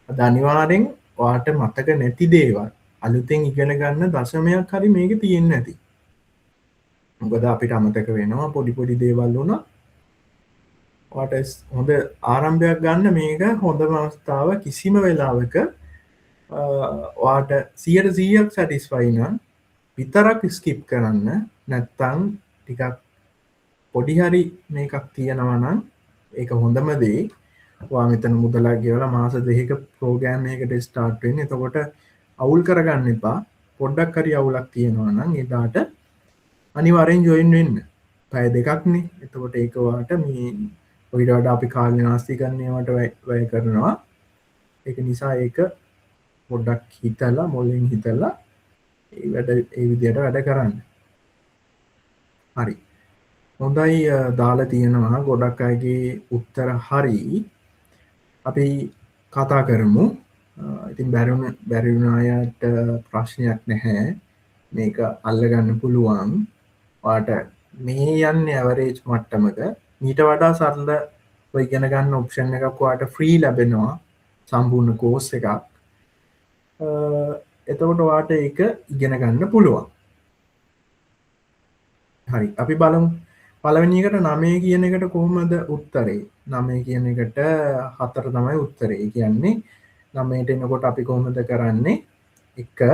අද අනිවාර්යෙන් ඔයාට මතක නැති දේවල් අලුතෙන් ඉගෙන ගන්න දශමයක් හරි මේකේ තියෙන්නේ නැති. මොකද අපිට අමතක වෙනවා පොඩි පොඩි දේවල් වුණා. ඔයාට හොඳ ආරම්භයක් ගන්න මේක හොඳම අවස්ථාව. කිසිම වෙලාවක ඔයාට 100%ක් සැටිස්ෆයි නම් විතරක් ස්කිප් කරන්න. නැත්තම් ටිකක් පොඩි හරි මේකක් තියෙනවා නම් ඒක හොඳම දේ. ඔයා මෙතන මුදලක් ගෙවලා මාස දෙකක ප්‍රෝග්‍රෑම් එකකට ස්ටාර්ට් වෙන්න. එතකොට අවුල් කරගන්න එපා. පොඩ්ඩක් හරි අවුලක් තියෙනවා නම් එදාට අනිවාර්යෙන් ජොයින් වෙන්න. පැය දෙකක්නේ. එතකොට ඒක ඔයාට මේ ඔయిత වඩා අපි කාලේ නාස්ති කරන ඒවාට වැය කරනවා. ඒක නිසා ඒක පොඩ්ඩක් හිතලා මොලෙන් හිතලා ඒ වැඩ ඒ විදියට වැඩ කරන්න. හරි. හොඳයි, දාලා තියෙනවා ගොඩක් අයගේ උත්තර හරි. අපි කතා කරමු. ඉතින් බැරි වුණ අයට ප්‍රශ්නයක් නැහැ. මේක අල්ලගන්න පුළුවන්. ඔයාට මේ යන්නේ ඇවරේජ් මට්ටමක. මීට වඩා සරල ඔය ඉගෙන ගන්න ඔප්ෂන් එකක් ඔයාට ෆ්‍රී ලැබෙනවා. සම්පූර්ණ කෝස් එකක්. එතකොට ඔයාට ඒක ඉගෙන ගන්න පුළුවන්. හරි, අපි බලමු. පළවෙනි එකට 9 කියන එකට කොහොමද උත්තරේ? 9 කියන එකට 4 තමයි උත්තරේ. ඒ කියන්නේ 9ට එනකොට අපි කොහොමද කරන්නේ? 1,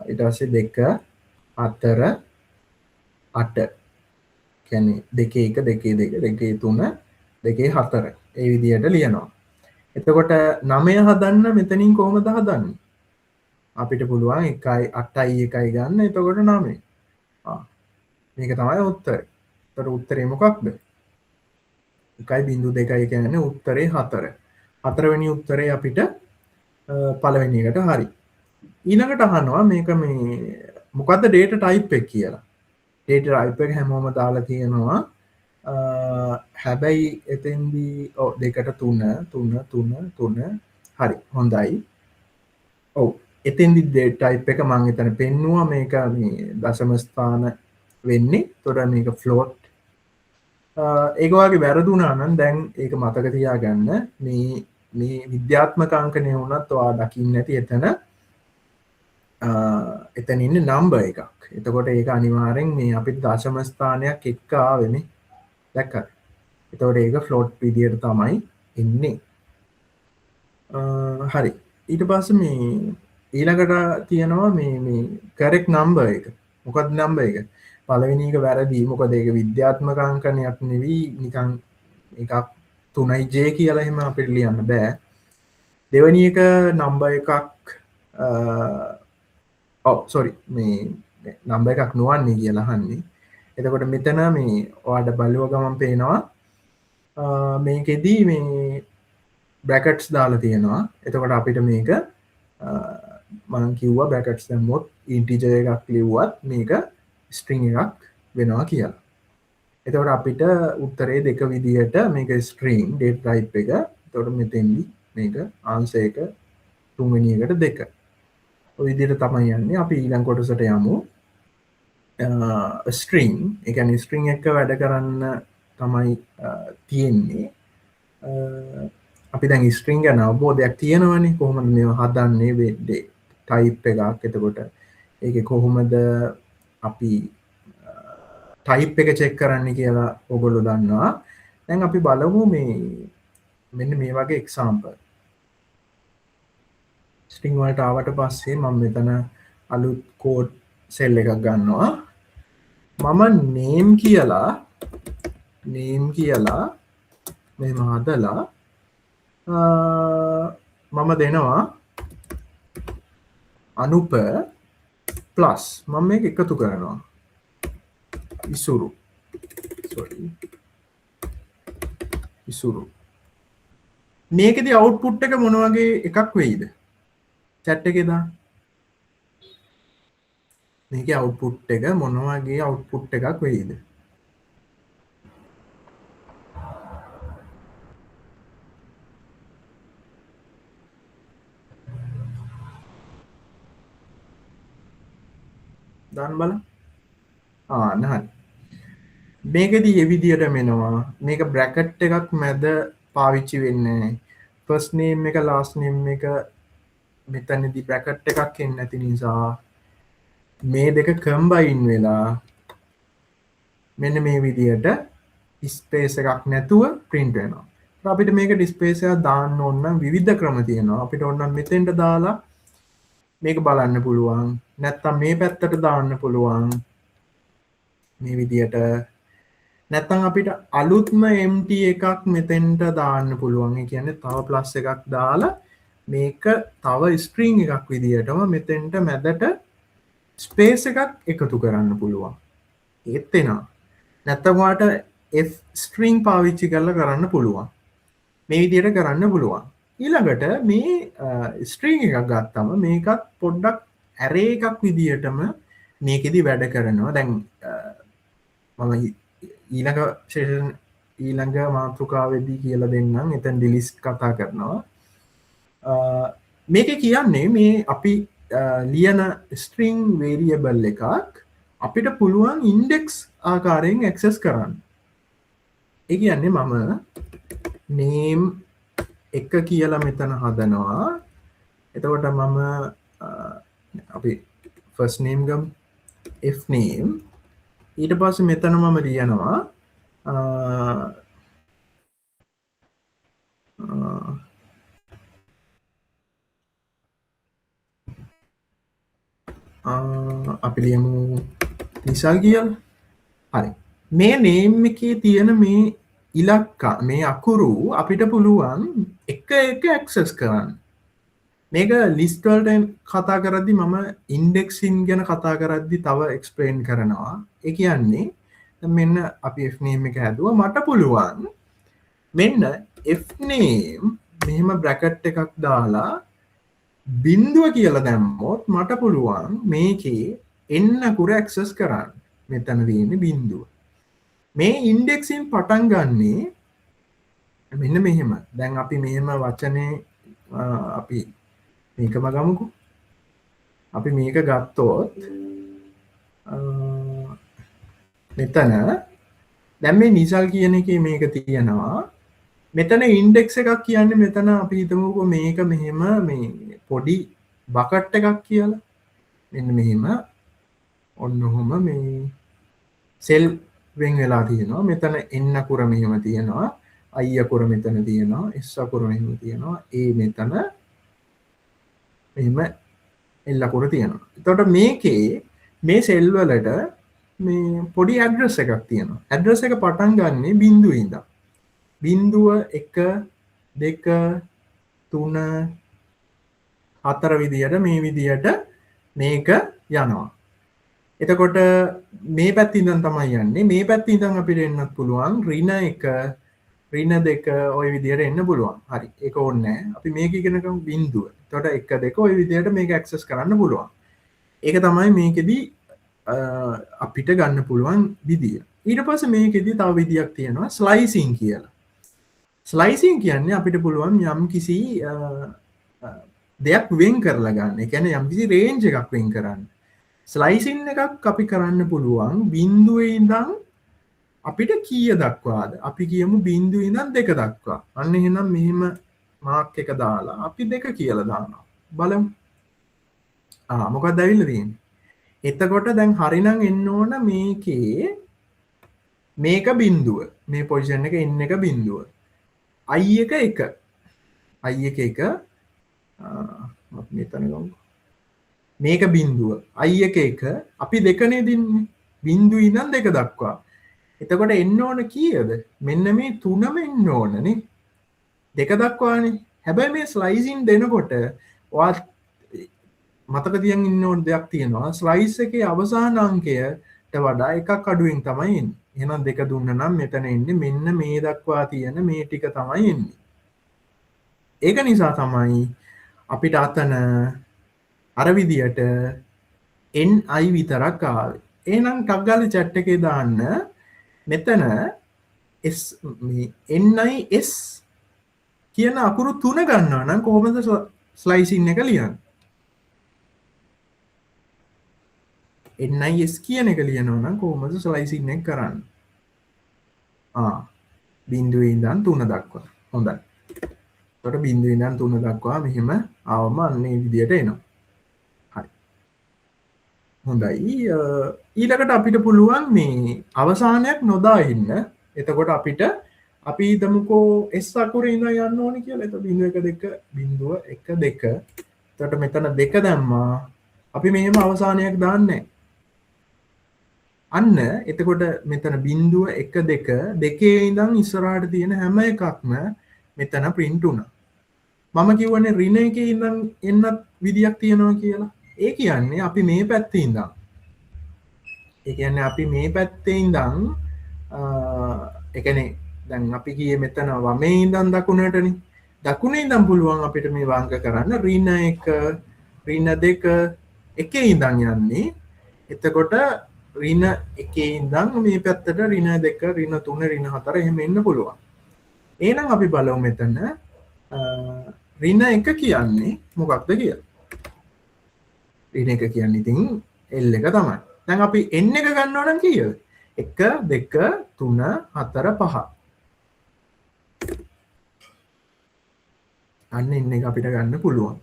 ඊට පස්සේ 2, 4, 8. කියන්නේ 2 1, 2 2, 2 3, 2 4. ඒ විදිහට ලියනවා. එතකොට 9 හදන්න මෙතනින් කොහොමද හදන්නේ? අපිට පුළුවන් 1යි 8යි 1යි ගන්න. එතකොට 9. මේක තමයි උත්තරේ. එතකොට උත්තරේ මොකක්ද? 1.2 කියන්නේ උත්තරේ 4. හතරවෙනි උත්තරේ අපිට පළවෙනි එකට හරි. ඊළඟට අහනවා මේක මේ මොකද්ද ඩේටා ටයිප් එක කියලා. ඩේටා ටයිප් එක හැමෝම දාලා තියෙනවා. හැබැයි එතෙන්දී ඔව් 2ට 3 3 3 3 හරි හොඳයි. ඔව් එතෙන්දී ඩේටා ටයිප් එක මම එතන පෙන්නුවා. මේක මේ දශම ස්ථාන වෙන්නේ. එතකොට මේක ෆ්ලෝට්. ඒක වගේ වැරදුනා නම් දැන් ඒක මතක තියාගන්න. මේ මේ විද්‍යාත්මක අංකණය වුණත් ඔයා දකින්න ඇති එතන එතන ඉන්නේ නම්බර් එකක්. එතකොට ඒක අනිවාර්යෙන් මේ අපිට දශම ස්ථානයක් එක්ක ආවෙනේ. දැක්කද? එතකොට ඒක ෆ්ලෝට් විදියට තමයි එන්නේ. හරි. ඊට පස්සේ මේ ඊළඟට තියෙනවා මේ මේ කරෙක්ට් නම්බර් එක. මොකක්ද නම්බර් එක? පළවෙනි එක වැරදි. මොකද ඒක විද්‍යාත්මක අංකණයක් නෙවෙයි, නිකන් එකක් 3යි J කියලා එහෙම අපිට ලියන්න බෑ. දෙවෙනි එක නම්බර් එකක්, ඔව් සෝරි මේ නම්බර් එකක් නොවන්නේ කියලා අහන්නේ. එතකොට මෙතන මේ ඔයාලට බලුව ගමන් පේනවා මේකෙදි මේ බ්‍රැකට්ස් දාලා තියෙනවා. එතකොට අපිට මේක මං කිව්වා බ්‍රැකට්ස් දැම්මොත් ඉන්ටිජර් එකක් ලිව්වත් මේක ස්ට්‍රින්ග් එකක් වෙනවා කියලා. එතකොට අපිට උත්තරේ දෙක විදියට මේක ස්ට්‍රින්ග් ඩේටා ටයිප් එක. එතකොට මෙතෙන්දි මේක ආන්සර් එක තුන්වෙනි එකට 2. ඔය විදියට තමයි යන්නේ. අපි ඊළඟ කොටසට යමු. ස්ට්‍රින්ග්, ඒ කියන්නේ ස්ට්‍රින්ග් එක වැඩ කරන්න තමයි තියෙන්නේ. අපි දැන් ස්ට්‍රින්ග් ගැන අවබෝධයක් තියෙනවනේ. කොහොමද මේවා හදන්නේ, ටයිප් එකක්. එතකොට ඒකේ කොහොමද අපි ටයිප් එක චෙක් කරන්න කියලා ඔයගොල්ලෝ දන්නවා. දැන් අපි බලමු මේ මෙන්න මේ වගේ එක්සැම්පල්. ස්ට්‍රින්ග් වලට ආවට පස්සේ මම මෙතන අලුත් කෝඩ් සෙල් එකක් ගන්නවා. මම නේම් කියලා මෙහෙම හදලා මම දෙනවා අනුප ප්ලස් මම මේක එකතු කරනවා ඉසුරු සෝරි ඉසුරු. මේකෙදි අවුට්පුට් එක මොන වගේ එකක් වෙයිද? චැට් එකේ දාන්න. මේකේ අවුට්පුට් එක මොන වගේ අවුට්පුට් එකක් වෙයිද? දාන්න බලන්න. ආ නහරි. මේකෙදි මේ විදියටම එනවා. මේක බ්‍රැකට් එකක් මැද පාවිච්චි වෙන්නේ නැහැ. ෆස්ට් නේම් එක ලාස්ට් නේම් එක මෙතනදී බ්‍රැකට් එකක් එන්නේ නැති නිසා මේ දෙක කම්බයින් වෙලා මෙන්න මේ විදියට ස්පේස් එකක් නැතුව ප්‍රින්ට් වෙනවා. අපිට මේක ස්පේස් එකක් දාන්න ඕන නම් විවිධ ක්‍රම තියෙනවා. අපිට ඕන නම් මෙතෙන්ට දාලා මේක බලන්න පුළුවන්. නැත්තම් මේ පැත්තට දාන්න පුළුවන්. මේ විදියට. නැත්තම් අපිට අලුත්ම empty එකක් මෙතෙන්ට දාන්න පුළුවන්. ඒ කියන්නේ තව ප්ලස් එකක් දාලා මේක තව ස්ට්‍රින්ග් එකක් විදියටම මෙතෙන්ට මැදට ස්පේස් එකක් එකතු කරන්න පුළුවන්. ඒත් එනවා. නැත්තම් ඔයාට F string පාවිච්චි කරලා කරන්න පුළුවන්. මේ විදියට කරන්න පුළුවන්. ඊළඟට මේ ස්ට්‍රින්ග් එකක් ගත්තම මේකත් පොඩ්ඩක් ඇරේ එකක් විදියටම මේකෙදි වැඩ කරනවා. දැන් මම ඊළඟ සෙෂන් ඊළඟ මාතෘකාවේදී කියලා දෙන්නම්. එතෙන් ඩිලිස්ට් කතා කරනවා. මේකේ කියන්නේ මේ අපි ලියන ස්ට්‍රින්ග් වේරියබල් එකක් අපිට පුළුවන් ඉන්ඩෙක්ස් ආකාරයෙන් ඇක්සස් කරන්න. ඒ කියන්නේ මම නේම් එක කියලා මෙතන හදනවා. එතකොට මම අපි ෆස්ට් නේම් ගමු. F name. ඊට පස්සේ මෙතන මම ලියනවා අපි ලියමු නිසල් කියලා. හරි. මේ නේම් එකේ තියෙන මේ ඉලක්ක මේ අකුරු අපිට පුළුවන් එක එක ඇක්සස් කරන්න. මේක ලිස්ට් වලට කතා කරද්දි මම ඉන්ඩෙක්සින් ගැන කතා කරද්දි තව එක්ස්ප්ලেইন කරනවා. ඒ කියන්නේ දැන් මෙන්න අපි F name එක හැදුවා. මට පුළුවන් මෙන්න F name මෙහෙම බ්‍රැකට් එකක් දාලා බිඳුව කියලා දැම්මොත් මට පුළුවන් මේකේ N අකුර ඇක්සස් කරන්න. මෙතන තියෙන්නේ බිඳුව. මේ ඉන්ඩෙක්සින් පටන් ගන්නේ මෙන්න මෙහෙම. දැන් අපි මෙහෙම වචනේ අපි මේකම ගමුකෝ. අපි මේක ගත්තොත් මෙතන දැන් මේ නිසල් කියන එකේ මේක තියෙනවා. මෙතන ඉන්ඩෙක්ස් එකක් කියන්නේ මෙතන අපි හිතමුකෝ මේක මෙහෙම මේ පොඩි බකට් එකක් කියලා. මෙන්න මෙහෙම ඔන්න ඔහොම මේ සෙල් වෙන් වෙලා තියෙනවා. මෙතන N අකුර මෙහෙම තියෙනවා. I අකුර මෙතන තියෙනවා. S අකුර මෙහෙම තියෙනවා. A මෙතන මෙහෙම L අකුර තියෙනවා. එතකොට මේකේ මේ සෙල් වලට මේ පොඩි ඇඩ්‍රස් එකක් තියෙනවා. ඇඩ්‍රස් එක පටන් ගන්නෙ බිඳුවේ ඉඳන්. බිඳුව 1 2 3 4 විදියට මේ විදියට මේක යනවා. එතකොට මේ පැත්තේ ඉඳන් තමයි යන්නේ. මේ පැත්තේ ඉඳන් අපිට එන්නත් පුළුවන් ඍණ 1 ඍණ 2 ඔය විදියට එන්න පුළුවන්. හරි. ඒක ඕනේ නෑ. අපි මේක ඉගෙන ගමු බිඳුව. එතකොට 1 2 ඔය විදියට මේක ඇක්සස් කරන්න පුළුවන්. ඒක තමයි මේකෙදි අපිට ගන්න පුළුවන් විදිය. ඊට පස්සේ මේකෙදි තව විදියක් තියෙනවා ස්ලයිසිං කියලා. ස්ලයිසිං කියන්නේ අපිට පුළුවන් යම් කිසි දෙයක් වෙන් කරලා ගන්න. ඒ කියන්නේ යම් කිසි රේන්ජ් එකක් වෙන් කරන්න. ස්ලයිසින් එකක් අපි කරන්න පුළුවන් බිඳුවේ ඉඳන් අපිට කීය දක්වාද? අපි කියමු බිඳුවේ ඉඳන් 2 දක්වා. අන්න එහෙනම් මෙහෙම මාක් එක දාලා අපි 2 කියලා දානවා. බලමු. මොකක්ද ඇවිල්ලා තියෙන්නේ? එතකොට දැන් හරිනම් එන්න ඕන මේකේ මේක බිඳුව. මේ පොසිෂන් එක n එක බිඳුව. I එක 1. I එක 1. අපි මෙතන ගමු. මේක බිඳුව. I එක 1. අපි දෙකනේ දින්නේ. බිඳුව ඉඳන් 2 දක්වා. එතකොට එන්න ඕන කීයද? මෙන්න මේ තුනම එන්න ඕනනේ. 2 දක්වානේ. හැබැයි මේ ස්ලයිසින් දෙනකොට ඔයා මතක තියන් ඉන්න ඕන දෙයක් තියෙනවා. ස්ලයිස් එකේ අවසාන අංකයට වඩා එකක් අඩුවෙන් තමයි එන්නේ. එහෙනම් 2 දුන්න නම් මෙතන එන්නේ මෙන්න මේ දක්වා තියෙන මේ ටික තමයි එන්නේ. ඒක නිසා තමයි අපිට අතන අර විදියට NI විතරක් ආවේ. එහෙනම් ටක් ගාලා chat එකේ දාන්න මෙතන S මේ NIS කියන අකුරු තුන ගන්නවා නම් කොහොමද ස්ලයිසින් එක ලියන්නේ? NIS කියන එක ලියනවා නම් කොහොමද ස්ලයිසින් එක කරන්නේ? බිඳුවේ ඉඳන් 3 දක්වා. හොඳයි. එතකොට බිඳුවේ ඉඳන් 3 දක්වා මෙහෙම ආවම අන්න ඒ විදියට එනවා. හරි. හොඳයි. ඊළඟට අපිට පුළුවන් මේ අවසානයක් නොදා ඉන්න. එතකොට අපිට අපි හිතමුකෝ S අකුරේ ඉඳන් යන්න ඕනේ කියලා. එතකොට බිඳුව 1 2 බිඳුව 1 2. එතකොට මෙතන 2 දැම්මා. අපි මෙහෙම අවසානයක් දාන්නේ. අන්න එතකොට මෙතන බිඳුව 1 2 දෙකේ ඉඳන් ඉස්සරහට තියෙන හැම එකක්ම මෙතන ප්‍රින්ට් වුණා. මම කියවනේ ඍණ එකේ ඉඳන් එන්නත් විදියක් තියෙනවා කියලා. ඒ කියන්නේ අපි මේ පැත්තේ ඉඳන් ඒ කියන්නේ අපි මේ පැත්තේ ඉඳන් ඒ කියන්නේ දැන් අපි කියේ මෙතන වමේ ඉඳන් දකුණටනේ. දකුණේ ඉඳන් පුළුවන් අපිට මේ වංග කරන්න ඍණ 1 ඍණ 2 එකේ ඉඳන් යන්නේ. එතකොට ඍණ එකේ ඉඳන් මේ පැත්තට ඍණ 2 ඍණ 3 ඍණ 4 එහෙම එන්න පුළුවන්. එහෙනම් අපි බලමු මෙතන ඍණ 1 කියන්නේ මොකක්ද කියලා. ඍණ 1 කියන්නේ ඉතින් L එක තමයි. දැන් අපි N එක ගන්නවා නම් කීයද? 1 2 3 4 5. අන්න N එක අපිට ගන්න පුළුවන්.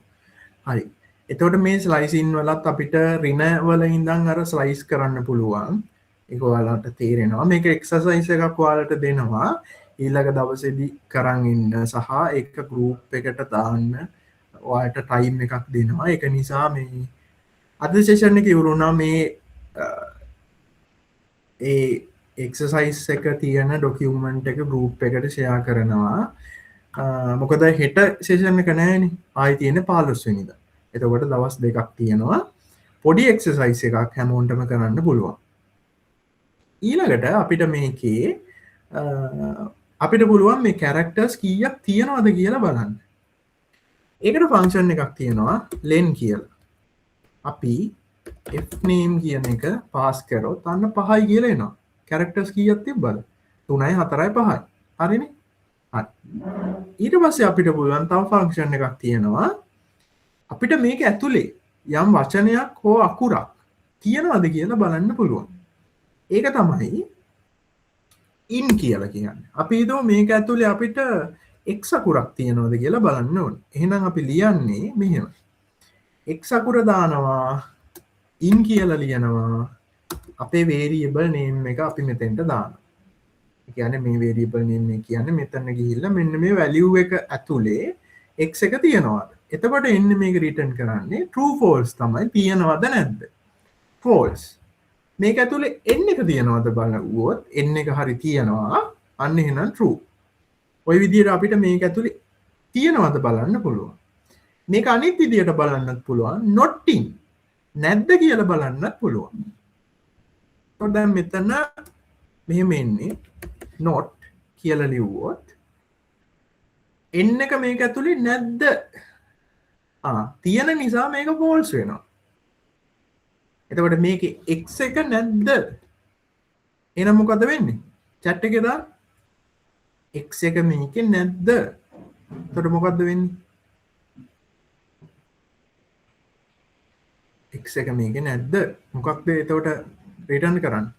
හරි. එතකොට මේ ස්ලයිසින් වලත් අපිට ඍණ වල ඉඳන් අර ස්ලයිස් කරන්න පුළුවන්. ඒක ඔයාලට තේරෙනවා. මේක එක්සර්සයිස් එකක් ඔයාලට දෙනවා. ඊළඟ දවසේදී කරන් ඉන්න සහ ඒක ගෲප් එකට දාන්න ඔයාලට ටයිම් එකක් දෙනවා. ඒක නිසා මේ අද සෙෂන් එක ඉවර වුණා. මේ ඒ එක්සර්සයිස් එක තියෙන ඩොකියුමන්ට් එක ගෲප් එකට ෂෙයා කරනවා. මොකද හෙට සෙෂන් එක නෑනේ. ආයි තියෙන්නේ 15 වෙනිදා. එතකොට දවස් දෙකක් තියෙනවා. පොඩි එක්සර්සයිස් එකක් හැමෝටම කරන්න පුළුවන්. ඊළඟට අපිට මේකේ අපිට පුළුවන් මේ කැරක්ටර්ස් කීයක් තියෙනවද කියලා බලන්න. ඒකට ෆන්ක්ෂන් එකක් තියෙනවා len කියලා. අපි fname කියන එක පාස් කරොත් අන්න 5යි කියලා එනවා. කැරක්ටර්ස් කීයක් තිබ්බද? 3යි 4යි 5යි. හරිනේ? හරි. ඊට පස්සේ අපිට පුළුවන් තව ෆන්ක්ෂන් එකක් තියෙනවා. අපිට මේක ඇතුලේ යම් වචනයක් හෝ අකුරක් තියෙනවද කියලා බලන්න පුළුවන්. ඒක තමයි in කියලා කියන්නේ. අපි හිතමු මේක ඇතුලේ අපිට x අකුරක් තියෙනවද කියලා බලන්න ඕනේ. එහෙනම් අපි ලියන්නේ මෙහෙම. x අකුර දානවා in කියලා ලියනවා. අපේ වේරියබල් නේම් එක අපි මෙතෙන්ට දානවා. ඒ කියන්නේ මේ වේරියබල් නේම් එක කියන්නේ මෙතන ගිහිල්ලා මෙන්න මේ වැලියු එක ඇතුලේ x එක තියෙනවද? එතකොට එන්නේ මේක රිටර්න් කරන්නේ true false තමයි. තියෙනවද නැද්ද? false. මේක ඇතුලේ n එක තියෙනවද බලුවොත් n එක හරි තියෙනවා. අන්න එහෙනම් true. ඔය විදිහට අපිට මේක ඇතුලේ තියෙනවද බලන්න පුළුවන්. මේක අනිත් විදිහට බලන්නත් පුළුවන්. not in නැද්ද කියලා බලන්නත් පුළුවන්. එතකොට දැන් මෙතන මෙහෙම එන්නේ not කියලා ලිව්වොත් n එක මේක ඇතුලේ නැද්ද? තියෙන නිසා මේක false වෙනවා. එතකොට මේකේ x එක නැද්ද? එහෙනම් මොකද වෙන්නේ? chat එකේ දාන්න x එක මේකේ නැද්ද? එතකොට මොකද්ද වෙන්නේ? x එක මේකේ නැද්ද? මොකක්ද එතකොට රිටර්න් කරන්නේ?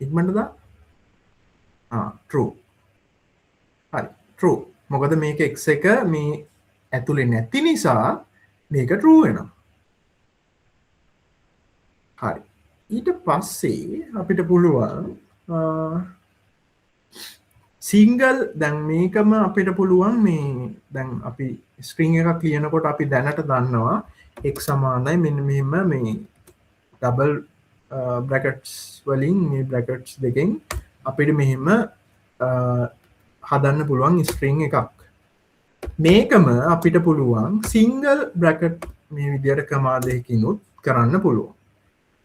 ඉක්මනට දාන්න. True. හරි, true. මොකද මේක x එක මේ ඇතුලේ නැති නිසා මේක true වෙනවා. හරි. ඊට පස්සේ අපිට පුළුවන් සිංගල්, දැන් මේකම අපිට පුළුවන් මේ දැන් අපි ස්ට්‍රින්ග් එකක් ලියනකොට අපි දැනට දන්නවා x සමානයි මෙන්න මෙහෙම මේ ඩබල් බ්‍රැකට්ස් වලින් මේ බ්‍රැකට්ස් දෙකෙන් අපිට මෙහෙම හදන්න පුළුවන් ස්ට්‍රින්ග් එකක්. මේකම අපිට පුළුවන් සිංගල් බ්‍රැකට් මේ විදියට කමා දෙකකිනුත් කරන්න පුළුවන්.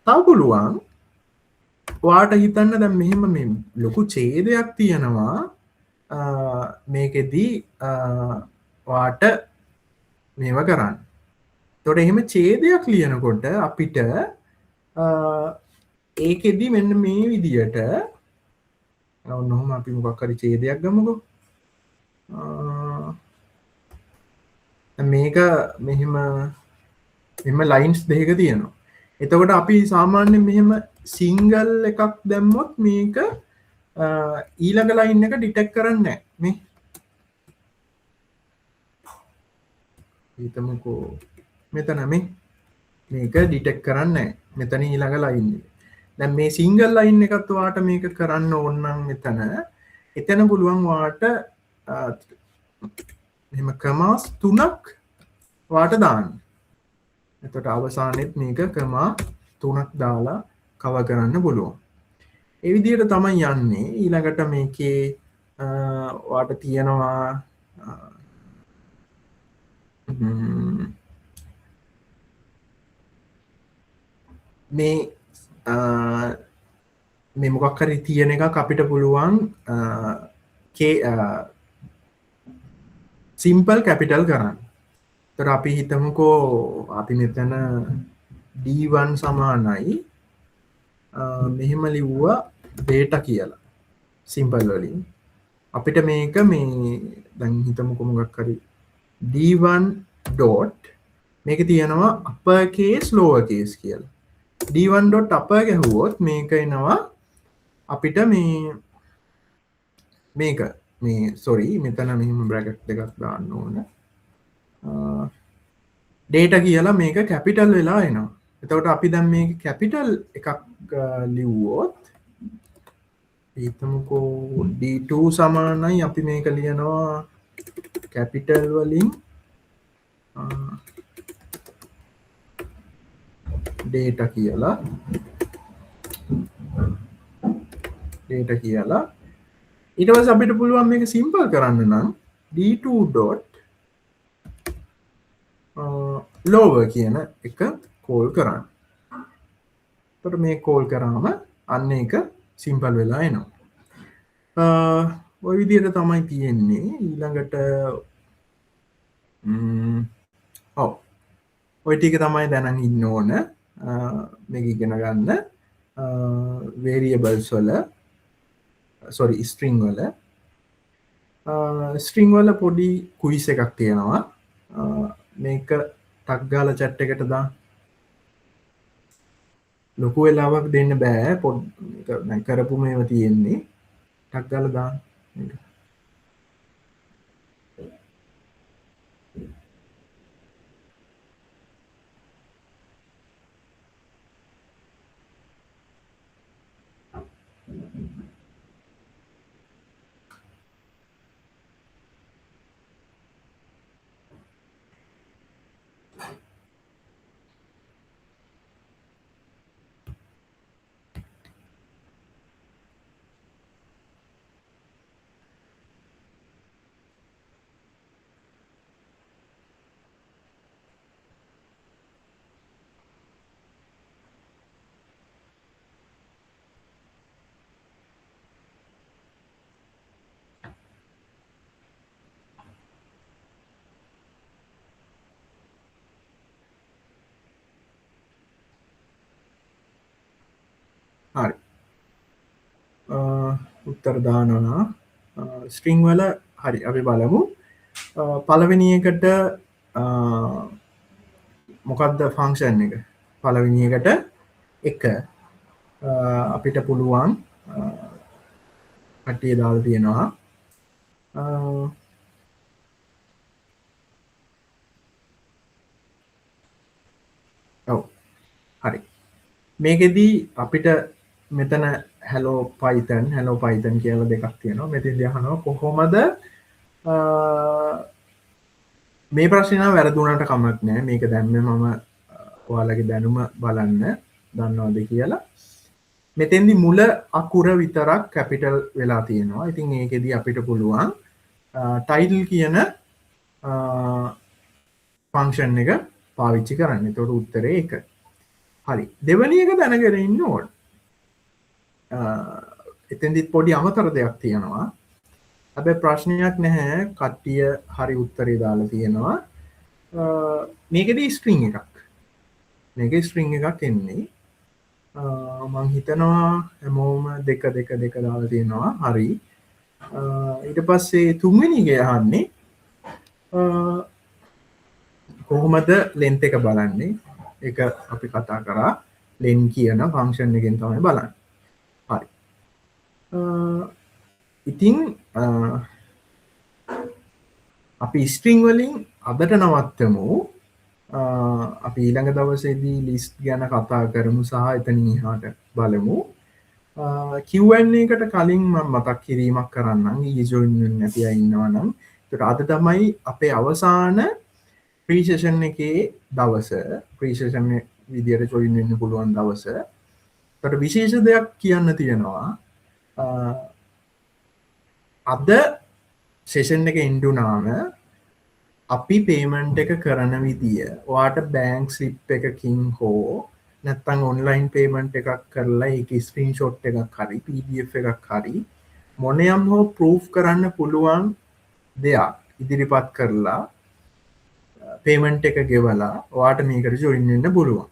තව පුළුවන් ඔයාට හිතන්න දැන් මෙහෙම මේ ලොකු ඡේදයක් තියෙනවා, මේකෙදි ඔයාට මේව කරන්න. එතකොට එහෙම ඡේදයක් ලියනකොට අපිට ඒකෙදි මෙන්න මේ විදියට ඔන්න ඔහොම අපි මොකක් හරි ඡේදයක් ගමුකෝ. මේක මෙහෙම මෙහෙම ලයින්ස් දෙකක තියෙනවා. එතකොට අපි සාමාන්‍යයෙන් මෙහෙම සිංගල් එකක් දැම්මොත් මේක ඊළඟ ලයින් එක ඩිටෙක්ට් කරන්නේ නැහැ. මේ හිතමුකෝ මෙතන මේක ඩිටෙක්ට් කරන්නේ නැහැ. මෙතන ඊළඟ ලයින් එක. දැන් මේ සිංගල් ලයින් එකත් ඔයාට මේක කරන්න ඕන නම් මෙතන එතන පුළුවන් ඔයාට මෙහෙම කමාස් තුනක් ඔයාට දාන්න. එතකොට අවසානයේත් මේක කමා තුනක් දාලා කවර් කරන්න පුළුවන්. ඒ විදිහට තමයි යන්නේ. ඊළඟට මේකේ ඔයාට තියෙනවා මේ මේ මොකක් හරි තියෙන එකක් අපිට පුළුවන් සිම්පල් කැපිටල් කරන්න. ඒතර අපි හිතමුකෝ අපි මෙතන D1 සමානයි මෙහෙම ලිව්වා ඩේටා කියලා සිම්පල් වලින්. අපිට මේක මේ දැන් හිතමුකෝ මොකක් හරි D1 dot මේක තියෙනවා upper case lower case කියලා. D1 dot upper ගැහුවොත් මේක එනවා අපිට මේ මේක මේ සෝරි මෙතන මෙහෙම බ්‍රැකට් දෙකක් දාන්න ඕන. ඩේටා කියලා මේක කැපිටල් වෙලා එනවා. එතකොට අපි දැන් මේක කැපිටල් එකක් ලිව්වොත් හිතමුකෝ D2 සමානයි අපි මේක ලියනවා කැපිටල් වලින් ඩේටා කියලා. ඩේටා කියලා. ඊට පස්සේ අපිට පුළුවන් මේක සිම්පල් කරන්න නම් D2 dot lower කියන එක කෝල් කරන්න. එතකොට මේ කෝල් කරාම අන්න ඒක සිම්පල් වෙලා එනවා. ඔය විදිහට තමයි තියෙන්නේ. ඊළඟට ඔව් ඔය ටික තමයි දැනන් ඉන්න ඕන. මේක ඉගෙන ගන්න. වේරියබල්ස් වල සෝරි ස්ට්‍රින්ග් වල ස්ට්‍රින්ග් වල පොඩි ක්විස් එකක් තියෙනවා. මේක ටක් ගාලා චැට් එකට දාන්න. ලොකු වෙලාවක් දෙන්න බෑ. මේක දැන් කරපු මේවා තියෙන්නේ. ටක් ගාලා දාන්න මේක. හරි. උත්තර දානවා. ස්ට්‍රින්ග් වල හරි අපි බලමු. පළවෙනි එකට මොකද්ද ෆන්ක්ෂන් එක? පළවෙනි එකට 1 අපිට පුළුවන් කට්ටිය දාලා තියෙනවා. ඔව් හරි. මේකෙදී අපිට මෙතන hello Python, hello Python කියලා දෙකක් තියෙනවා. මෙතෙන්දී අහනවා කොහොමද මේ ප්‍රශ්නේ නම් වැරදුනාට කමක් නෑ. මේක දැම්මේ මම ඔයාලගේ දැනුම බලන්න දන්නවද කියලා. මෙතෙන්දි මුල අකුර විතරක් කැපිටල් වෙලා තියෙනවා. ඉතින් ඒකෙදි අපිට පුළුවන් ටයිටල් කියන ෆන්ක්ෂන් එක පාවිච්චි කරන්න. එතකොට උත්තරේ ඒක. හරි. දෙවෙනි එක දැනගෙන ඉන්න ඕන. එතෙන්දිත් පොඩි අමතර දෙයක් තියෙනවා. හැබැයි ප්‍රශ්නයක් නැහැ. කට්ටිය හරි උත්තරේ දාලා තියෙනවා. මේකෙදි ස්ට්‍රින්ග් එකක්. මේකේ ස්ට්‍රින්ග් එකක් එන්නේ. මං හිතනවා හැමෝම දෙක දෙක දෙක දාලා තියෙනවා. හරි. ඊට පස්සේ තුන්වෙනි එක අහන්නේ කොහොමද ලෙන්ත් එක බලන්නේ? ඒක අපි කතා කරා. ලෙන් කියන ෆන්ක්ෂන් එකෙන් තමයි බලන්නේ. හරි. ඉතින් අපි ස්ට්‍රින්ග් වලින් අදට නවත්තමු. අපි ඊළඟ දවසේදී ලිස්ට් ගැන කතා කරමු සහ එතනින් එහාට බලමු. Q&A එකට කලින් මම මතක් කිරීමක් කරන්නම්. ඊයේ ජොයින් වෙන්නේ නැති අය ඉන්නවා නම්. ඒකට අද තමයි අපේ අවසාන ෆ්‍රී සෙෂන් එකේ දවස. ෆ්‍රී සෙෂන් විදියට ජොයින් වෙන්න පුළුවන් දවස. ඒකට විශේෂ දෙයක් කියන්න තියෙනවා. අද සෙෂන් එක එන්ඩ් වුණාම අපි පේමන්ට් එක කරන විදිය ඔයාට බෑන්ක් ස්ලිප් එකකින් හෝ නැත්නම් ඔන්ලයින් පේමන්ට් එකක් කරලා ඒකේ ස්ක්‍රීන්ෂොට් එකක් හරි PDF එකක් හරි මොනියම් හෝ ප්‍රූෆ් කරන්න පුළුවන් දෙයක් ඉදිරිපත් කරලා පේමන්ට් එක ගෙවලා ඔයාට මේකට ජොයින් වෙන්න පුළුවන්.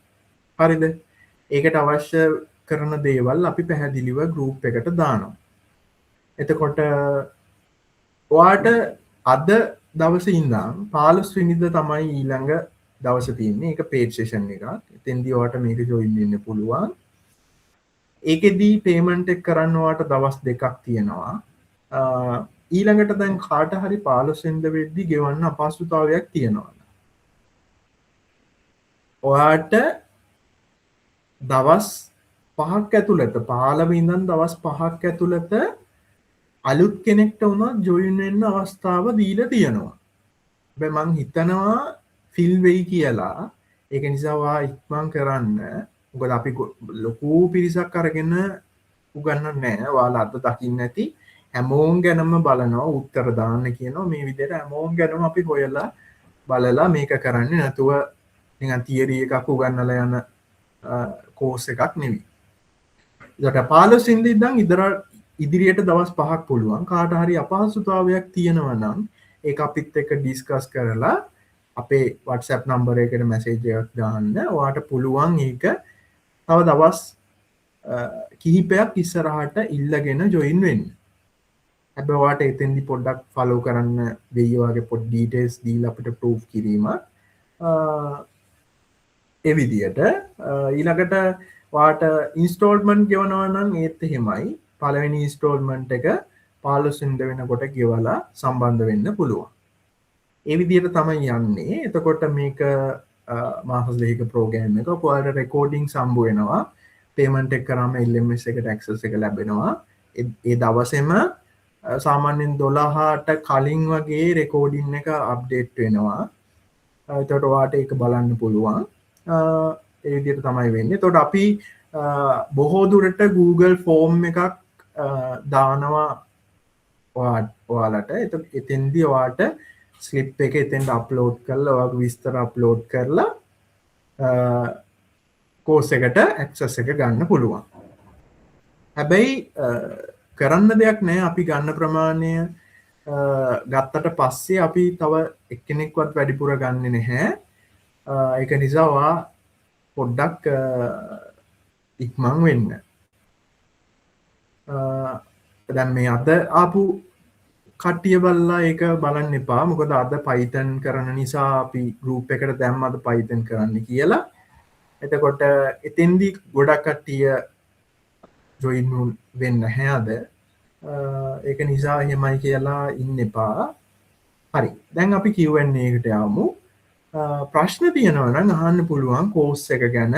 හරිද? ඒකට අවශ්‍ය කරන දේවල් අපි පැහැදිලිව ගෲප් එකට දානවා. එතකොට ඔයාට අද දවසේ ඉඳන් 15 වෙනිදා තමයි ඊළඟ දවස තියෙන්නේ. ඒක පේඩ් සෙෂන් එකක්. එතෙන්දී ඔයාට මේක ජොයින් වෙන්න පුළුවන්. ඒකෙදී පේමන්ට් එක කරන්න ඔයාට දවස් 2ක් තියෙනවා. ඊළඟට දැන් කාට හරි 15 වෙනිදා වෙද්දි ගෙවන්න අපහසුතාවයක් තියෙනවා. ඔයාට දවස් 5ක් ඇතුළත, 15 ඉඳන් දවස් 5ක් ඇතුළත අලුත් කෙනෙක්ට වුණත් ජොයින් වෙන්න අවස්ථාව දීලා තියෙනවා. හැබැයි මං හිතනවා ෆිල් වෙයි කියලා. ඒක නිසා ඔයා ඉක්මන් කරන්න. මොකද අපි ලොකු පිරිසක් අරගෙන උගන්වන්නේ නැහැ. ඔයාලා අද දකින්න ඇති හැමෝම් ගැනම බලනවා, උත්තර දාන්න කියනවා. මේ විදිහට හැමෝම් ගැනම අපි හොයලා බලලා මේක කරන්නේ නැතුව නිකන් තියරි එකක් උගන්වලා යන කෝස් එකක් නෙවෙයි. ඒකට 15 වෙනිදා ඉඳන් ඉදිරියට දවස් 5ක් පුළුවන්. කාට හරි අපහසුතාවයක් තියෙනවා නම් ඒක අපිත් එක්ක ඩිස්කස් කරලා අපේ WhatsApp number එකට මැසේජ් එකක් දාන්න. ඔයාට පුළුවන් ඒක තව දවස් කිහිපයක් ඉස්සරහට ඉල්ලගෙන ජොයින් වෙන්න. හැබැයි ඔයාට එතෙන්දි පොඩ්ඩක් ෆලෝ කරන්න වෙයි, ඔයාගේ පොඩි ඩීටේල්ස් දීලා අපිට ප්‍රූෆ් කිරීම. ඒ විදියට ඊළඟට ඔයාට ඉන්ස්ටෝල්මන්ට් ගෙවනවා නම් ඒත් එහෙමයි. පළවෙනි ඉන්ස්ටෝල්මන්ට් එක 15 වෙනිදා වෙනකොට ගෙවලා සම්බන්ධ වෙන්න පුළුවන්. ඒ විදිහට තමයි යන්නේ. එතකොට මේක මාස 2ක ප්‍රෝග්‍රෑම් එක. ඔයාලට රෙකෝඩින්ග්ස් හම්බ වෙනවා. පේමන්ට් එක කරාම LMS එකට ඇක්සස් එක ලැබෙනවා. ඒ දවසේම සාමාන්‍යයෙන් 12ට කලින් වගේ රෙකෝඩින් එක අප්ඩේට් වෙනවා. එතකොට ඔයාට ඒක බලන්න පුළුවන්. ඒ විදිහට තමයි වෙන්නේ. එතකොට අපි බොහෝ දුරට Google form එකක් දානවා ඔයාලට. එතකොට එතෙන්දී ඔයාට ස්ලිප් එක එතෙන්ට අප්ලෝඩ් කරලා ඔයාගේ විස්තර අප්ලෝඩ් කරලා කෝස් එකට ඇක්සස් එක ගන්න පුළුවන්. හැබැයි කරන්න දෙයක් නෑ, අපි ගන්න ප්‍රමාණය ගත්තට පස්සේ අපි තව එක්කෙනෙක්වත් වැඩිපුර ගන්නෙ නැහැ. ඒක නිසා ඔයා පොඩ්ඩක් ඉක්මන් වෙන්න. දැන් මේ අද ආපු කට්ටිය බලලා ඒක බලන්න එපා. මොකද අද Python කරන නිසා අපි ගෲප් එකට දැම්ම අද Python කරන්න කියලා. එතකොට එතෙන්දි ගොඩක් කට්ටිය ජොයින් වෙන්න නැහැ අද. ඒක නිසා එහෙමයි කියලා ඉන්න එපා. හරි. දැන් අපි Q&A එකට යමු. ප්‍රශ්න තියෙනවා නම් අහන්න පුළුවන් කෝස් එක ගැන.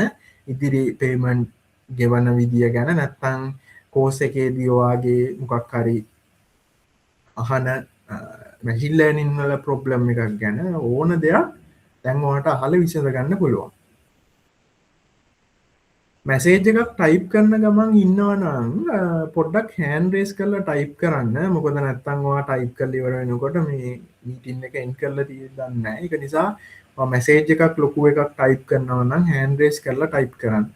ඉදිරි පේමන්ට් ගෙවන විදිය ගැන, නැත්නම් කෝස් එකේදී ඔයාගේ මොකක් හරි අහන මැෂින් ලර්නින් වල ප්‍රොබ්ලම් එකක් ගැන ඕන දෙයක් දැන් ඔයාට අහලා විසඳ ගන්න පුළුවන්. මැසේජ් එකක් ටයිප් කරන ගමන් ඉන්නවා නම් පොඩ්ඩක් හෑන්ඩ් රේස් කරලා ටයිප් කරන්න. මොකද නැත්නම් ඔයා ටයිප් කරලා ඉවර වෙනකොට මේ මීටින් එක එන්ඩ් කරලා තියෙද්දි දන්නේ නැහැ. ඒක නිසා ඔයා මැසේජ් එකක් ලොකු එකක් ටයිප් කරනවා නම් හෑන්ඩ් රේස් කරලා ටයිප් කරන්න.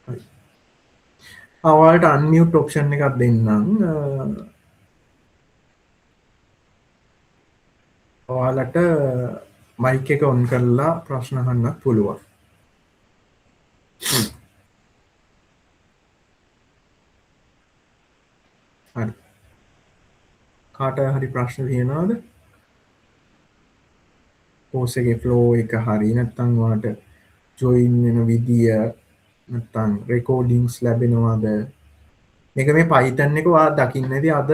හරි. ඔයාලට අන්මියුට් ඔප්ෂන් එකක් දෙන්නම්. ඔයාලට මයික් එක ඔන් කරලා ප්‍රශ්න අහන්නත් පුළුවන්. හරි. කාට හරි ප්‍රශ්න තියෙනවද? කෝස් එකේ ෆ්ලෝ එක හරි, නැත්නම් ඔයාලට ජොයින් වෙන විදිය, නැත්නම් රෙකෝඩින්ග්ස් ලැබෙනවද? මේක මේ Python එක ඔයා දකින්න ඇති අද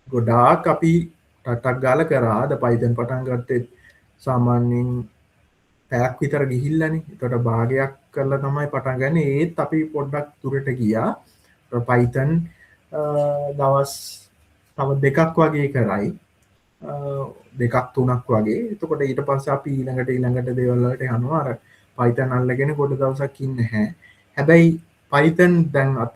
ගොඩාක් අපි ටටක් ගාලා කරා. අද Python පටන් ගත්තේ සාමාන්‍යයෙන් පැයක් විතර ගිහිල්ලානේ. එතකොට භාගයක් කරලා තමයි පටන් ගන්නේ. ඒත් අපි පොඩ්ඩක් දුරට ගියා. Python දවස් තව දෙකක් වගේ කරයි. දෙකක් තුනක් වගේ. එතකොට ඊට පස්සේ අපි ඊළඟට දේවල් වලට යනවා. අර Python අල්ලගෙන ගොඩ දවසක් ඉන්නේ නැහැ. හැබැයි Python දැන් අත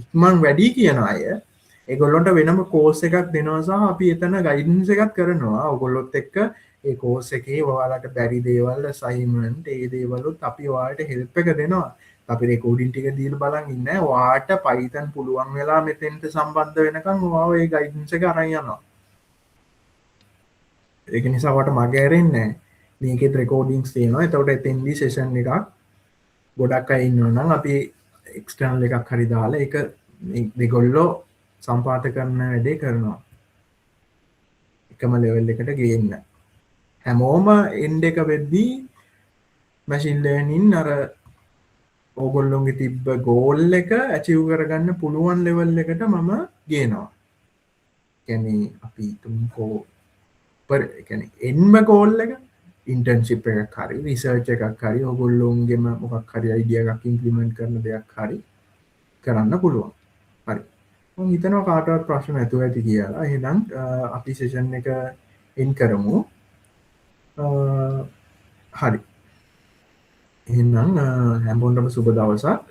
ඉක්මන් වැඩි කියන අය ඒගොල්ලොන්ට වෙනම කෝස් එකක් දෙනවා සහ අපි එතන ගයිඩන්ස් එකක් කරනවා. ඔයගොල්ලොත් එක්ක ඒ කෝස් එකේ ඔයාලට බැරි දේවල් අසයින්මන්ට් ඒ දේවලුත් අපි ඔයාලට හෙල්ප් එක දෙනවා. අපි රෙකෝඩින් ටික දීලා බලන් ඉන්නේ. ඔයාට Python පුළුවන් වෙලා මෙතෙන්ට සම්බන්ධ වෙනකන් ඔයාව ඒ ගයිඩන්ස් එක අරන් යනවා. ඒක නිසා ඔයාට මග ඇරෙන්නේ නැහැ. මේකෙත් රෙකෝඩින්ග්ස් තියෙනවා. එතකොට එතෙන්දී සෙෂන් එකක් ගොඩක් අය ඉන්නවා නම් අපි එක්ස්ටර්නල් එකක් හරි දාලා ඒක මේගොල්ලෝ සම්පාත කරන වැඩේ කරනවා. එකම ලෙවල් එකට ගේන්න. හැමෝම එන්ඩ් එක වෙද්දී මැෂින් ලර්නින් අර ඕගොල්ලොන්ගේ තිබ්බ ගෝල් එක ඇචීව් කරගන්න පුළුවන් ලෙවල් එකට මම ගේනවා. කියන්නේ අපි තුන්කෝ පර් කියන්නේ එන්ම ගෝල් එක ඉන්ටර්න්ෂිප් එකක් හරි රිසර්ච් එකක් හරි ඕගොල්ලොන්ගේම මොකක් හරි අයිඩියා එකක් ඉම්ප්ලිමන්ට් කරන දෙයක් හරි කරන්න පුළුවන්. හරි. මම හිතනවා කාටවත් ප්‍රශ්න නැතුව ඇති කියලා. එහෙනම් අපි සෙෂන් එක එන්ඩ් කරමු. හරි. එහෙනම් හැමෝටම සුබ දවසක්.